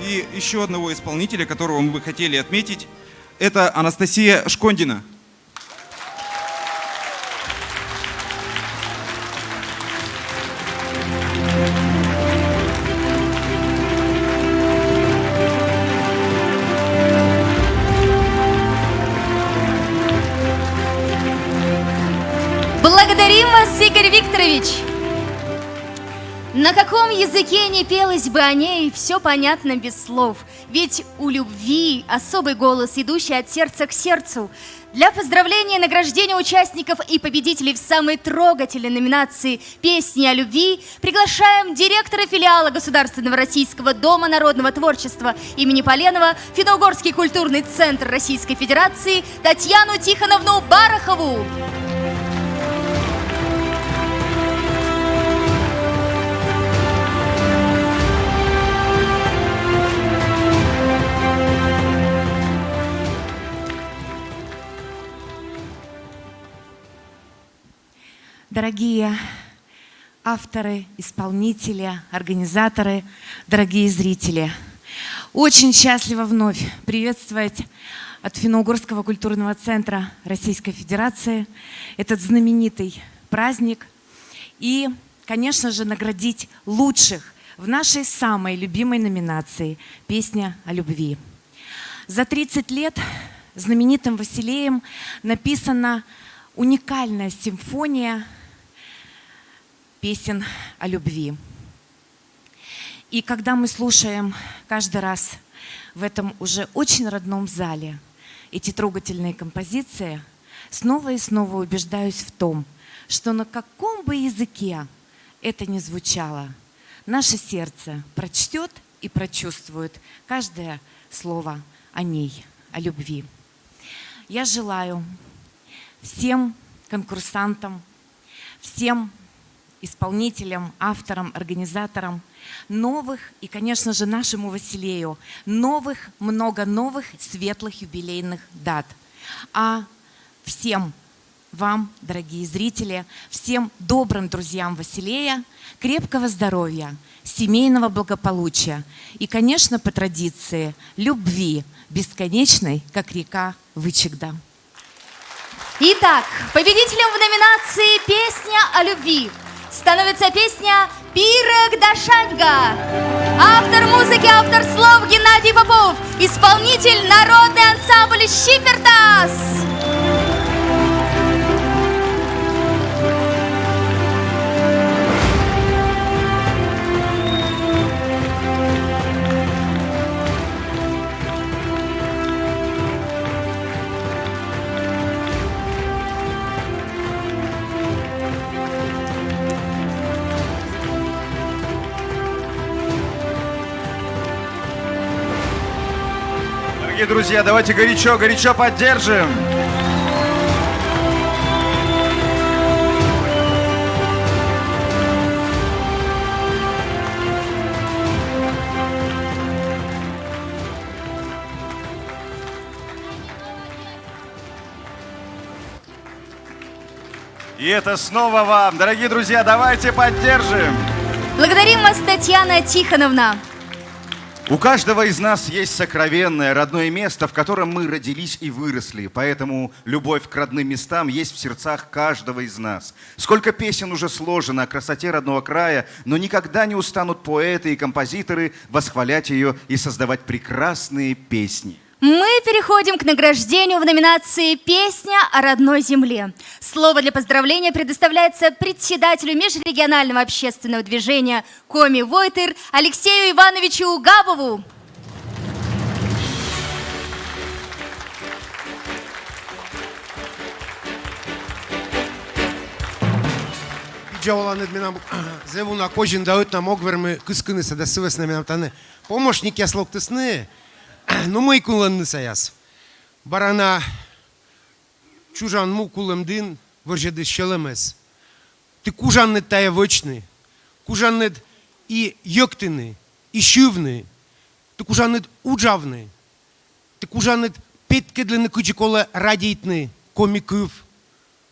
И еще одного исполнителя, которого мы бы хотели отметить, это Анастасия Шкондина. Благодарим вас, Игорь Викторович! На каком языке не пелось бы о ней, все понятно без слов. Ведь у любви особый голос, идущий от сердца к сердцу. Для поздравления и награждения участников и победителей в самой трогательной номинации «Песни о любви» приглашаем директора филиала Государственного российского дома народного творчества имени Поленова, Финно-Угорский культурный центр Российской Федерации Татьяну Тихоновну Барахову. Дорогие Авторы, исполнители, организаторы, дорогие зрители. Очень счастлива вновь приветствовать от Финно-Угорского культурного центра Российской Федерации этот знаменитый праздник и, конечно же, наградить лучших в нашей самой любимой номинации «Песня о любви». За тридцать лет знаменитым Василеем написана уникальная симфония песен о любви. И когда мы слушаем каждый раз в этом уже очень родном зале эти трогательные композиции, снова и снова убеждаюсь в том, что на каком бы языке это ни звучало, наше сердце прочтет и прочувствует каждое слово о ней, о любви. Я желаю всем конкурсантам, всем исполнителям, авторам, организаторам новых и, конечно же, нашему Василею новых, много новых светлых юбилейных дат. А всем вам, дорогие зрители, всем добрым друзьям Василея крепкого здоровья, семейного благополучия и, конечно, по традиции, любви, бесконечной, как река Вычегда. Итак, победителем в номинации «Песня о любви» становится песня «Пирӧг да шаньга». Автор музыки, автор слов Геннадий Попов, исполнитель — народный ансамбль «Щипертас». Дорогие друзья, давайте горячо, горячо поддержим. И это снова вам. Дорогие друзья, давайте поддержим. Благодарим вас, Татьяна Тихоновна. У каждого из нас есть сокровенное родное место, в котором мы родились и выросли. Поэтому любовь к родным местам есть в сердцах каждого из нас. Сколько песен уже сложено о красоте родного края, но никогда не устанут поэты и композиторы восхвалять ее и создавать прекрасные песни. Мы переходим к награждению в номинации «Песня о родной земле». Слово для поздравления предоставляется председателю межрегионального общественного движения «Коми войтыр» Алексею Ивановичу Габову. Пиджа оланныд менам зэв уна козин да ӧтнам ог вермы кыскынысӧ да сы вӧсна менам тані помощникъяс локтісны. Но мый кулӧмнысаяс. Бара на чужан му Кулӧмдін вӧрзьӧдіс сьӧлӧмӧс. Ті кужанныд тайӧ вӧчны, кужанныд и йӧктыны, и сьывны, ті кужанныд уджавны, ті кужанныд петкӧдлыны, кыдзи колӧ радейтны коми кыв,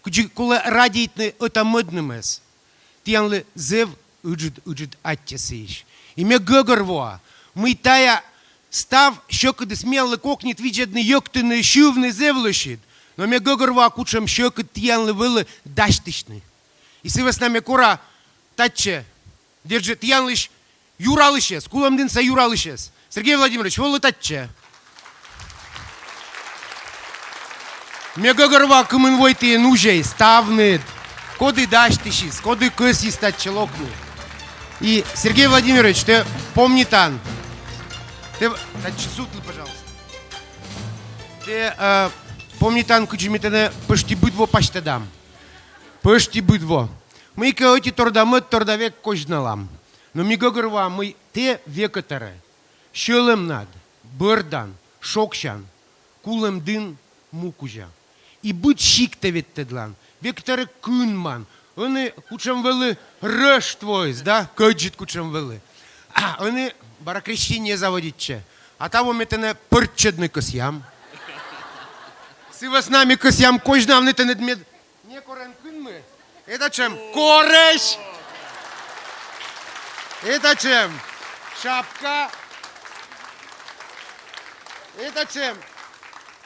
кыдзи колӧ радейтны ӧта-мӧднымӧс. Тіянлы зэв ыджыд-ыджыд аттьӧ сыысь. И ме гӧгӧрвоа, мый тайӧ став сьӧкыдыс миянлы кокнит видзӧдны, йӧктыны, сьывны зэв лӧсьыд. Но ме гӧгӧрвоа, кутшӧм сьӧкыд тіянлы вӧлі дасьтысьны. И сы вӧсна ме кора татчӧ, дерт жӧ, тіянлысь юралысьӧс, Кулӧмдінса юралысьӧс. Сергей Владимирович, волы татчӧ. Ме гӧгӧрвоа, кымын войтіын узьӧй ставныд. Коді дасьтысис, коді кӧсйис татчӧ локны. И, Сергей Владимирович, тэ помнитан. Тэ татчӧ сувтлы, пожалуйста. Тэ, э, помнитан, кыдзи ми тэнӧ пӧшти быд во пасьтӧдам. Пӧшти быд во. Мыйкӧ ӧтитор да мӧдтор да век козьналам. Но ми гӧгӧрвоам, мый тэ векӧтӧрӧ сьӧлӧмнад, бӧрдан, шогсян Кулӧмдін му кузя. И быд сиктӧ ветлӧдлан, векӧтӧрӧ кынман. Ӧні кутшӧм вӧлі Рӧштвоыс, да? Кӧдзыд кутшӧм вӧлі. А ӧні бара крещение заводитчӧ. А таво ме тэнӧ пӧрччӧдны кӧсъям. Сы вӧсна ми кӧсъям козьнавны тэныд мед некор эн кынмы. Этатшӧм корӧсь. Этачем шапка. Этачем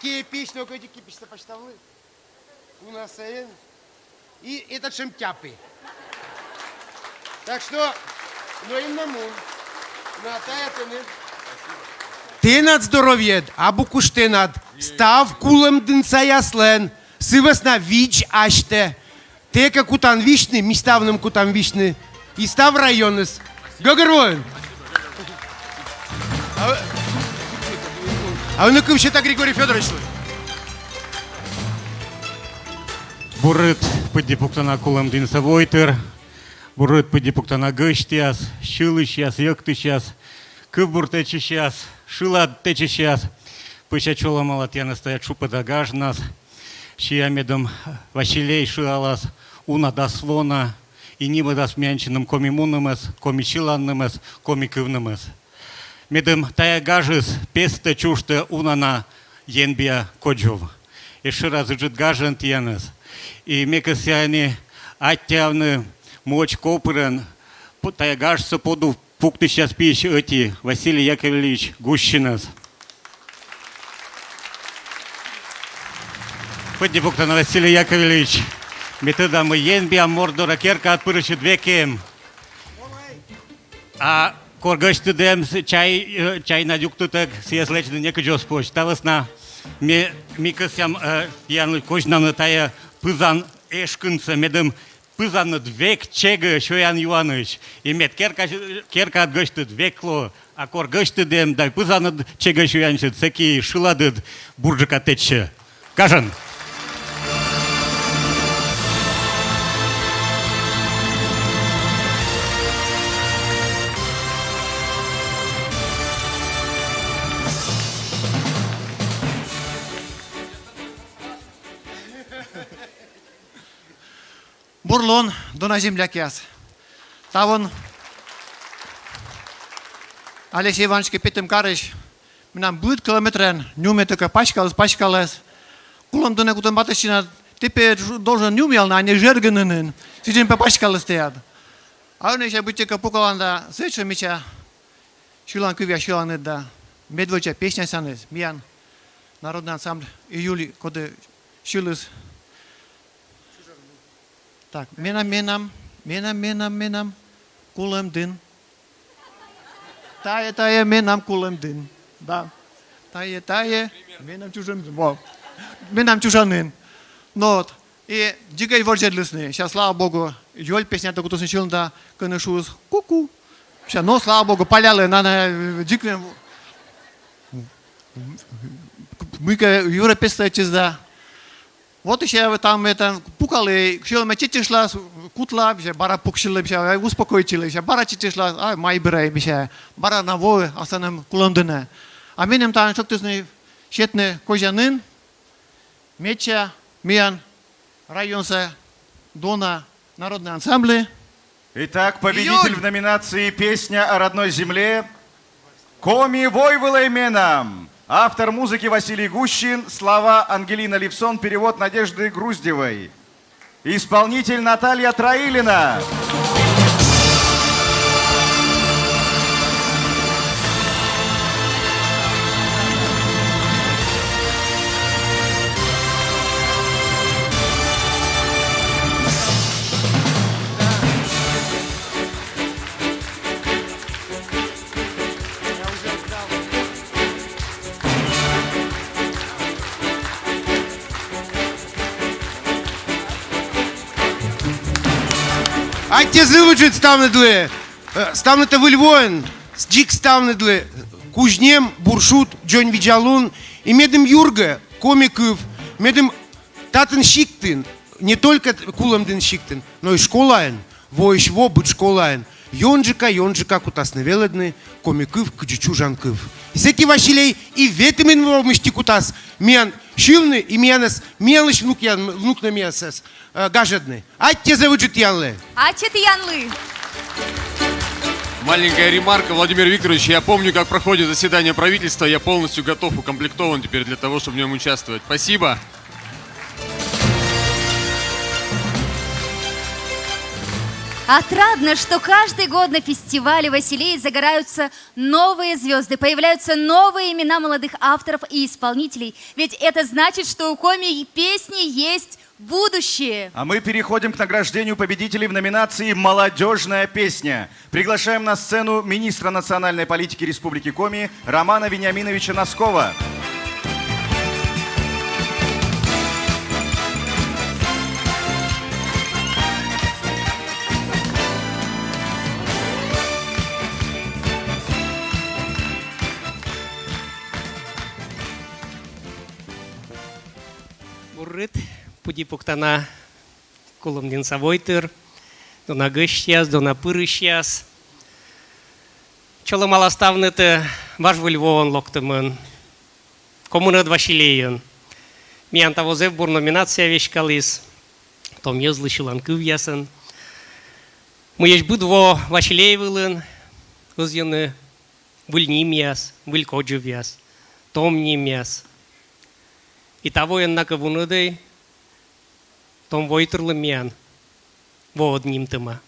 кепись, но кӧть кепись-то пасьтавлы. У нас эн. И этачем тяпы. Так что, но им на мун. На тая тэнад. Тэнад здоровьед, абу куш тэнад. Став Кулӧмдінсаяслӧн. Сы вӧсна видз асьтӧ. Тэ кӧ кутан висьны, ми ставным кутам висьны. И став районыс. Гӧгӧрвоин. А, а ӧні кыв сета Григорий Фёдоровичлы. Бур рыт пыдди пуктана Кулӧмдінса войтыр. Бур рыт пыдди пуктана гӧсьтъяс, сьылысьяс, йӧктысьяс, кывбур тэчысьяс, шылад тэчысьяс. Пӧся чолӧмала тіянӧс тая тшупӧда гажнас. Сиа, медым Василей шыалас уна дас во на и нимӧдас миянлысь Коми мунымӧс, коми сьыланнымӧс, коми кывнымӧс. Медым тая гажыс пестӧ, чужтӧ уна на енбиа кодзув. Эшшӧ раз ыджыд гажӧн тіянӧс. И ме кӧсъя ӧні аттьӧавны муӧдз ков пырӧн п-, тая гажсӧ подув пуктысьяс пиысь ӧти, Василий Яковлевич Гущинӧс. Пыдди пуктана, Василий Яковлевич. Ме тӧда, мый енбиа морт дорӧ керкаад пырысьыд век эм. А кор гӧсьтыд эм, с-, чай, э, чайнад юктытӧг, сійӧс лэдзны некыдз оз позь. Та вӧсна ме, ми кӧсъям, э, тіянлы козьнавны тая пызан эшкынсӧ, медым пызаныд век чегӧ сёян-юанысь. И мед керка-, керкаад гӧсьтыд век лоӧ, а кор гӧсьтыд эм да пызаныд чегӧ сёянсьыд, сэки шыладыд бурджыка тэчсьӧ. Гажан. Бур лун, дона землякъяс. Таво Алексей Иванович кӧ петӧм карысь менам быд километрӧн нюмӧ тӧкӧ паськаліс, паськаліс. Кулӧмдінӧ кутам батыштінад, тэ пӧ должен нюмъявны, а не жергыны нин. Сідз нин пӧ паськаліс тіян. А ӧні сэсся быттьӧкӧ пукалан да сэтшӧм мича сьыланкывъяс сьыланныд да медводдза песнясяныс, миян народный ансамбль «Июль», коді сьыліс. Так, менам, менам, менам, менам, менам Кулӧмдін. Тайӧ, тайӧ менам Кулӧмдін. Да. Тайӧ, тайӧ менам чужан, во. Менам чужанін. Но вот. И дзик ӧть вӧрзьӧдлісны. Сэсся, слава богу, Ёль песнятӧ кутісны сьывны да, кӧні шуис ку-ку. Сэсся, но, слава богу, палялӧ, на, на, дзик, э, мыйкӧ юрӧ пестӧ ӧтчис да. Вот и сэсся там, это, пукалі, сьӧлӧмӧ чеччышлас, кутла, сэсся бара пуксьылі, сэсся успокоитчылі, сэсся бара чеччышлас, а, майбырӧ, сэсся бара на воӧ, а сӧмын Кулӧмдінӧ. А меным тані шӧктісны сетны козянін, медся миян районса дона народный ансамбль. Итак, победитель в номинации «Песня о родной земле» — «Коми войвылӧй менам». Автор музыки Василий Гущин, слова Ангелина Левсон, перевод Надежды Груздевой. Исполнитель Наталья Троилина. Аттьӧ зэв ыджыд ставныдлы, э, ставнытӧ Выль воӧн, дзик ставныдлы кузь нем, бур шуд, дзоньвидзалун, и медым юргӧ коми кыв, медым татын сиктын, не только Кулӧмдін сиктын, но и школаын, воысь во быд школаын ёнджыка, ёнджыка кутасны велӧдны коми кыв кыдзи чужан кыв. И сэки, Василей, и ветымын во мысти кутас миян сьывны, и миянӧс, миянлысь внукъян-, внукнымъясӧс, э, гажӧдны. Аттьӧ зэв ыджыд тіянлы. Аттьӧ тіянлы. Маленькая ремарка. Владимир Викторович, я помню, как проходит заседание правительства, я полностью готов, укомплектован теперь для того, чтобы в нем участвовать. Спасибо. Отрадно, что каждый год на фестивале «Василей» загораются новые звезды, появляются новые имена молодых авторов и исполнителей. Ведь это значит, что у Коми песни есть будущее. А мы переходим к награждению победителей в номинации «Молодежная песня». Приглашаем на сцену министра национальной политики Республики Коми Романа Вениаминовича Носкова. Бур рыт, пыдди пуктана Кулӧмдінса войтыр, дона гӧсьтъяс, дона пырысьяс. Чолӧм, мала ставнытӧ важ выль воӧн локтӧмӧн, комынӧд «Василейын». Миян таво зэв бур номинация веськаліс, том йӧзлы сьыланкывъясӧн. Мыйысь быд во «Василей» вылын ӧзйӧны выль нимъяс, выль кодзувъяс, том нимъяс. И таво, ӧд накӧд вунӧдӧй, том войтырлы миян воӧд нимтӧма.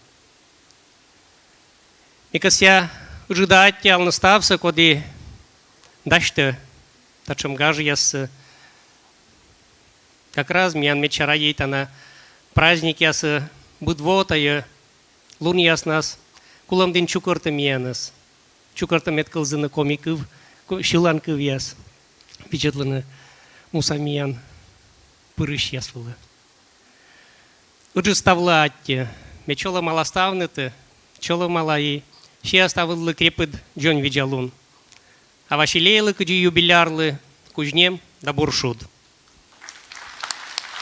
Ме кӧсъя ыджыда аттьӧалны ставсӧ, коді дасьтӧ татшӧм гажъяссӧ как раз миян медся радейтана праздникъясӧ быд во тайӧ лунъяснас. Кулӧмдін чукӧртӧ миянӧс, чукӧртӧ, мед кывзыны коми кыв, ко-, сьыланкывъяс, видзӧдлыны муса миян пырысьяс вылӧ. Ыджыд ставлы аттьӧ. Ме чолӧмала ставнытӧ, чолӧмала и сиа ставыдлы крепыд дзоньвидзалун. А «Василейлы», кыдзи юбилярлы, кузь нем да бур шуд.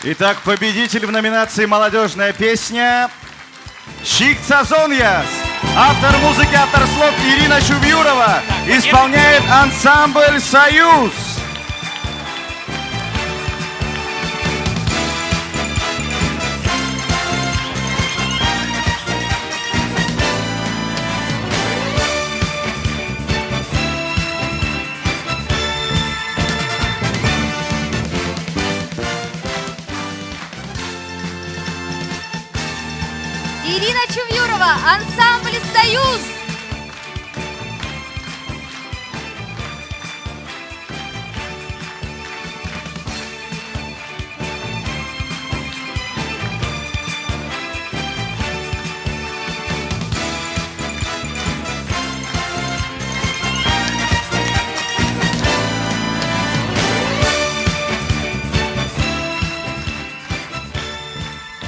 Итак, победитель в номинации «Молодежная песня» — «Сиктса зонъяс». Автор музыки, автор слов — Ирина Чувьюрова. Исполняет ансамбль «Союз». Ирина Чувьюрова, ансамбль «Союз».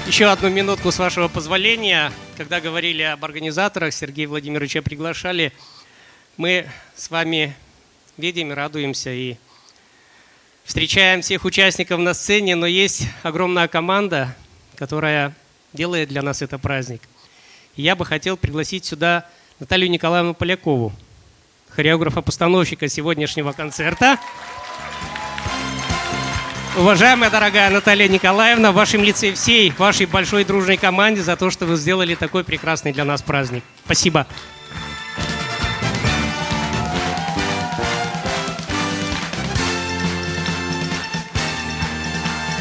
Еще одну минутку, с вашего позволения. Когда говорили об организаторах, Сергея Владимировича приглашали, мы с вами видим и радуемся, и встречаем всех участников на сцене, но есть огромная команда, которая делает для нас это праздник. И я бы хотел пригласить сюда Наталью Николаевну Полякову, хореографа-постановщика сегодняшнего концерта. Уважаемая, дорогая Наталья Николаевна, в вашем лице и всей вашей большой дружной команде за то, что вы сделали такой прекрасный для нас праздник. Спасибо.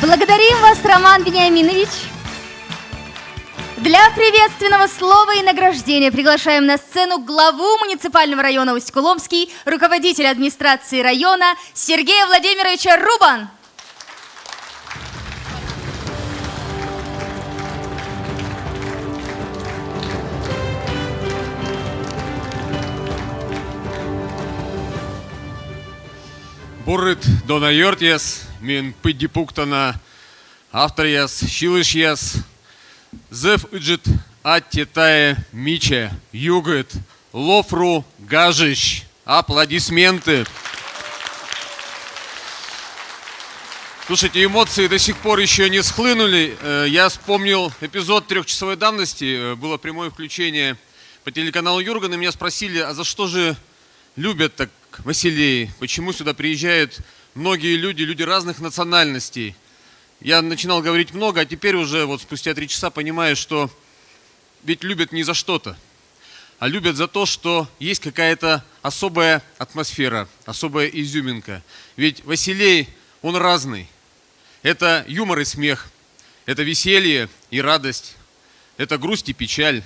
Благодарим вас, Роман Вениаминович. Для приветственного слова и награждения приглашаем на сцену главу муниципального района Усть-Куломский, руководителя администрации района Сергея Владимировича Рубан. Бур рыт, дона ёртъяс, мен пыдди пуктана авторъяс, сьылысьяс. Зэв ыджыд аттьӧ тайӧ мича, югыд, лофру гажысь. Аплодисменты. Слушайте, эмоции до сих пор еще не схлынули. Э, я вспомнил эпизод трехчасовой давности. Э, было прямое включение по телеканалу Юрган, и меня спросили, а за что же любят так «Василей»? Почему сюда приезжают многие люди, люди разных национальностей? Я начинал говорить много, а теперь уже вот спустя три часа понимаю, что ведь любят не за что-то, а любят за то, что есть какая-то особая атмосфера, особая изюминка. Ведь «Василей», он разный. Это юмор и смех, это веселье и радость, это грусть и печаль,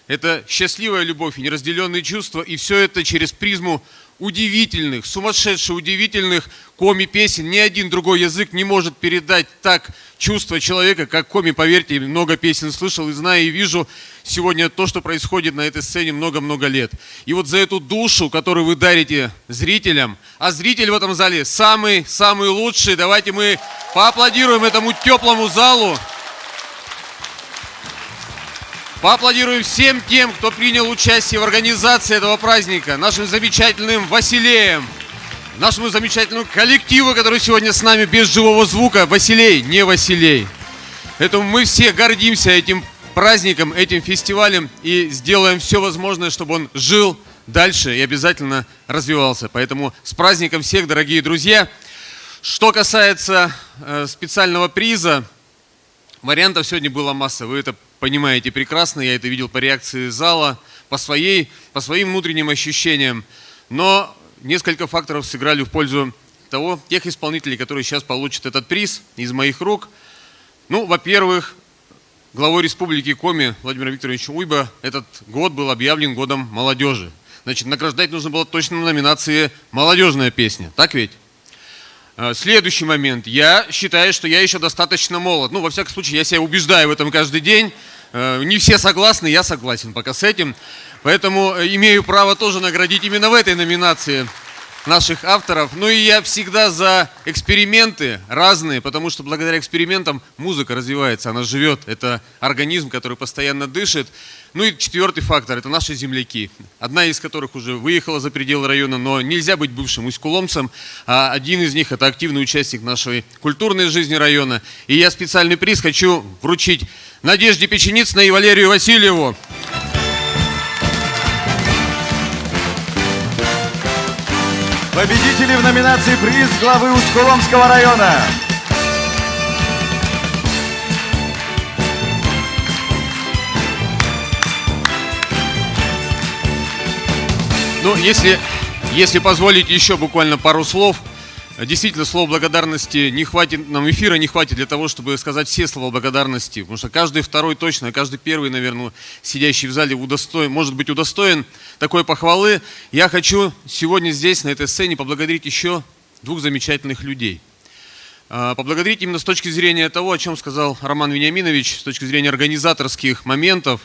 Это счастливая любовь и неразделенные чувства, и все это через призму удивительных, сумасшедше удивительных коми песен. Ни один другой язык не может передать так чувство человека, как коми. Поверьте, много песен слышал и знаю, и вижу сегодня то, что происходит на этой сцене много-много лет. И вот за эту душу, которую вы дарите зрителям, а зритель в этом зале самый-самый лучший, давайте мы поаплодируем этому теплому залу. Поаплодируем всем тем, кто принял участие в организации этого праздника, нашим замечательным Василеям, нашему замечательному коллективу, который сегодня с нами без живого звука. Василей, не Василей. Поэтому мы все гордимся этим праздником, этим фестивалем и сделаем все возможное, чтобы он жил дальше и обязательно развивался. Поэтому с праздником всех, дорогие друзья! Что касается э, специального приза, вариантов сегодня была масса. Вы это понимаете прекрасно, я это видел по реакции зала, по, своей, по своим внутренним ощущениям. Но несколько факторов сыграли в пользу того, тех исполнителей, которые сейчас получат этот приз из моих рук. Ну, во-первых, главой Республики Коми Владимиром Викторовичем Уйба этот год был объявлен годом молодежи. Значит, награждать нужно было точно в номинации «Молодежная песня». Так ведь? Э, следующий момент. Я считаю, что я еще достаточно молод. Ну, во всяком случае, я себя убеждаю в этом каждый день. Э, не все согласны, я согласен пока с этим. Поэтому э, имею право тоже наградить именно в этой номинации наших авторов. Ну и я всегда за эксперименты разные, потому что благодаря экспериментам музыка развивается, она живет. Это организм, который постоянно дышит. Ну и четвертый фактор — это наши земляки, одна из которых уже выехала за пределы района, но нельзя быть бывшим усть-куломцем. А один из них — это активный участник нашей культурной жизни района. И я специальный приз хочу вручить Надежде Печеницыной и Валерию Васильеву. Победители в номинации «Приз главы Усть-Куломского района». Ну, если, если позволите, еще буквально пару слов. Действительно, слов благодарности не хватит, нам эфира не хватит для того, чтобы сказать все слова благодарности, потому что каждый второй точно, каждый первый, наверное, сидящий в зале удостоен, может быть удостоен такой похвалы. Я хочу сегодня здесь, на этой сцене, поблагодарить еще двух замечательных людей. А, поблагодарить именно с точки зрения того, о чем сказал Роман Вениаминович, с точки зрения организаторских моментов.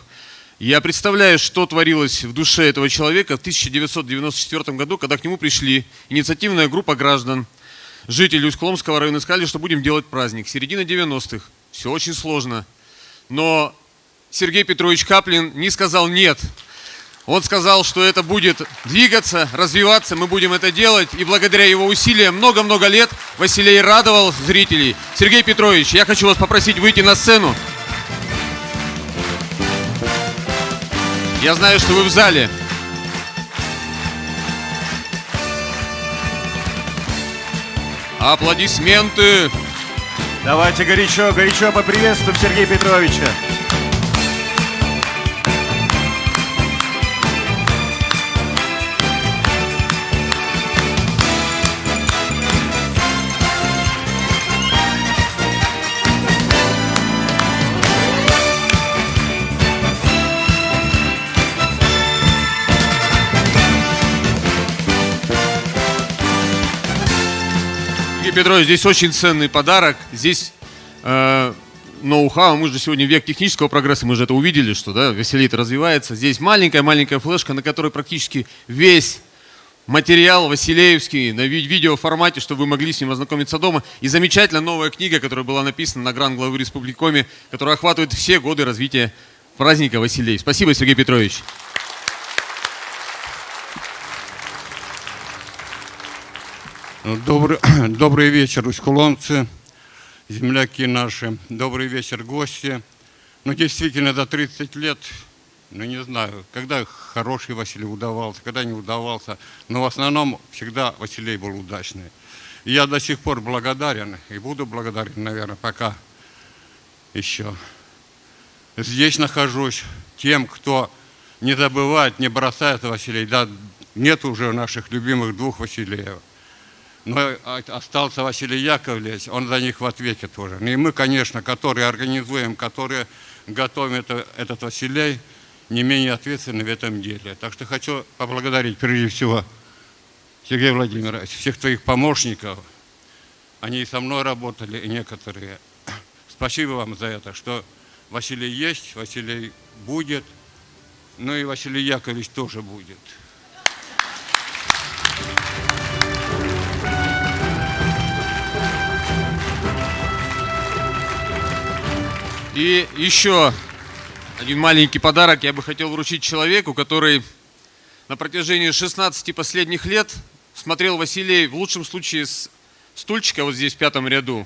Я представляю, что творилось в душе этого человека в тысяча девятьсот девяносто четвёртом году, когда к нему пришли инициативная группа граждан, жители Усть-Куломского района, и сказали, что будем делать праздник. Середина девяностых. Все очень сложно. Но Сергей Петрович Каплин не сказал «нет». Он сказал, что это будет двигаться, развиваться, мы будем это делать. И благодаря его усилиям много-много лет Василей радовал зрителей. Сергей Петрович, я хочу вас попросить выйти на сцену. Я знаю, что вы в зале. Аплодисменты. Давайте горячо, горячо поприветствуем Сергея Петровича. Сергей Петрович, здесь очень ценный подарок. Здесь э, ноу-хау. Мы же сегодня век технического прогресса, мы же это увидели, что, да, Василей-то развивается. Здесь маленькая-маленькая флешка, на которой практически весь материал василеевский на ви- видеоформате, чтобы вы могли с ним ознакомиться дома. И замечательная новая книга, которая была написана на грант главы Республики Коми, которая охватывает все годы развития праздника Василей. Спасибо, Сергей Петрович. Добрый, добрый вечер, усть-куломцы, земляки наши. Добрый вечер, гости. Ну, действительно, за тридцать лет, ну, не знаю, когда хороший Василий удавался, когда не удавался, но в основном всегда Василей был удачный. И я до сих пор благодарен и буду благодарен, наверное, пока еще здесь нахожусь, тем, кто не забывает, не бросает Василей. Да, нет уже наших любимых двух Василеев. Но остался Василий Яковлевич, он за них в ответе тоже. Ну и мы, конечно, которые организуем, которые готовим это, этот Василей, не менее ответственны в этом деле. Так что хочу поблагодарить прежде всего, Сергей Владимирович, всех твоих помощников. Они и со мной работали, и некоторые. Спасибо вам за это, что Василий есть, Василий будет, ну и Василий Яковлевич тоже будет. И еще один маленький подарок я бы хотел вручить человеку, который на протяжении шестнадцати последних лет смотрел Василей в лучшем случае с стульчика вот здесь, в пятом ряду,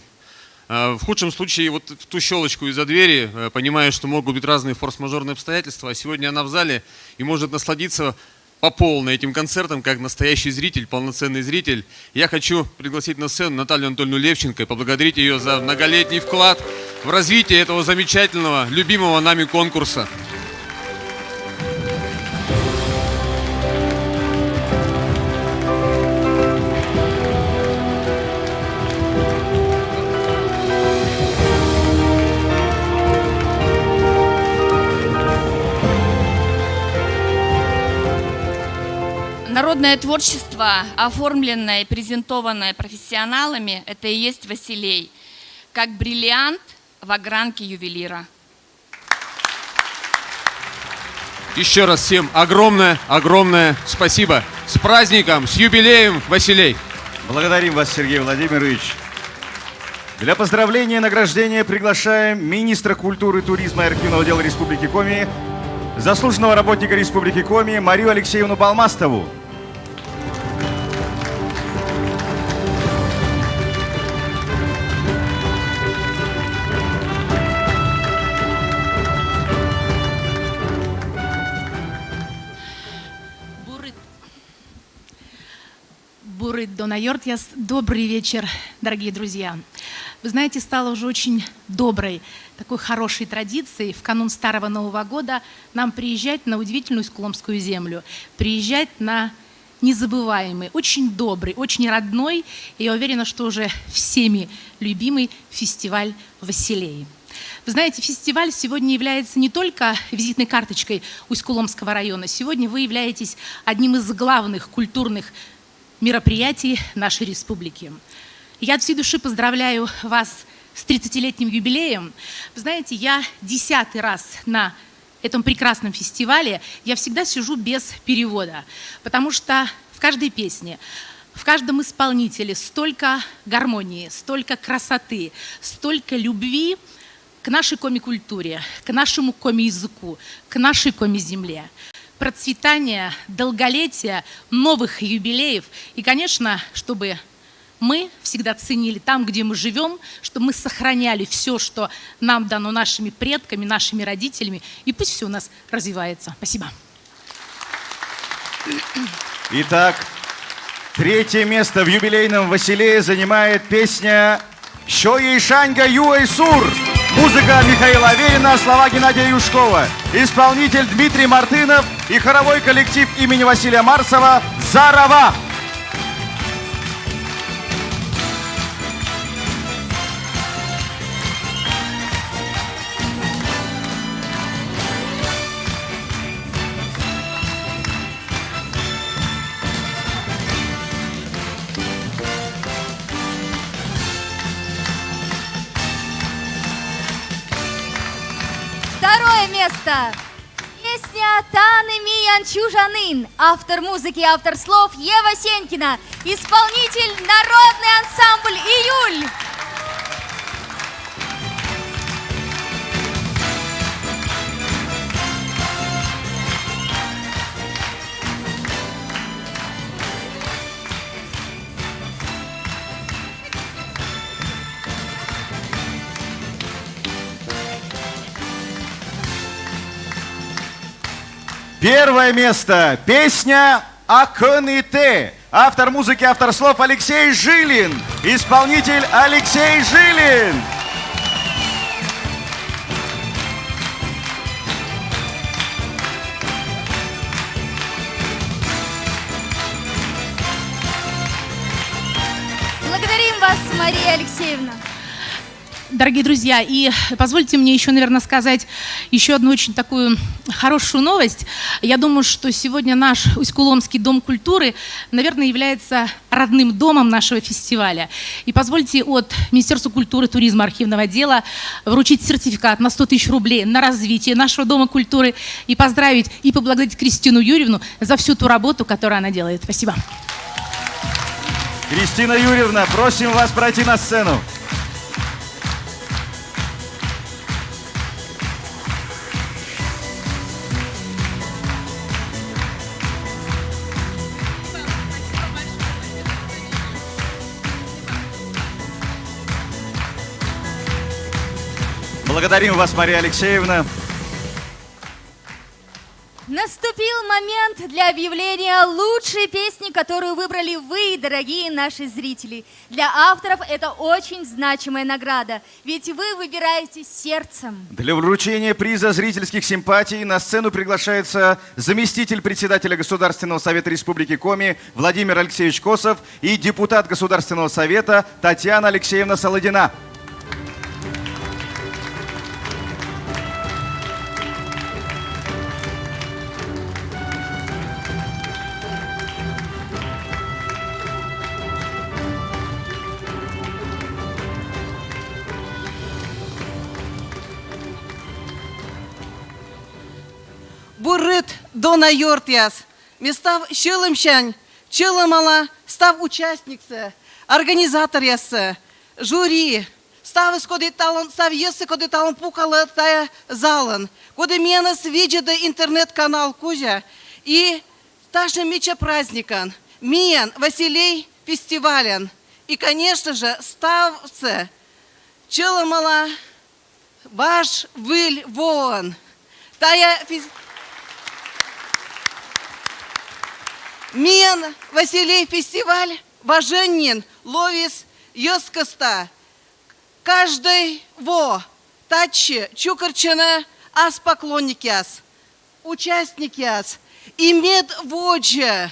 э, в худшем случае вот в ту щелочку из-за двери, э, понимая, что могут быть разные форс-мажорные обстоятельства, а сегодня она в зале и может насладиться по полной этим концертом, как настоящий зритель, полноценный зритель. Я хочу пригласить на сцену Наталью Анатольевну Левченко и поблагодарить ее за многолетний вклад в развитие этого замечательного, любимого нами конкурса. Народное творчество, оформленное и презентованное профессионалами, это и есть Василей, как бриллиант в огранке ювелира. Еще раз всем огромное, огромное спасибо. С праздником, с юбилеем, Василей! Благодарим вас, Сергей Владимирович. Для поздравления и награждения приглашаем министра культуры, туризма и архивного дела Республики Коми, заслуженного работника Республики Коми Марию Алексеевну Балмастову. Бурыт дона ёртъяс, добрый вечер, дорогие друзья. Вы знаете, стало уже очень доброй, такой хорошей традицией в канун Старого Нового Года нам приезжать на удивительную Усть-Куломскую землю, приезжать на незабываемый, очень добрый, очень родной, и я уверена, что уже всеми любимый фестиваль «Василей». Вы знаете, фестиваль сегодня является не только визитной карточкой Усть-Куломского района. Сегодня вы являетесь одним из главных культурных мероприятий нашей республики. Я от всей души поздравляю вас с тридцатилетним юбилеем. Вы знаете, я десятый раз на этом прекрасном фестивале. Я всегда сижу без перевода, потому что в каждой песне, в каждом исполнителе столько гармонии, столько красоты, столько любви к нашей коми-культуре, к нашему коми-языку, к нашей коми-земле. Процветания, долголетия, новых юбилеев и, конечно, чтобы мы всегда ценили там, где мы живем, чтобы мы сохраняли все, что нам дано нашими предками, нашими родителями, и пусть все у нас развивается. Спасибо. Итак, третье место в юбилейном «Василее» занимает песня «Сёйӧй шаньга, юӧй сур». Музыка Михаила Аверина, слова Геннадия Юшкова. Исполнитель Дмитрий Мартынов и хоровой коллектив имени Василия Марсова «Зарава». Второе место. Песня «Тані миян чужанін». Автор музыки, автор слов Ева Сенькина. Исполнитель — народный ансамбль «Июль». Первое место. Песня «Акӧні тэ». Автор музыки, автор слов Алексей Жилин. Исполнитель Алексей Жилин. Благодарим вас, Мария Алексеевна. Дорогие друзья, и позвольте мне еще, наверное, сказать еще одну очень такую хорошую новость. Я думаю, что сегодня наш Усть-Куломский дом культуры, наверное, является родным домом нашего фестиваля. И позвольте от Министерства культуры, туризма, архивного отдела вручить сертификат на сто тысяч рублей на развитие нашего дома культуры и поздравить и поблагодарить Кристину Юрьевну за всю ту работу, которую она делает. Спасибо. Кристина Юрьевна, просим вас пройти на сцену. Благодарим вас, Мария Алексеевна. Наступил момент для объявления лучшей песни, которую выбрали вы, дорогие наши зрители. Для авторов это очень значимая награда, ведь вы выбираете сердцем. Для вручения приза зрительских симпатий на сцену приглашается заместитель председателя Государственного совета Республики Коми Владимир Алексеевич Косов и депутат Государственного совета Татьяна Алексеевна Солодина. Бур рыт, дона ёртъяс! Ме став сьӧлӧмсянь чолӧмала став участниксӧ, организаторъяссӧ, жюри, ставыс, коді талун, став йӧзсӧ, коді талун пукалӧ тайӧ залын, коді миянӧс видзӧдӧ интернет-канал кузя. И татшӧм мича праздникӧн, миян «Василей» фестивальӧн. И, конечно же, ставсӧ чолӧмала важ Выль воӧн. Тайӧ фес-, миян «Василей» фестиваль важӧн нин лоис йӧзкостса. Каждӧй во татчӧ чукӧртчӧны ас поклонникъяс, участникъяс. И медводдза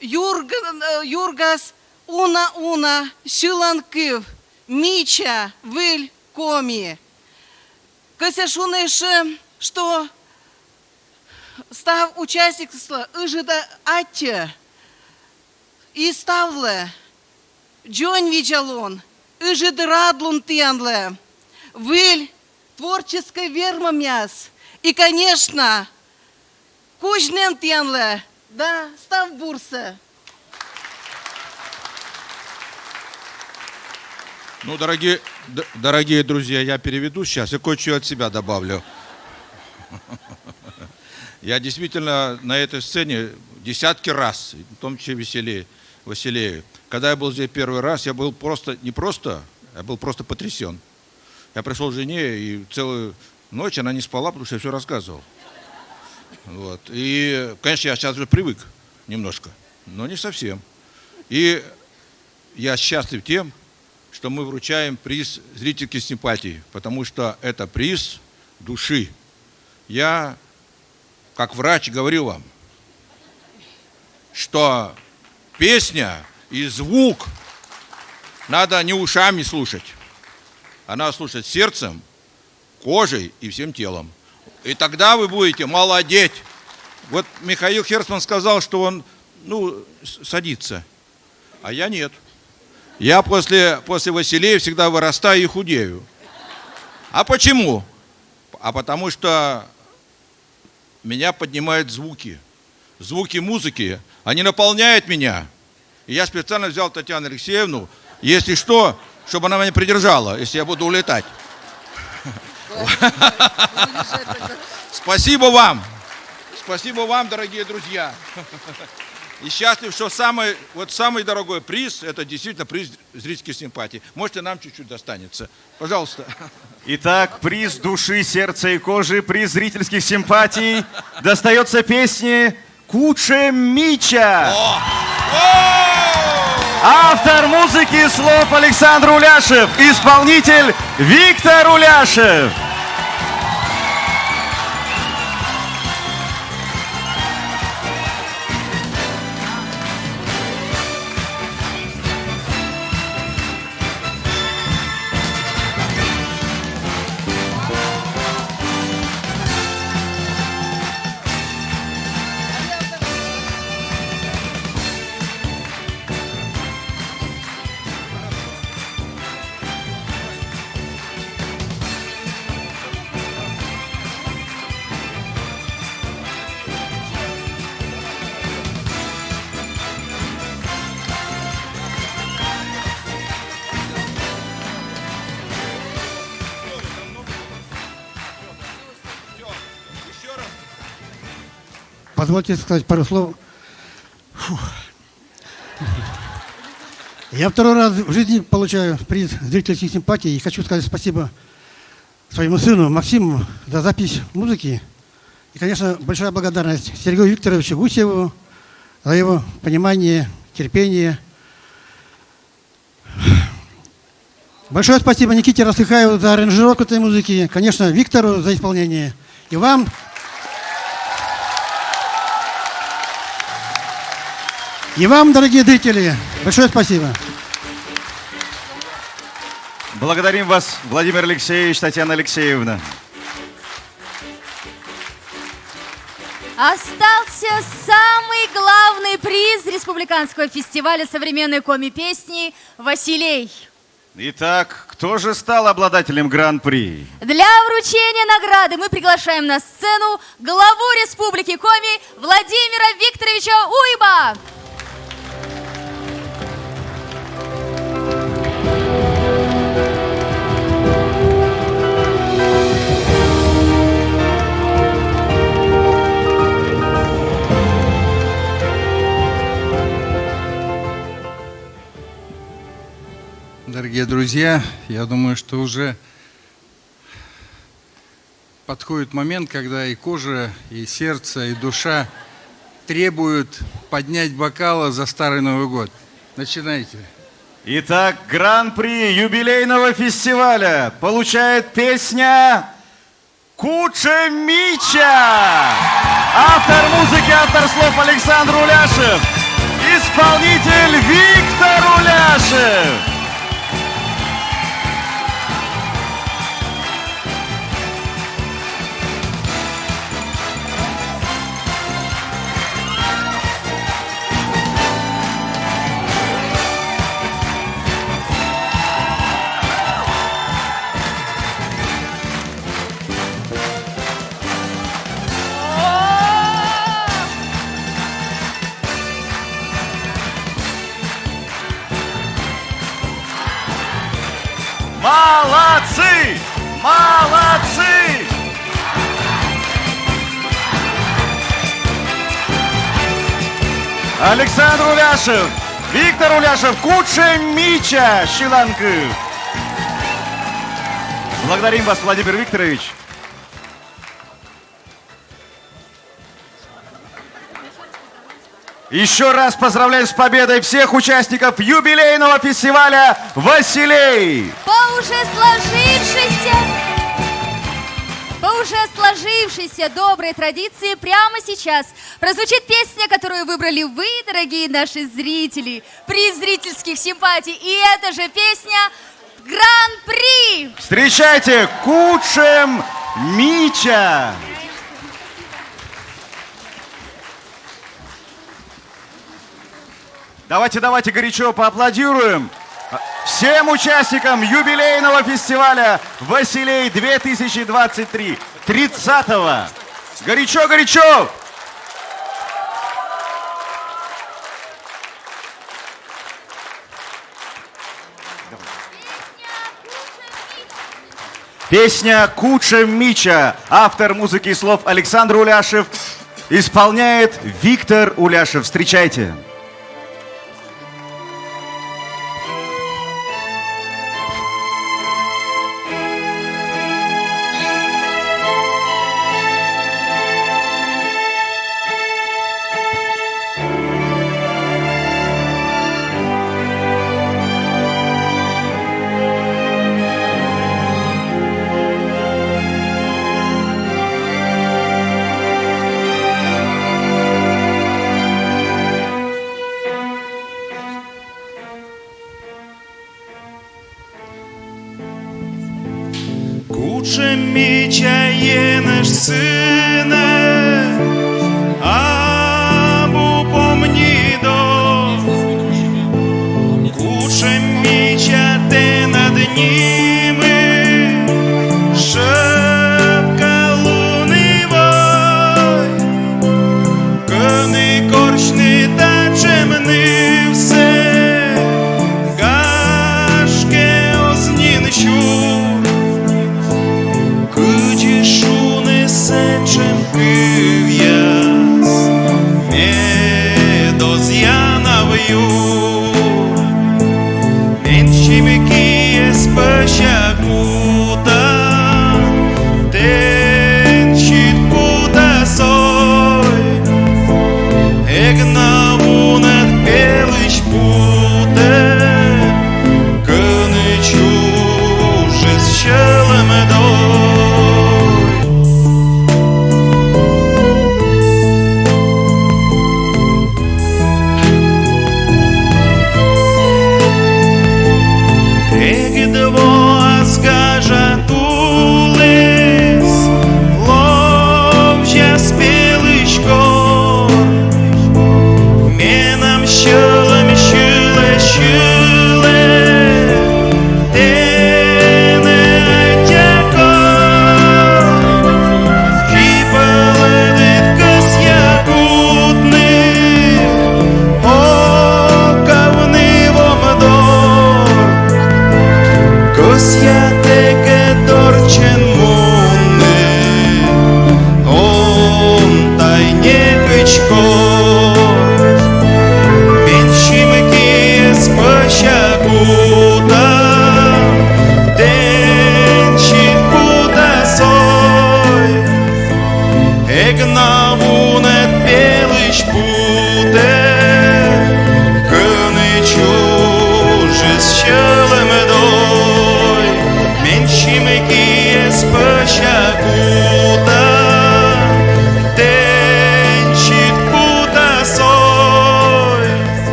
юрг-, э, юргас уна-уна сьыланкыв «Мича выль коми». Кӧсъя шуны эшшӧ, что став участникъяслы ыджыд аттьӧ и ставлы дзоньвидзалун, ыджыд радлун тіянлы, выль творческӧй вермӧмъяс и, конечно, кузь нэм тіянлы да став бурсӧ. Ну, дорогие, д- дорогие друзья, я переведу сейчас и кое-что от себя добавлю. Я действительно на этой сцене десятки раз, в том числе веселее, Василею. Когда я был здесь первый раз, я был просто, не просто, я был просто потрясен. Я пришел к жене, и целую ночь она не спала, потому что я все рассказывал. Вот. И, конечно, я сейчас уже привык немножко, но не совсем. И я счастлив тем, что мы вручаем приз зрительских симпатий, потому что это приз души. Я, как врач, говорю вам, что песня и звук надо не ушами слушать, а надо слушать сердцем, кожей и всем телом. И тогда вы будете молодеть. Вот Михаил Херсман сказал, что он, ну, с- садится. А я нет. Я после, после Василея всегда вырастаю и худею. А почему? А потому что меня поднимают звуки. Звуки музыки, они наполняют меня. И я специально взял Татьяну Алексеевну, если что, чтобы она меня придержала, если я буду улетать. Спасибо вам. Спасибо вам, дорогие друзья. И счастлив, что самый, вот самый дорогой приз, это действительно приз зрительских симпатий. Может, и нам чуть-чуть достанется. Пожалуйста. Итак, приз души, сердца и кожи, приз зрительских симпатий достается песне «Кутшӧм мича». Автор музыки и слов Александр Уляшев, исполнитель Виктор Уляшев. Позвольте сказать пару слов. Фух. Я второй раз в жизни получаю приз зрительских симпатий и хочу сказать спасибо своему сыну Максиму за запись музыки. И, конечно, большая благодарность Сергею Викторовичу Гусеву за его понимание, терпение. Большое спасибо Никите Расыхаеву за аранжировку этой музыки, конечно, Виктору за исполнение. И вам, и вам, дорогие зрители, большое спасибо. Благодарим вас, Владимир Алексеевич, Татьяна Алексеевна. Остался самый главный приз Республиканского фестиваля современной коми-песни «Василей». Итак, кто же стал обладателем гран-при? Для вручения награды мы приглашаем на сцену главу Республики Коми Владимира Викторовича Уйба. Дорогие друзья, я думаю, что уже подходит момент, когда и кожа, и сердце, и душа требуют поднять бокалы за Старый Новый год. Начинайте. Итак, гран-при юбилейного фестиваля получает песня «Кучемича». Автор музыки, автор слов Александр Уляшев. Исполнитель Виктор Уляшев. Молодцы! Молодцы! Александр Уляшев, Виктор Уляшев, «Кучемича», Щеланкы. Благодарим вас, Владимир Викторович. Еще раз поздравляем с победой всех участников юбилейного фестиваля «Василей». По уже сложившейся, по уже сложившейся доброй традиции прямо сейчас прозвучит песня, которую выбрали вы, дорогие наши зрители, приз зрительских симпатий. И эта же песня — гран-при. Встречайте, «Кучемича». Давайте, давайте горячо поаплодируем всем участникам юбилейного фестиваля «Василей две тысячи двадцать три», тридцатого. Горячо, горячо! Песня «Кучемича». Автор музыки и слов Александр Уляшев. Исполняет Виктор Уляшев. Встречайте. Кучемича енэж сынӧ абу помниды. Кучемича тэнад нимыс шӧпкалуныс вӧй. Кӧні корсьны татшӧм нывсӧ, гашкӧ, оз нин сюр. Кыдзи шуны сэтшӧм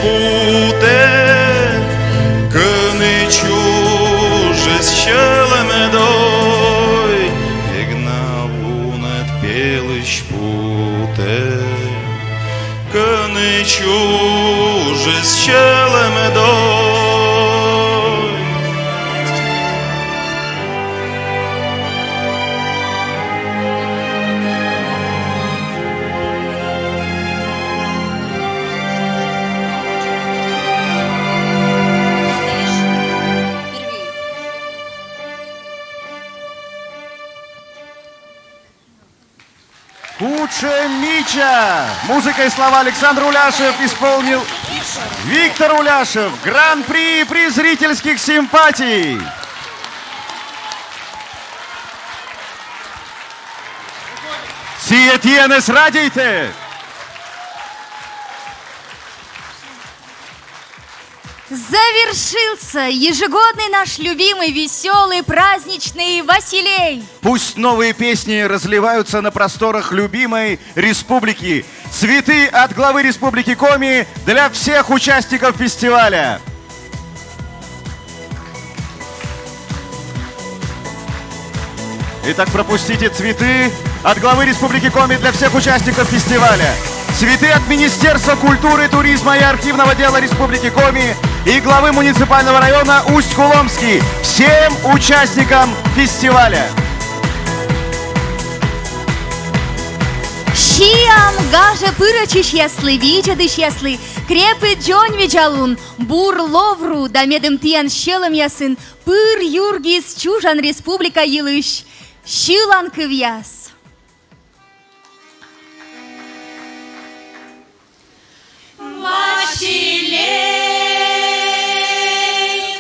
Путэ, кӧні чужез сьӧлӧмыд ой, эг на вунӧд пелысь путэ, кӧні чужез сьӧлӧмыд ой. Кутшӧм мича! Музыка и слова Александр Уляшев, исполнил Виктор Уляшев. Гран-при и приз зрительских симпатий. Сійӧ тіянӧс радейтӧ. Завершился ежегодный наш любимый, весёлый, праздничный «Василей». Пусть новые песни разливаются на просторах любимой республики. Цветы от главы Республики Коми для всех участников фестиваля. Итак, пропустите цветы от главы Республики Коми для всех участников фестиваля. Цветы от Министерства культуры, туризма и архивного дела Республики Коми и главы муниципального района Усть-Куломский. Всем участникам фестиваля. Сиам гажӧ пырӧдчысьяслы, видзӧдысьяслы крепыд дзоньвидзалун, бур ловру да медым тіян сьӧлӧмъясын пыр юргис чужан республика йылысь сьыланкывъяс. Василей,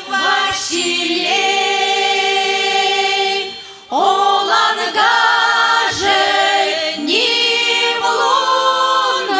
Василей, олан гажӧй ним лунӧй.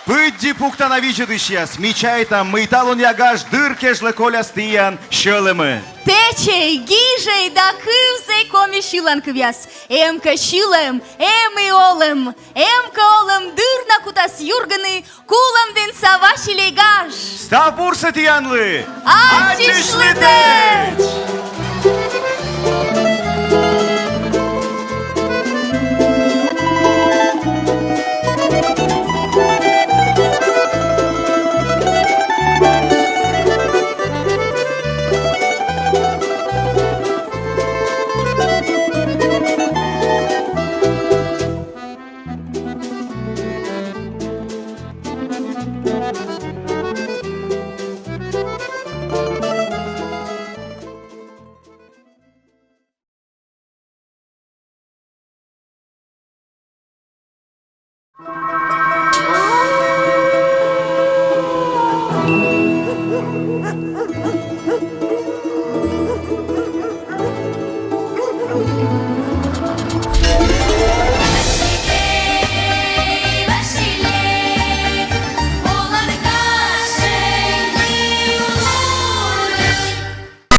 Пыдди пуктана, видзӧдысьяс, ми чайтам, мый талунъя гаж дыр кежлӧ коляс тіян сьӧлӧмӧ. Тэчӧй, гижӧй да кывзӧй коми сьыланкывъяс. Эм кӧ сьылӧм, эм и олӧм. Эм кӧ олӧм, дыр на кутас юргыны Кулӧмдінса «Василей» гаж. Став бурсӧ тіянлы! Аддзысьлытӧдз!